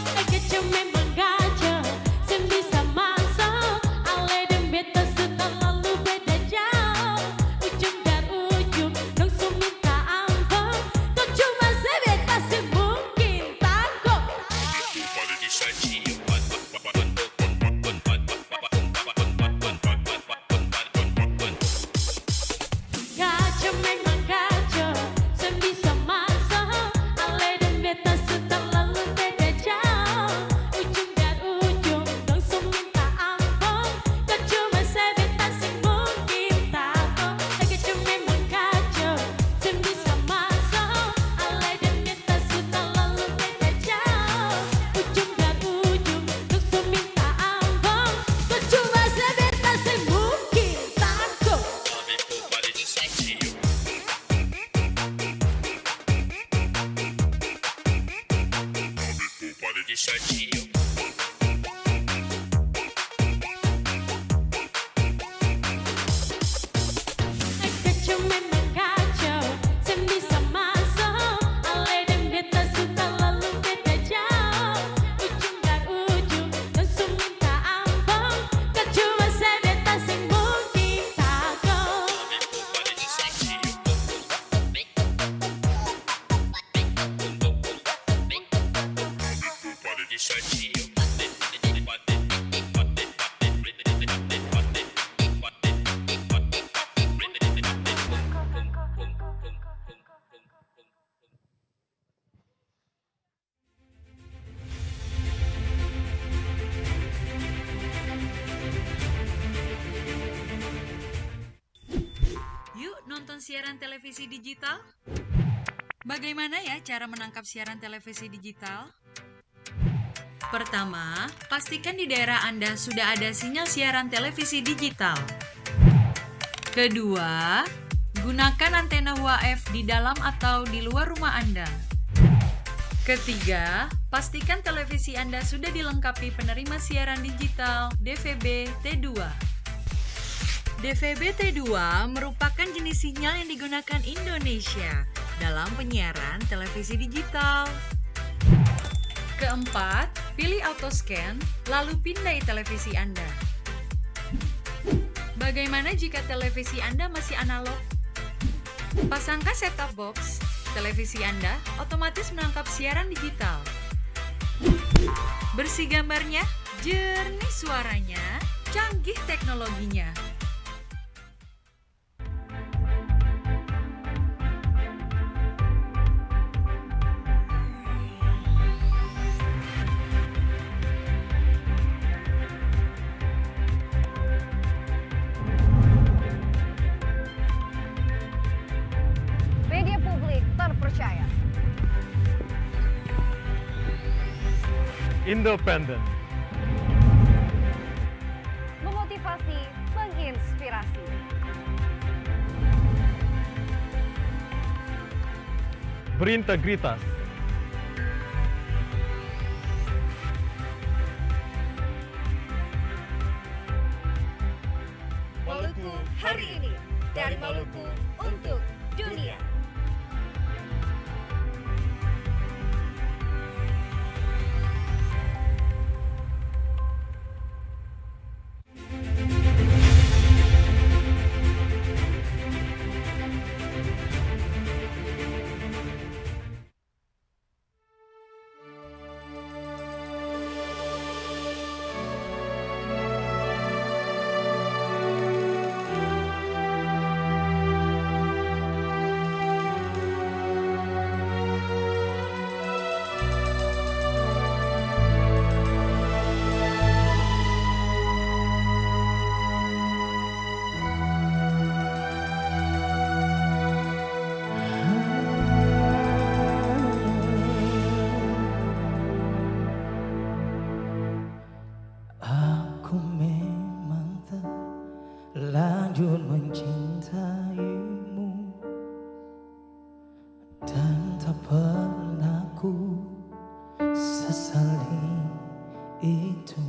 Gaco memang gaco, seng bisa maso. Ale deng beta su talalu beda jao. Ujung dari ujung, dong su minta ampong. Kalo cuma se beta seng mungkin tako. Gaco memang gaco, seng bisa maso. Ale deng beta su talalu beda jao. Ujung dari ujung, dong su minta ampong. Kalo cuma se beta seng mungkin tako. Gaco memang gaco, seng bisa maso. Ale deng beta su talalu beda jao. Ujung dari ujung, dong su minta ampong. Kalo cuma se beta seng mungkin tako. Gaco memang gaco, seng bisa maso. Ale deng beta su talalu beda jao. Ujung dari ujung, dong su minta ampong. Kalo cuma se beta seng mungkin tako. Yuk nonton siaran televisi digital. Bagaimana ya cara menangkap siaran televisi digital? Pertama, pastikan di daerah Anda sudah ada sinyal siaran televisi digital. Kedua, gunakan antena H F di dalam atau di luar rumah Anda. Ketiga, pastikan televisi Anda sudah dilengkapi penerima siaran digital D V B T dua. D V B T dua merupakan jenis sinyal yang digunakan Indonesia dalam penyiaran televisi digital. Keempat, pilih auto scan, lalu pindai televisi Anda. Bagaimana jika televisi Anda masih analog? Pasangkan set-top box, televisi Anda otomatis menangkap siaran digital. Bersih gambarnya, jernih suaranya, canggih teknologinya. Media publik terpercaya. Independen. Memotivasi, menginspirasi. Berintegritas. Maluku hari ini, dari Maluku untuk dunia. Aku memang terlanjur mencintaimu. Dan tak pernah ku sesali itu.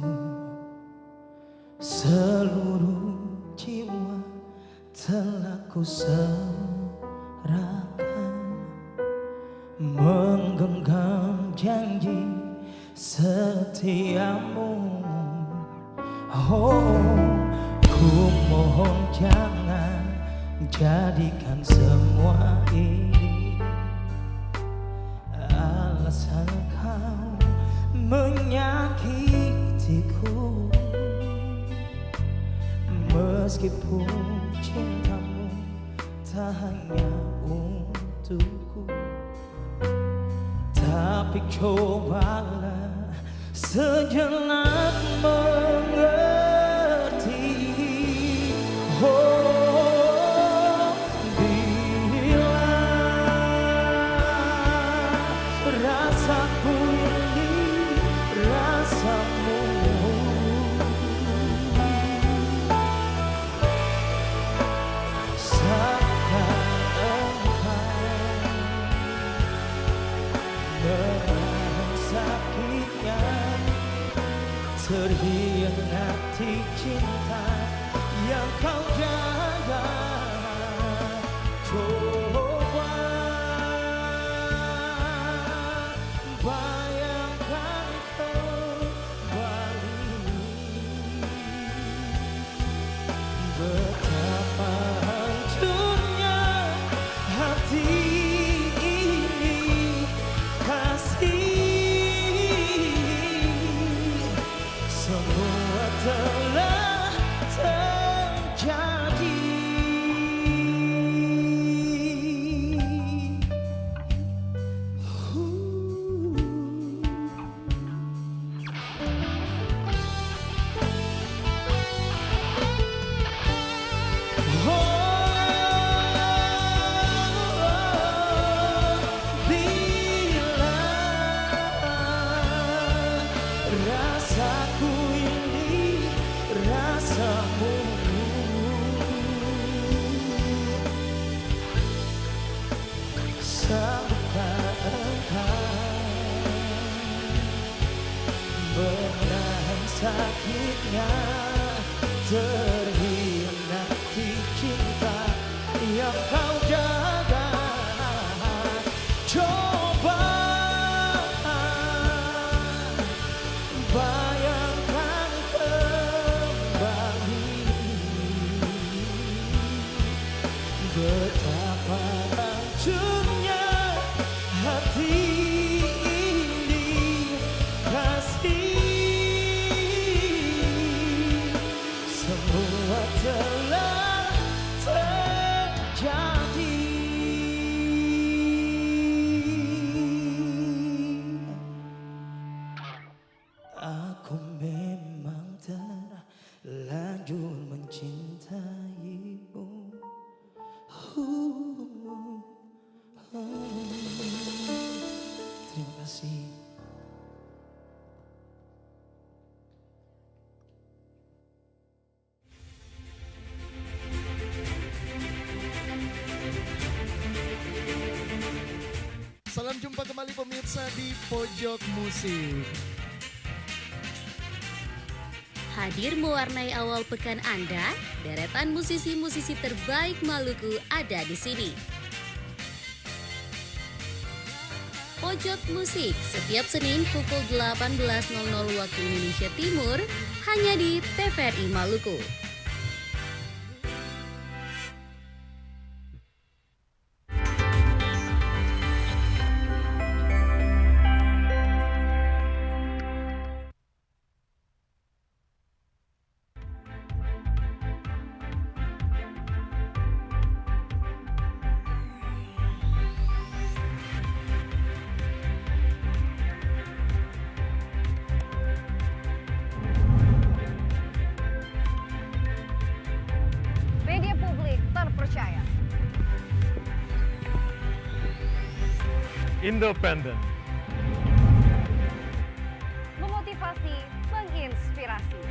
Seluruh jiwa telah ku serahkan, menggenggam janji setiamu. Oh, ku mohon jangan jadikan semua ini alasan kau menyakitiku. Meskipun cintamu tak hanya untukku, tapi cobalah sejenak mengerti. Oh, bila rasaku ini rasamu, sangka engkau menahan sakitnya, terhianati cinta yang kau jaga. Coba bayangkan kembali. Betapa hancurnya hati ini, kasih, semua telah terjadi. Bila rasaku ini rasamu, sanggup engkau menahan sakitnya, terhianati cinta yang kau jaga. Coba bayangkan kembali betapa hancurnya hati ini, kasih. Salam jumpa kembali pemirsa di Pojok Musik. Hadir mewarnai awal pekan Anda, deretan musisi-musisi terbaik Maluku ada di sini. Pojok Musik, setiap Senin pukul delapan belas nol nol waktu Indonesia Timur, hanya di T V R I Maluku. Media publik terpercaya. Independen. Memotivasi, menginspirasi.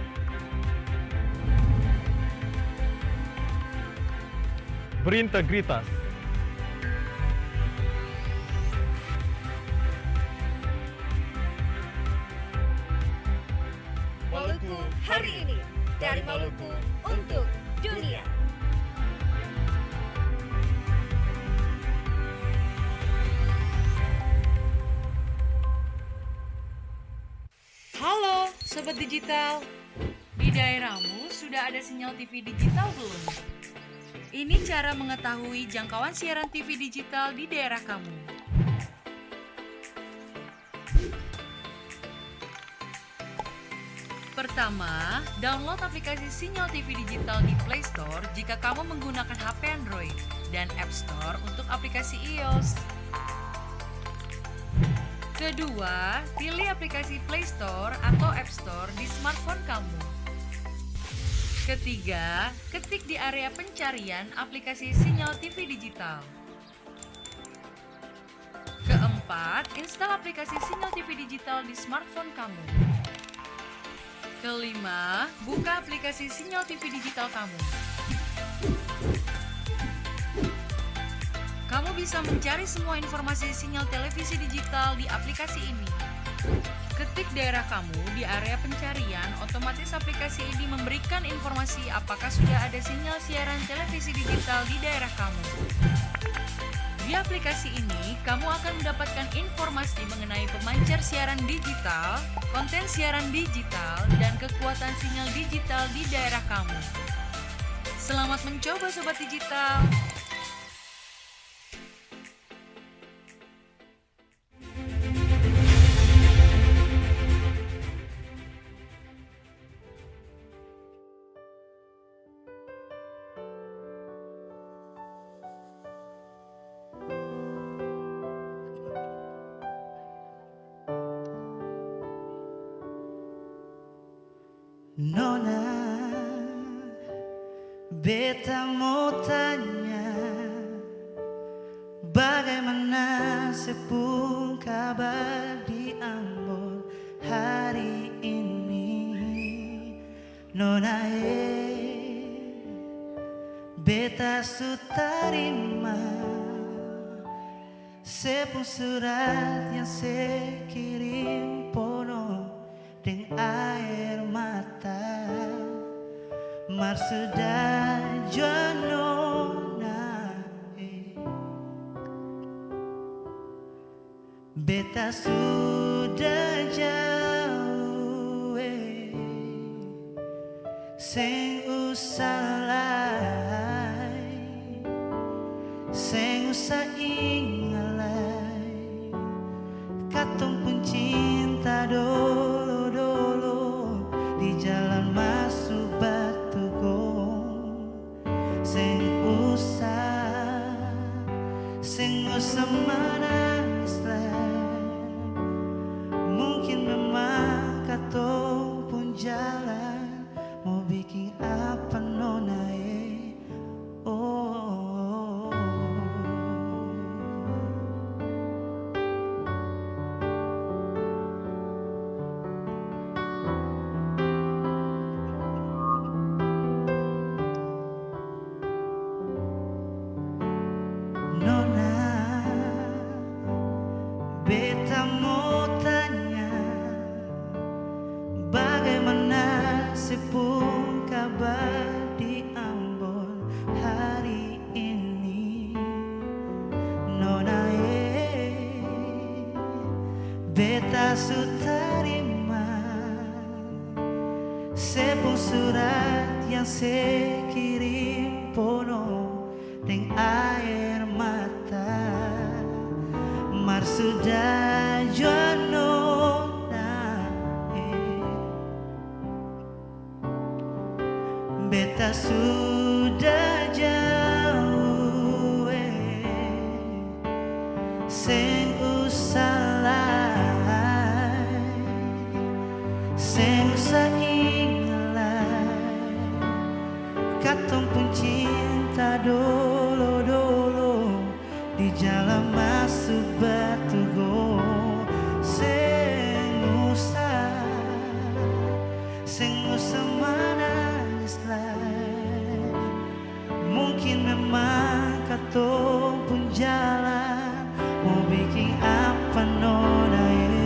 Berintegritas. Maluku hari ini, dari Maluku untuk dunia. Halo, Sobat Digital. Di daerahmu sudah ada sinyal T V digital belum? Ini cara mengetahui jangkauan siaran T V digital di daerah kamu. Pertama, download aplikasi Sinyal T V Digital di Play Store jika kamu menggunakan H P Android, dan App Store untuk aplikasi iOS. Kedua, pilih aplikasi Play Store atau App Store di smartphone kamu. Ketiga, ketik di area pencarian aplikasi Sinyal T V Digital. Keempat, install aplikasi Sinyal T V Digital di smartphone kamu. Kelima, buka aplikasi Sinyal T V Digital kamu. Kamu bisa mencari semua informasi sinyal televisi digital di aplikasi ini. Ketik daerah kamu di area pencarian, otomatis aplikasi ini memberikan informasi apakah sudah ada sinyal siaran televisi digital di daerah kamu. Di aplikasi ini, kamu akan mendapatkan informasi mengenai pemancar siaran digital, konten siaran digital, dan kekuatan sinyal digital di daerah kamu. Selamat mencoba, Sobat Digital! Nona, beta mo tanya, bagaimana se pung kabar di Ambon hari ini? Nona e, beta su tarima se pung surat yang se kirim pono deng aer mata. Mar sudah jua nona e, beta sudah jauh e. Seng usah lai, seng usah inga lai, katong pung cinta dolo-dolo di jalan maso batogong. Seng usah, seng usah manangis lai, mungkin memang katong pung jalan mo biking apa nona e, oh. Beta mo tanya, bagaimana se pung kabar di Ambon hari ini? Nona e, beta su tarima se pung surat yang se kirim pono deng aer mata, mar sudah jua nona e. Beta sudah jauh e, seng usah lai, seng usah inga lai. Katong pung cinta dolo-dolo di jalan masu batu go. Seng usah, seng usah manangis lai. Mungkin memang katong pung jalan mo biking apa nona e.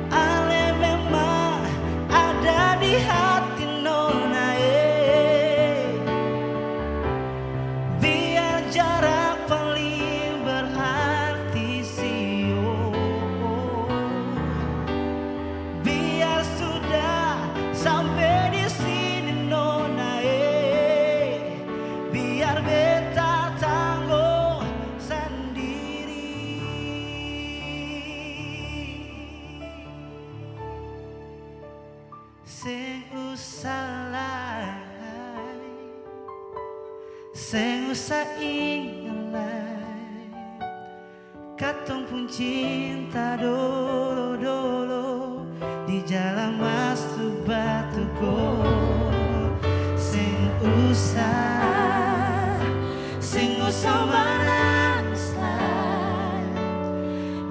Ale memang ada di hati nona e. Biar jarak paling berarti sio. Biar sudah sampe di sini nona e, biar beta tanggung sandiri. Seng usah lai, seng usah inga lai. Katong pung cinta dolo-dolo di jalan masu batu go. Seng usah, seng usah manangis lai.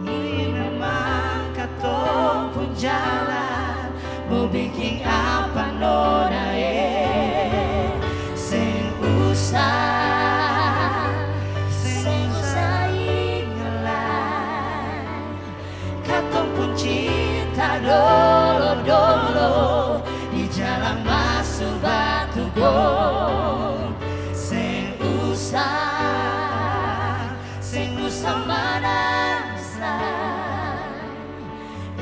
Ini memang katong pung jalan. Mo biking apa nona e, seng usah, seng usah inga lai. Katong pung cinta dolo-dolo di jalang masu batu gong. Seng usah, seng usah manangis lai.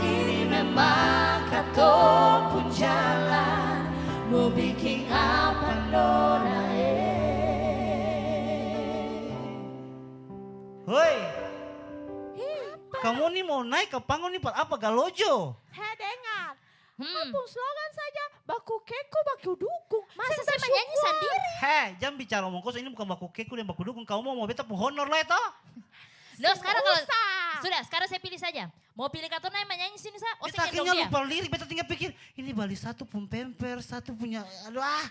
Ini memang katong pung jalan, mo biking apa nona e. Hoi! Hi, apa? Kamu ni mau naik ka panggung ni par apa, galojo? He, dengar. Hmm. Kau pung slogan saja, baku keko, baku dukung. Masa seng saya manyanyi bersyukur sandiri? He, jang bicara omong kosong, ini bukan baku keko deng baku dukung. Kamu mau, mau beta pung honor lai to? No, seng usah. Sekarang kalau, sudah, sekarang saya pilih saja. Mau pilih katong nae manyanyi sini sa? Oh, beta seng gendong akhirnya dia. Lupa lirik, beta tinggal pikir, ini bali satu pung pamper, satu punya, aduh ah.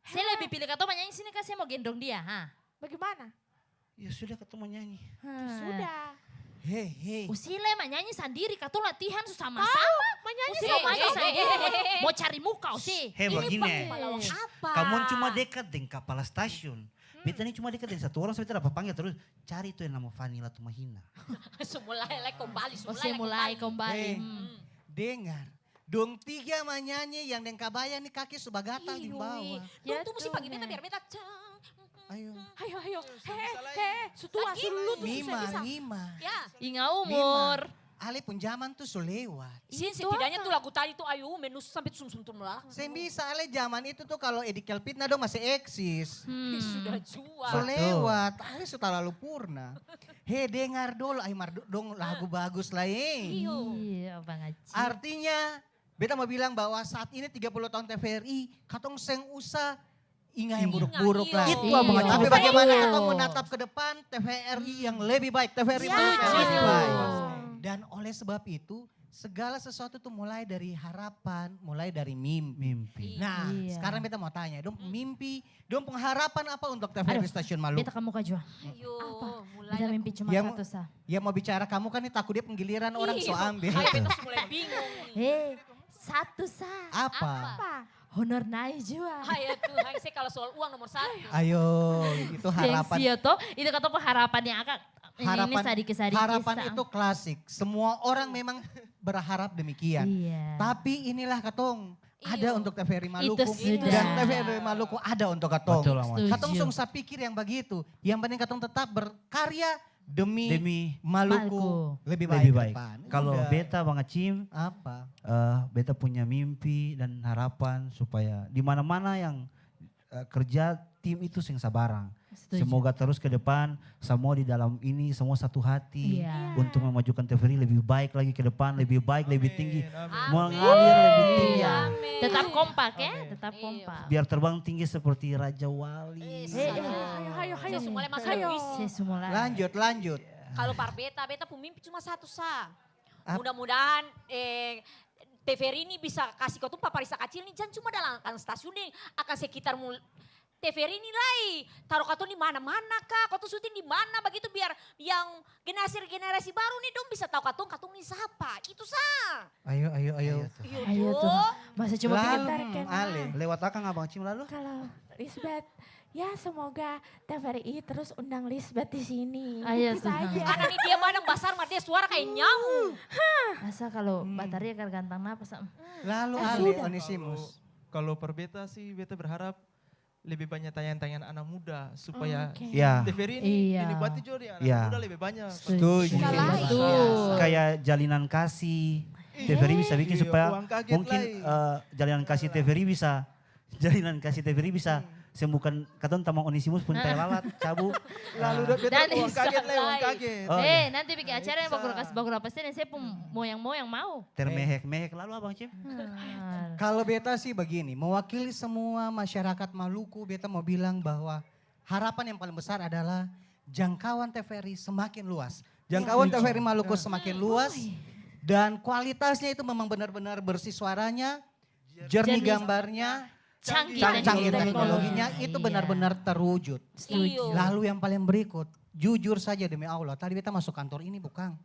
Saya lebih pilih katong manyanyi sini ka, saya mau gendong dia, ha. Bagaimana? Ya sudah, katong manyanyi. Ha. Sudah. He, he. Usi le manyanyi sandiri, katong latihan su sama-sama. Kau manyanyi sandiri. Usi le manyanyi sandiri. Mau cari muka, Usi. He, ini begini. Pang malawang apa? Kamong cuma dekat deng kapala stasiun. Hmm. Beta ni cuma dekat deng satu orang, so beta dapa panggil terus, "Cari tu yang nama Fanny Latumahina." Su mulai lai kombali, su mulai lai kombali. Eh, dengar. Dong tiga manyanyi yang deng kabaya ni kaki su bagatal di bawa. Dong tu musti pake beta biar beta cang. Ayo. Ayo, ayo. He, he, su tua, su lutu, su seng bisa. Mima, mima. Ya. Inga umur. Ale pung jaman tu su lewat. Seng, setidaknya tu lagu tadi tu, ayo, menusu sampe sum-sum tulang balakang. Seng bisa, ale jaman itu tu kalo Edi Kelpitna dong masih eksis. Hmm. Ih, sudah jua. Su lewat, ale su talalu purna. He, dengar dolo, ayo mar do-, dong lagu bagus lai. Iyo. Iya, Bang Haji. Artinya, beta mau bilang bahwa saat ini tiga puluh tahun T V R I, katong seng usah inga yang buruk-buruk lah. Itu abang. Tapi bagaimana katong menatap ke depan T V R I yang lebih baik, T V R I yang lebih baik. Dan oleh sebab itu, segala sesuatu tuh mulai dari harapan, mulai dari mimpi. Mimpi. Nah, sekarang beta mau tanya, dong mimpi, dong pengharapan apa untuk T V R I Stasiun Maluku? Beta kamuka jua. Ayo, mulai. Beta mimpi cuma satu sa. Yang mau bicara kamuka ni, takut dia penggiliran orang so ambil. Ayo, beta su mulai bingung nih. He, satu sa. Apa? Apa? Honor nae jua. Hai ya Tuhan, saya kalau soal uang nomor satu. Ayo, itu harapan. Sensio to, itu katong pung harapan yang akang, Ini, ini harapan, sadiki-sadiki harapan sa- itu klasik. Semua orang memang berharap demikian. Iya. Tapi inilah katong ada untuk T V R I Maluku. Itu sudah. Dan T V R I Maluku ada untuk katong. Betul, Amat. Setuju. Katong seng usah pikir yang bagitu. Yang penting katong tetap berkarya demi Demi Maluku Maluku. Lebih baik ke depan. Lebih baik. Kalau beta, Bang Acim, apa? Eh, beta punya mimpi dan harapan supaya di mana-mana yang, eh, kerja tim itu seng sabarang. Setuju. Semoga terus ke depan, semua di dalam ini, semua satu hati untuk memajukan T V R I lebih baik lagi ke depan, lebih baik, lebih tinggi, mengalir lebih tinggi. Amin. Tetap kompak ya, tetap kompak. Biar terbang tinggi seperti Raja Wali. Eh, eh, hayo, hayo, hayo. Saya semua masuk. Saya semua. Lanjut, lanjut. Kalau par beta, beta pung mimpi cuma satu sa. Ap- Mudah-mudahan, eh, T V R I ini bisa kasi katong paparisa kacil nih, jang cuma dalam akang stasiun deng akang sekitar mul-, T V R I ini lai, taru katong di mana-mana ka, katong syuting di mana, bagitu biar yang generasi-generasi baru nih dong bisa tau katong, katong nih sapa, itu sa. Ayo, ayo, ayo. Ayo tuh. Iya, ayo tuh. Masa cuma pintar kan? Lewat akang Abang Cim lalu? Kalau Lisbeth, ya semoga T V R I terus undang Lisbeth di sini. Ayo tuh. Itu saja. Karena nih dia badan basar, mar dia suara kayak nyamuk. Masa kalau bataria kagantang napa sa-, lalu Ale Onesimus. Kalau, kalau per beta sih, beta berharap lebih banyak tayangan-tayangan anak muda supaya T V R I ini dinikmati juga di anak muda lebih banyak. Setuju. Kayak jalinan kasih, T V R I bisa bikin supaya mungkin, eh, jalinan kasih T V R I bisa, jalinan kasih T V R I bisa sembuhkan katong tamang Onesimus pung tai lalat, cabu. Lalu beta uang kaget lai, uang kaget. Eh, nanti bikin acara yang baku rapas, baku rapas ini, saya pung moyang-moyang mau. Termehek-mehek lalu Abang Cim. Kalau beta sih begini, mewakili semua masyarakat Maluku, beta mau bilang bahwa harapan yang paling besar adalah jangkauan T V R I semakin luas. Jangkauan T V R I Maluku semakin luas dan kualitasnya itu memang benar-benar bersih suaranya, jernih gambarnya, canggih teknologinya, itu benar-benar terwujud. Lalu yang paling berikut, jujur saja demi Allah, tadi beta masuk kantor ini bukang.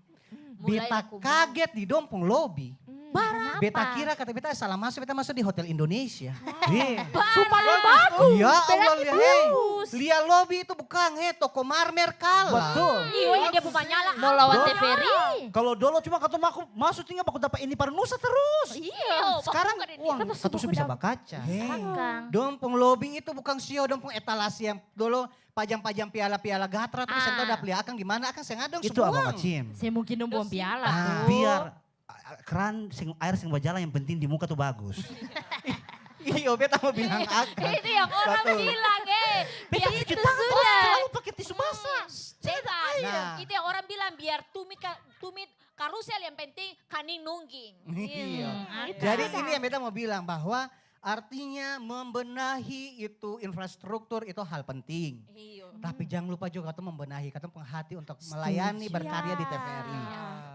Beta kaget di dong pung lobi. Beta kira kata beta salah masuk, beta masuk di Hotel Indonesia. Super bagus. Ya Allah, lia, hei. Lia lobi itu bukang, he, toko marmer kalah. Betul. Iya, dia pung manyala. Mau lawan T V R I. Kalau dolo cuma katong masuk tinggal baku dapa ini par nusa terus. Iya. Sekarang, wah, katong bisa bakaca. Dong pung lobi itu bukang sio, dong pung etalase yang dolo pajang-pajang piala-piala gatra, tapi seng tau dapa lia akang di mana, akang seng ada, dong su buang. Itu Abang Acim. Seng mungkin dong buang piala tuh. Biar, a, a, keran seng, aer seng bajalang, yang penting di muka tuh bagus. Iyo, beta mau bilang akang. Itu yang orang bilang, eh. Beta cuci tangan selalu pake tisu basah. Beta, itu yang orang bilang biar tumit ka-, tumit karusel, yang penting kaning nungging. Iya. Jadi ini yang beta mau bilang bahwa artinya membenahi itu infrastruktur itu hal penting. Tapi jang lupa juga katong membenahi katong pung hati untuk melayani, berkarya di T V R I.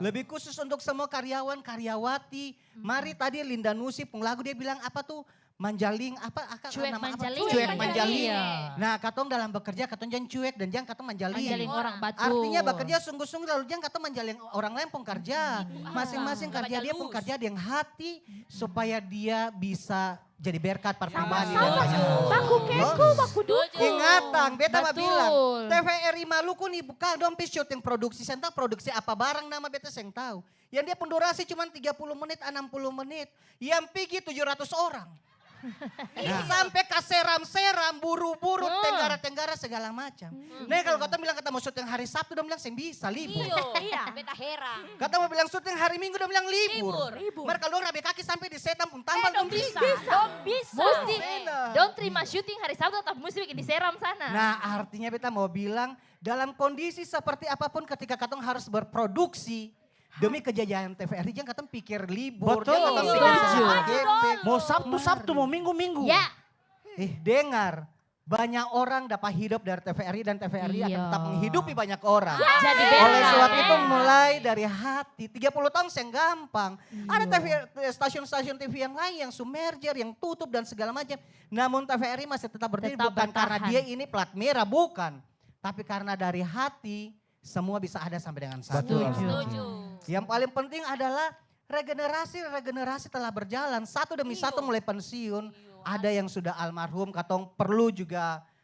Lebih khusus untuk semua karyawan, karyawati. Mari tadi Linda Nusi pung lagu dia bilang apa tuh? Manjaling apa, aka-, cuek nama apa? Manjaling. Cuek manjaling. Iya. Nah, katong dalam bekerja, katong jang cuek dan jang katong manjaling. Manjaling orang, batul. Artinya bekerja sungguh-sungguh, lalu jang katong manjaling orang lain pung karja. Masing-masing karja dia pung karja deng hati, supaya dia bisa jadi berkat par pribadi dan banyak orang. Baku keko, baku duku. Ingatang, beta mau bilang, T V R I Maluku nih bukang dong pi syuting produksi, seng tau produksi apa barang nama beta seng tau. Yang dia pung durasi cuma tiga puluh menit, enam puluh menit. Yang pigi tujuh ratus orang. Sampe ka seram-seram, buru-buru, tenggara-tenggara, segala macam. Nah, kalo katong bilang katong mo syuting hari Sabtu, dong bilang seng bisa, libur. Iyo, beta heran. Katong mo bilang syuting hari Minggu, dong bilang libur. Libur. Mar kalo dong rabe kaki sampe di setang pung tambal, dong bisa. Dong bisa. Musti dong terima syuting hari Sabtu, tapi musti bikin di seram sana. Nah, artinya beta mo bilang, dalam kondisi seperti apapun, ketika katong harus berproduksi, demi kejayaan T V R I, jang katong pikir libur, jang katong pikir sewa gepeng. Mau Sabtu, Sabtu, mau Minggu, Minggu. Ya. Eh, dengar, banyak orang dapat hidup dari T V R I dan T V R I akan tetap menghidupi banyak orang. Jadi oleh sebab itu, mulai dari hati, tiga puluh tahun seng gampang. Ada T V, stasiun-stasiun T V yang lain yang su merger, yang tutup dan segala macam. Namun T V R I masih tetap berdiri, bukan karena dia ini plat merah, bukan. Tapi karena dari hati, semua bisa ada sampai dengan saat ini. Betul. Setuju. Yang paling penting adalah regenerasi, regenerasi telah berjalan, satu demi satu mulai pensiun, ada yang sudah almarhum, katong perlu juga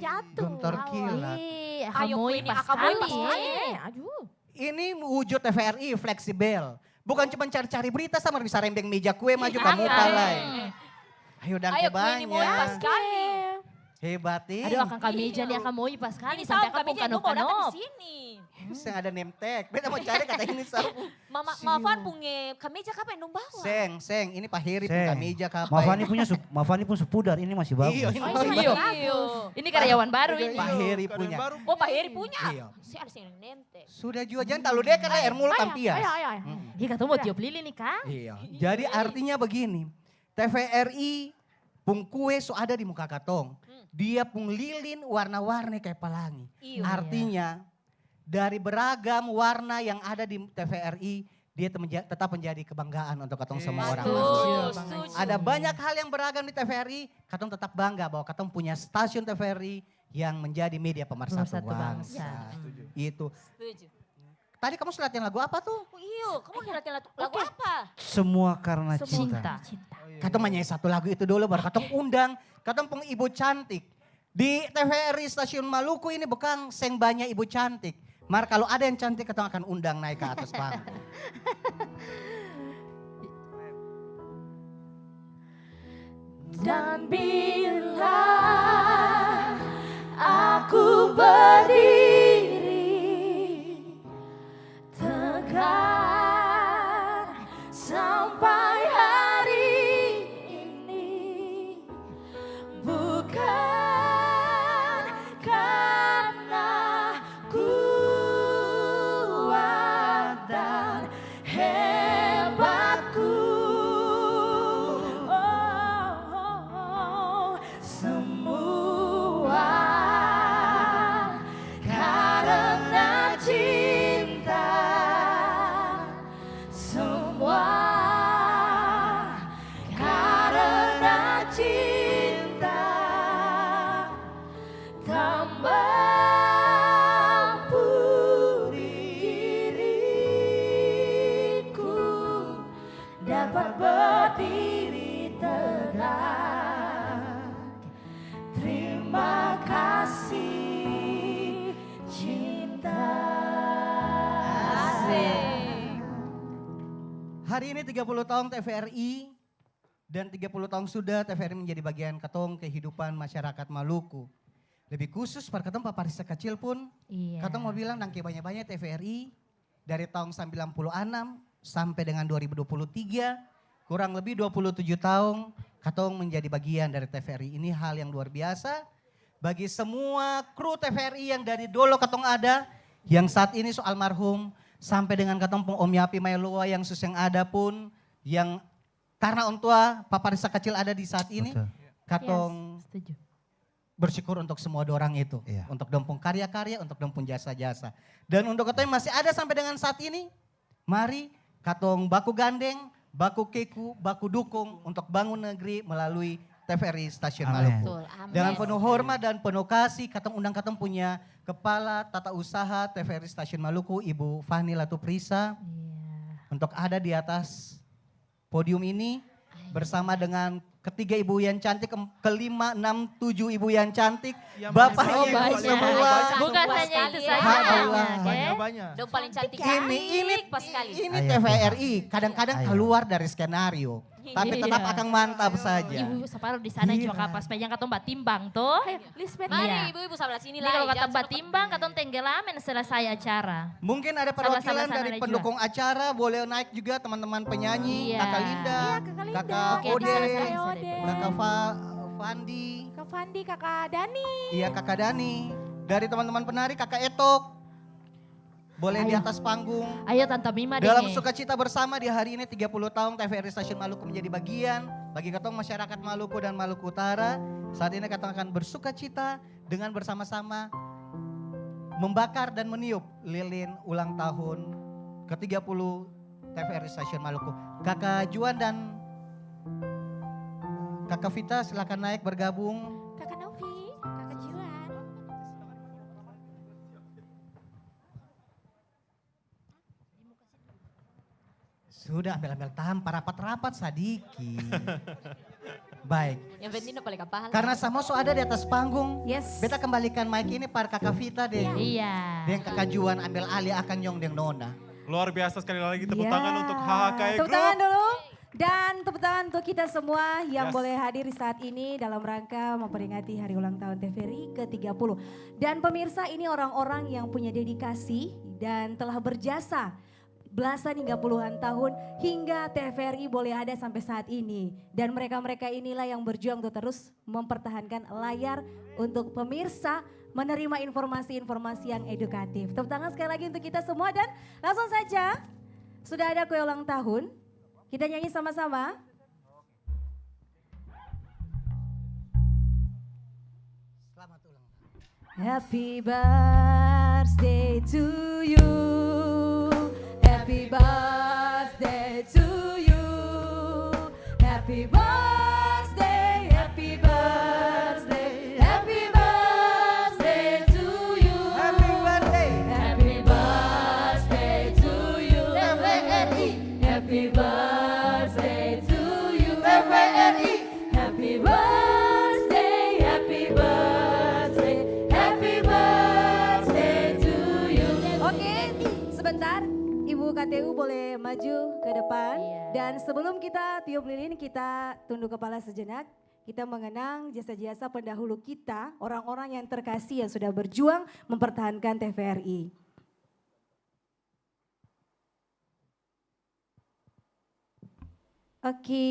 jatuh. Gontor kilat. Ih, Ayo, Akamoi ini pas Akamoi sekali, pas sekali, eh. Eh, aduh. Ini wujud T V R I fleksibel. Bukan cuma cari-cari berita, sama bisa rembeng meja kue maju kamu palai. Ayo, danke banyak. Ayo, Queenie Moi pas sekali. Hebat, eh. Aduh, akang kameja nih, akang Moi pas sekali. Ini sampai tahun akang kameja pung itu mau datang di kano-kano. Sini. Seng ada name tag. Beta mau cari kata ini sapu. Mama, Mafan punya kameja kapa yang dong bawa? Seng, seng. Ini Pak Heri pung kameja kapa. Mafani punya su-, Mafani pun su pudar, ini masih bagus. Iyo, ini masih bagus. Iyo. Ini karyawan baru ini. Pak Heri punya. Oh, Pak Heri punya? Iyo. Saya ada seng name tag. Sudah jua, jang talalu dekat lah, air mulut tampias. Ayo, ayo, ayo. Ih, katong mau tiup lilin nih, Kang. Iya. Jadi artinya begini, T V R I pung kue su ada di muka katong. Hmm. Dia pung lilin warna-warni kaya palangi. Iyo. Artinya, dari beragam warna yang ada di T V R I, dia tem-, tetap menjadi kebanggaan untuk katong semua orang. Betul. Setuju. Ada banyak hal yang beragam di T V R I, katong tetap bangga bahwa katong punya stasiun T V R I yang menjadi media pemersatu bangsa. Pemersatu bangsa. Itu. Setuju. Tadi kamu su latihan lagu apa tuh? Oh, iyo, kamu latihan lagu, lagu apa? Semua Karena Cinta. Cinta. Katong manyanyi satu lagu itu dulu, baru katong undang katong pung ibu cantik. Di T V R I Stasiun Maluku ini bekang seng banya ibu cantik. Mar kalo ada yang cantik, katong akan undang nae ka atas panggung. Dan bila aku berdiri tegak sampai hari ini, bukan karena kuat dan hebatku. Oh, semua Dapat berdiri tegak. Terima kasih, cinta. Asik. Hari ini tiga puluh tahun T V R I, dan tiga puluh tahun sudah T V R I menjadi bagian katong kehidupan masyarakat Maluku. Lebih khusus par katong paparisa kacil pun, iya, katong mau bilang dangke banya-banya T V R I, dari tahun sembilan puluh enam sampe dengan dua ribu dua puluh tiga, kurang lebih dua puluh tujuh tahun katong menjadi bagian dari T V R I. Ini hal yang luar biasa bagi semua kru T V R I yang dari dolo katong ada, yang saat ini su almarhum, sampe dengan katong pung Om Yapi Maeloa yang su seng ada pun, yang karna orang tua paparisa kacil ada di saat ini, betul, katong, yes, setuju, bersyukur untuk semua dorang itu, iya, untuk dong pung karya-karya, untuk dong pung jasa-jasa. Dan untuk katong yang masih ada sampai dengan saat ini, mari katong baku gandeng, baku keku, baku dukung untuk bangun negeri melalui T V R I Stasiun, amin, Maluku. Betul, amin. Dengan penuh hormat dan penuh kasih, katong undang katong punya Kepala Tata Usaha T V R I Stasiun Maluku, Ibu Fahni Latuprisa, iya, untuk ada di atas podium ini, ayo, bersama dengan ketiga ibu yang cantik, em, kelima, enam, tujuh ibu yang cantik, yang bapak, paling, oh, ibu, banyak, semua. Bukan hanya itu saja, hai Allah, banyak, eh, banyak, banyak. Dong paling cantik, ini, ini, cantik pas sekali. Ini, ayo, T V R I, Tuhan, kadang-kadang, ayo, keluar dari skenario, tapi, iya, tetap akan mantap saja. Ibu separuh di sana juga, gila, kapas, pengen katong batimbang, toh. Ayo. Please, Pet. Mari, iya, ibu-ibu, sebelah sini. Ini lah, kalau jangan kata batimbang, katong tenggelamen selesai acara. Mungkin ada perwakilan dari pendukung acara, boleh naik juga teman-teman penyanyi, iya, Kakak Linda, iya, Kakak Linda, Kakak, oke, di sana, Ode, sana, sana, sana. Kakak Fa-, Fandi. Kak Fandi, Kakak Dani. Iya, Kakak Dani. Dari teman-teman penari, Kakak Etok. Boleh di atas panggung. Ayo, Tante Mima deh. Dalam sukacita bersama di hari ini tiga puluh tahun T V R I Stasiun Maluku menjadi bagian bagi katong masyarakat Maluku dan Maluku Utara. Saat ini katong akan bersukacita dengan bersama-sama membakar dan meniup lilin ulang tahun ketiga puluh T V R I Stasiun Maluku. Kakak Juan dan Kakak Vita, silakan naik bergabung. Kakak Novi, Kakak Juan. Sudah, ambil-ambil tampa rapat-rapat sadiki. Baik. Yang penting dapa leka pahala. Karna samua su ada di atas panggung, yes, beta kembalikan mic ini par Kaka Vita deng, iya, deng Kaka Juan ambil alih akang nyong deng nona. Luar biasa, sekali lagi tepuk tangan untuk H H K E Group. Tepuk tangan dulu. Dan tepuk tangan untuk kita semua yang boleh hadir di saat ini dalam rangka memperingati hari ulang tahun T V R I ke tiga puluh. Dan pemirsa, ini orang-orang yang punya dedikasi dan telah berjasa belasan hingga puluhan tahun hingga T V R I boleh ada sampai saat ini. Dan mereka-mereka inilah yang berjuang untuk terus mempertahankan layar untuk pemirsa menerima informasi-informasi yang edukatif. Tepuk tangan sekali lagi untuk kita semua dan langsung saja, sudah ada kue ulang tahun. Kita nyanyi sama-sama. Selamat ulang tahun. Happy birthday to you. Happy birthday to you. Happy birthday, happy birthday, happy birthday to you. Happy birthday. Happy birthday to you. T V R I. Happy birthday to you. T V R I. Happy birthday, happy birthday, happy birthday to you. Oke, sebentar, Ibu K T U boleh maju ke depan. Iya. Dan sebelum kita tiup lilin, kita tunduk kepala sejenak. Kita mengenang jasa-jasa pendahulu kita, orang-orang yang terkasih yang sudah berjuang mempertahankan T V R I. Oke.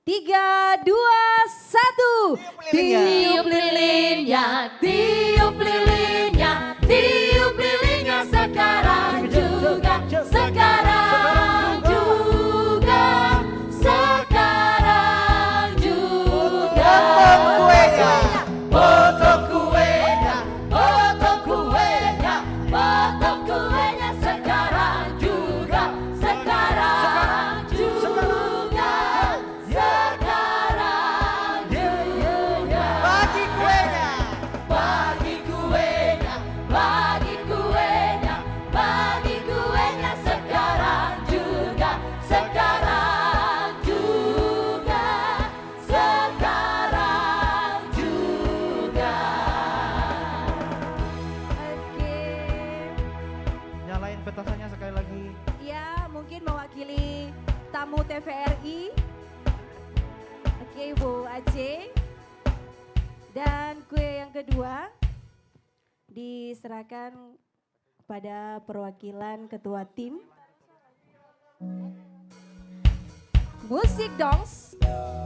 Tiga, dua, satu. Tiup lilinnya. Tiup lilinnya, tiup lilinnya, tiup lilinnya sekarang juga, sekarang juga, sekarang juga. Potong kuenya. Potong kuenya, potong kuenya, potong kuenya sekarang juga, sekarang juga, sekarang juga. Bagi kuenya. Bagi kuenya, bagi kue Petasannya sekali lagi. Ya, mungkin mewakili tamu T V R I. Oke, Bu Ace. Dan kue yang kedua diserahkan pada perwakilan ketua tim. Musik dong.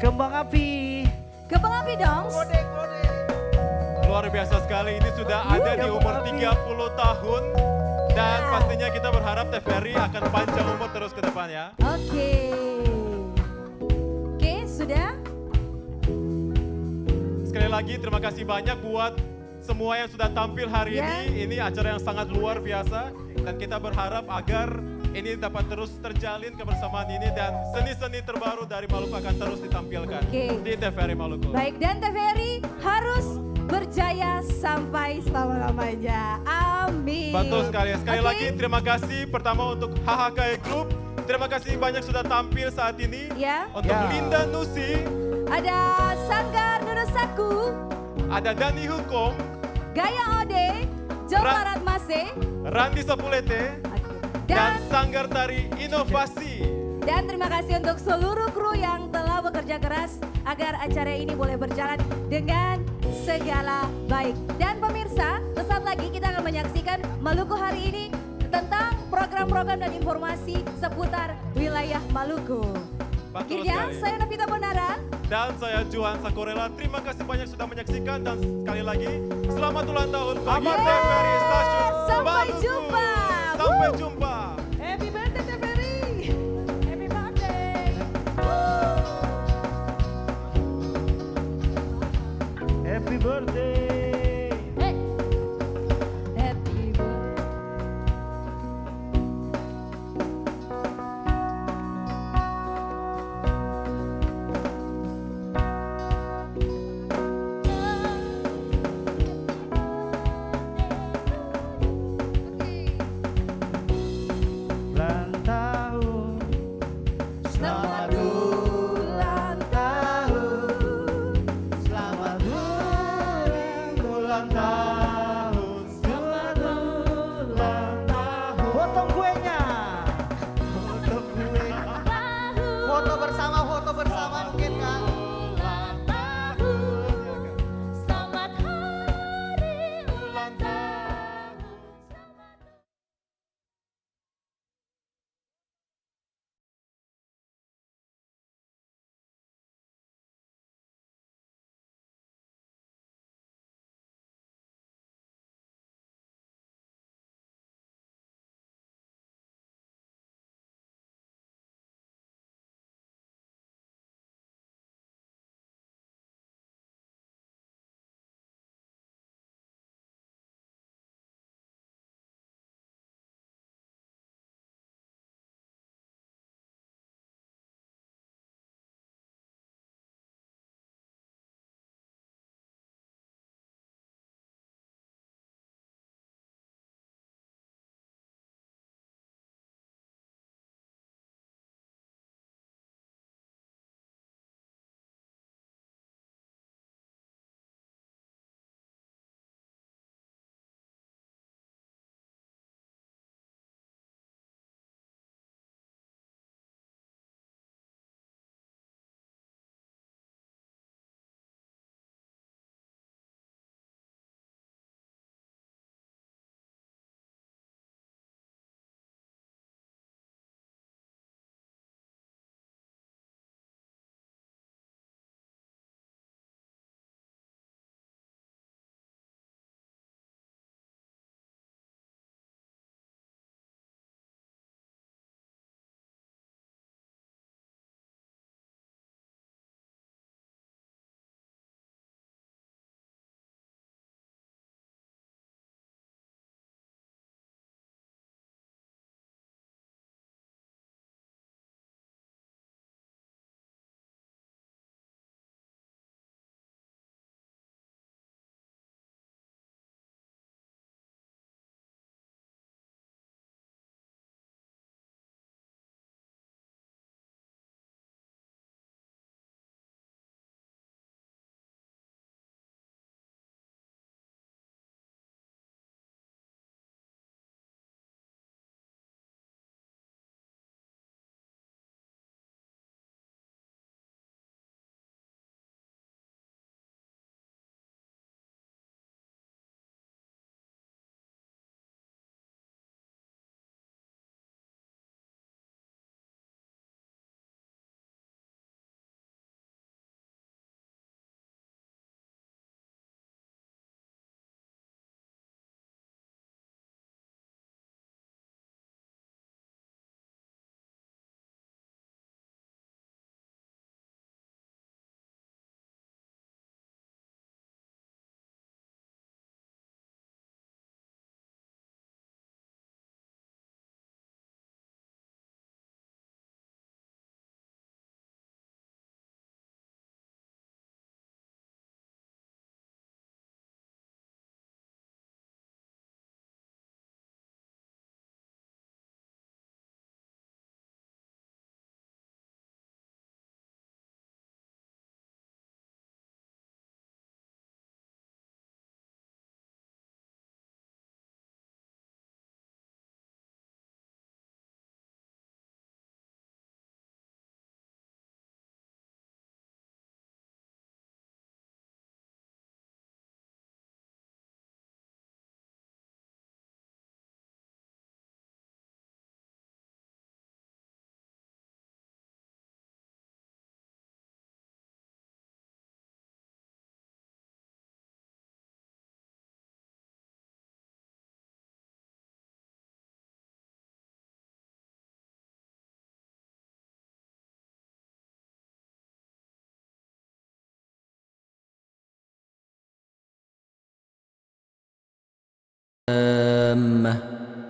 Kembang api. Kembang api dong. Luar biasa sekali, ini sudah ada di umur tiga puluh tahun. Dan pastinya kita berharap T V R I akan panjang umur terus ke depan ya. Oke. Oke, sudah. Sekali lagi terima kasih banyak buat semua yang sudah tampil hari ini. Ini acara yang sangat luar biasa dan kita berharap agar ini dapat terus terjalin kebersamaan ini dan seni-seni terbaru dari Maluku akan terus ditampilkan di T V R I Maluku. Baik, dan T V R I harus berjaya sampai selama-lamanya. Amin. Betul sekali. Sekali lagi terima kasih pertama untuk H H K E Group. Terima kasih banyak sudah tampil saat ini. Ya. Untuk Linda Nusi. Ada Sanggar Nunusaku. Ada Dani Hukom. Gaya Ode, Jom Ra-, Barat Mase. Randi Sapulete. Oke. Dan Dan Sanggar Tari Inovasi. Dan terima kasih untuk seluruh kru yang telah bekerja keras agar acara ini boleh berjalan dengan segala baik. Dan pemirsa, sesaat lagi kita akan menyaksikan Maluku hari ini tentang program-program dan informasi seputar wilayah Maluku. Betul sekali. Akhirnya, saya Novita Bonara. Dan saya Johan Sakorela. Terima kasih banyak sudah menyaksikan dan sekali lagi selamat ulang tahun bagi T V R I Stasiun Maluku. Sampai jumpa. Sampai jumpa. Happy birthday, T V R I. Happy birthday. Happy birthday. Hey. Happy birthday.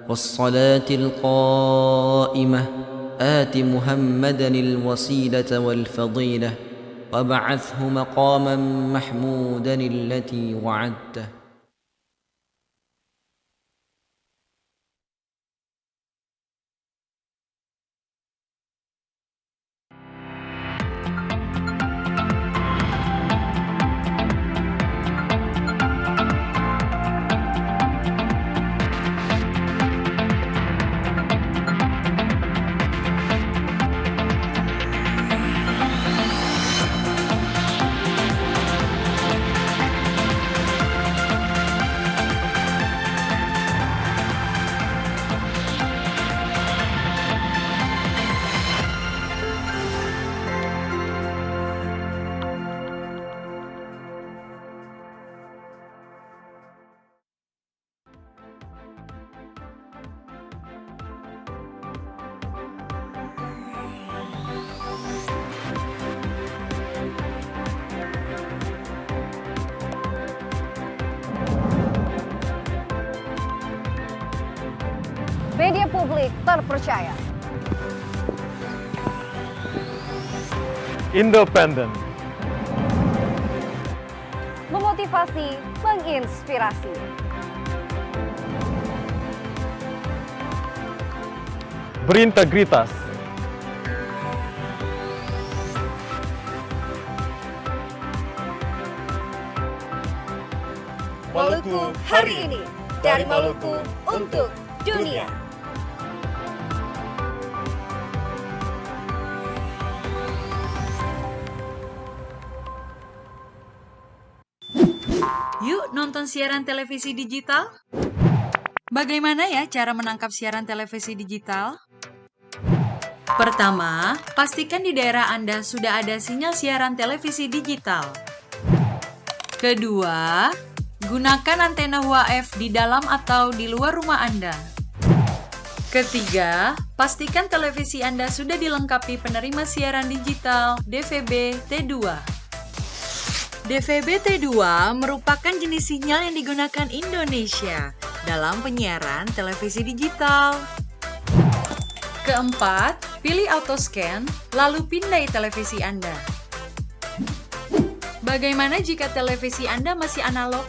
والصلاة القائمة، آت محمدا الوسيلة والفضيلة، وابعثه مقاما محمودا التي وعدته. Media publik terpercaya. Independen. Memotivasi, menginspirasi. Berintegritas. Maluku hari ini, dari Maluku untuk dunia. Yuk nonton siaran televisi digital. Bagaimana ya cara menangkap siaran televisi digital? Pertama, pastikan di daerah Anda sudah ada sinyal siaran televisi digital. Kedua, gunakan antena H U A F di dalam atau di luar rumah Anda. Ketiga, pastikan televisi Anda sudah dilengkapi penerima siaran digital D V B T dua. D V B T dua merupakan jenis sinyal yang digunakan Indonesia dalam penyiaran televisi digital. Keempat, pilih auto scan, lalu pindai televisi Anda. Bagaimana jika televisi Anda masih analog?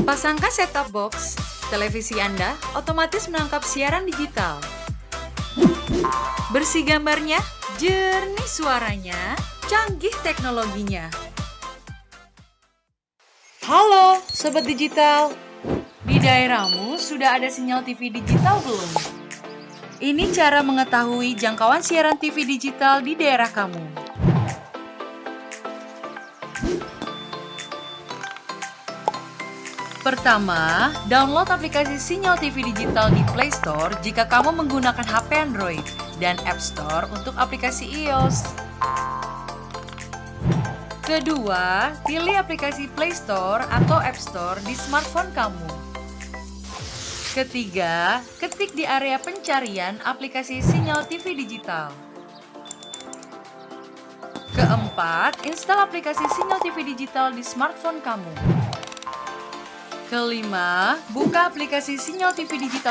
Pasangkan set-top box, televisi Anda otomatis menangkap siaran digital. Bersih gambarnya, jernih suaranya, canggih teknologinya. Halo, Sobat Digital! Di daerahmu sudah ada sinyal T V digital belum? Ini cara mengetahui jangkauan siaran T V digital di daerah kamu. Pertama, download aplikasi sinyal T V digital di Play Store jika kamu menggunakan H P Android, dan App Store untuk aplikasi iOS. Kedua, pilih aplikasi Play Store atau App Store di smartphone kamu. Ketiga, ketik di area pencarian aplikasi sinyal T V digital. Keempat, install aplikasi sinyal T V digital di smartphone kamu. Kelima, buka aplikasi sinyal T V digital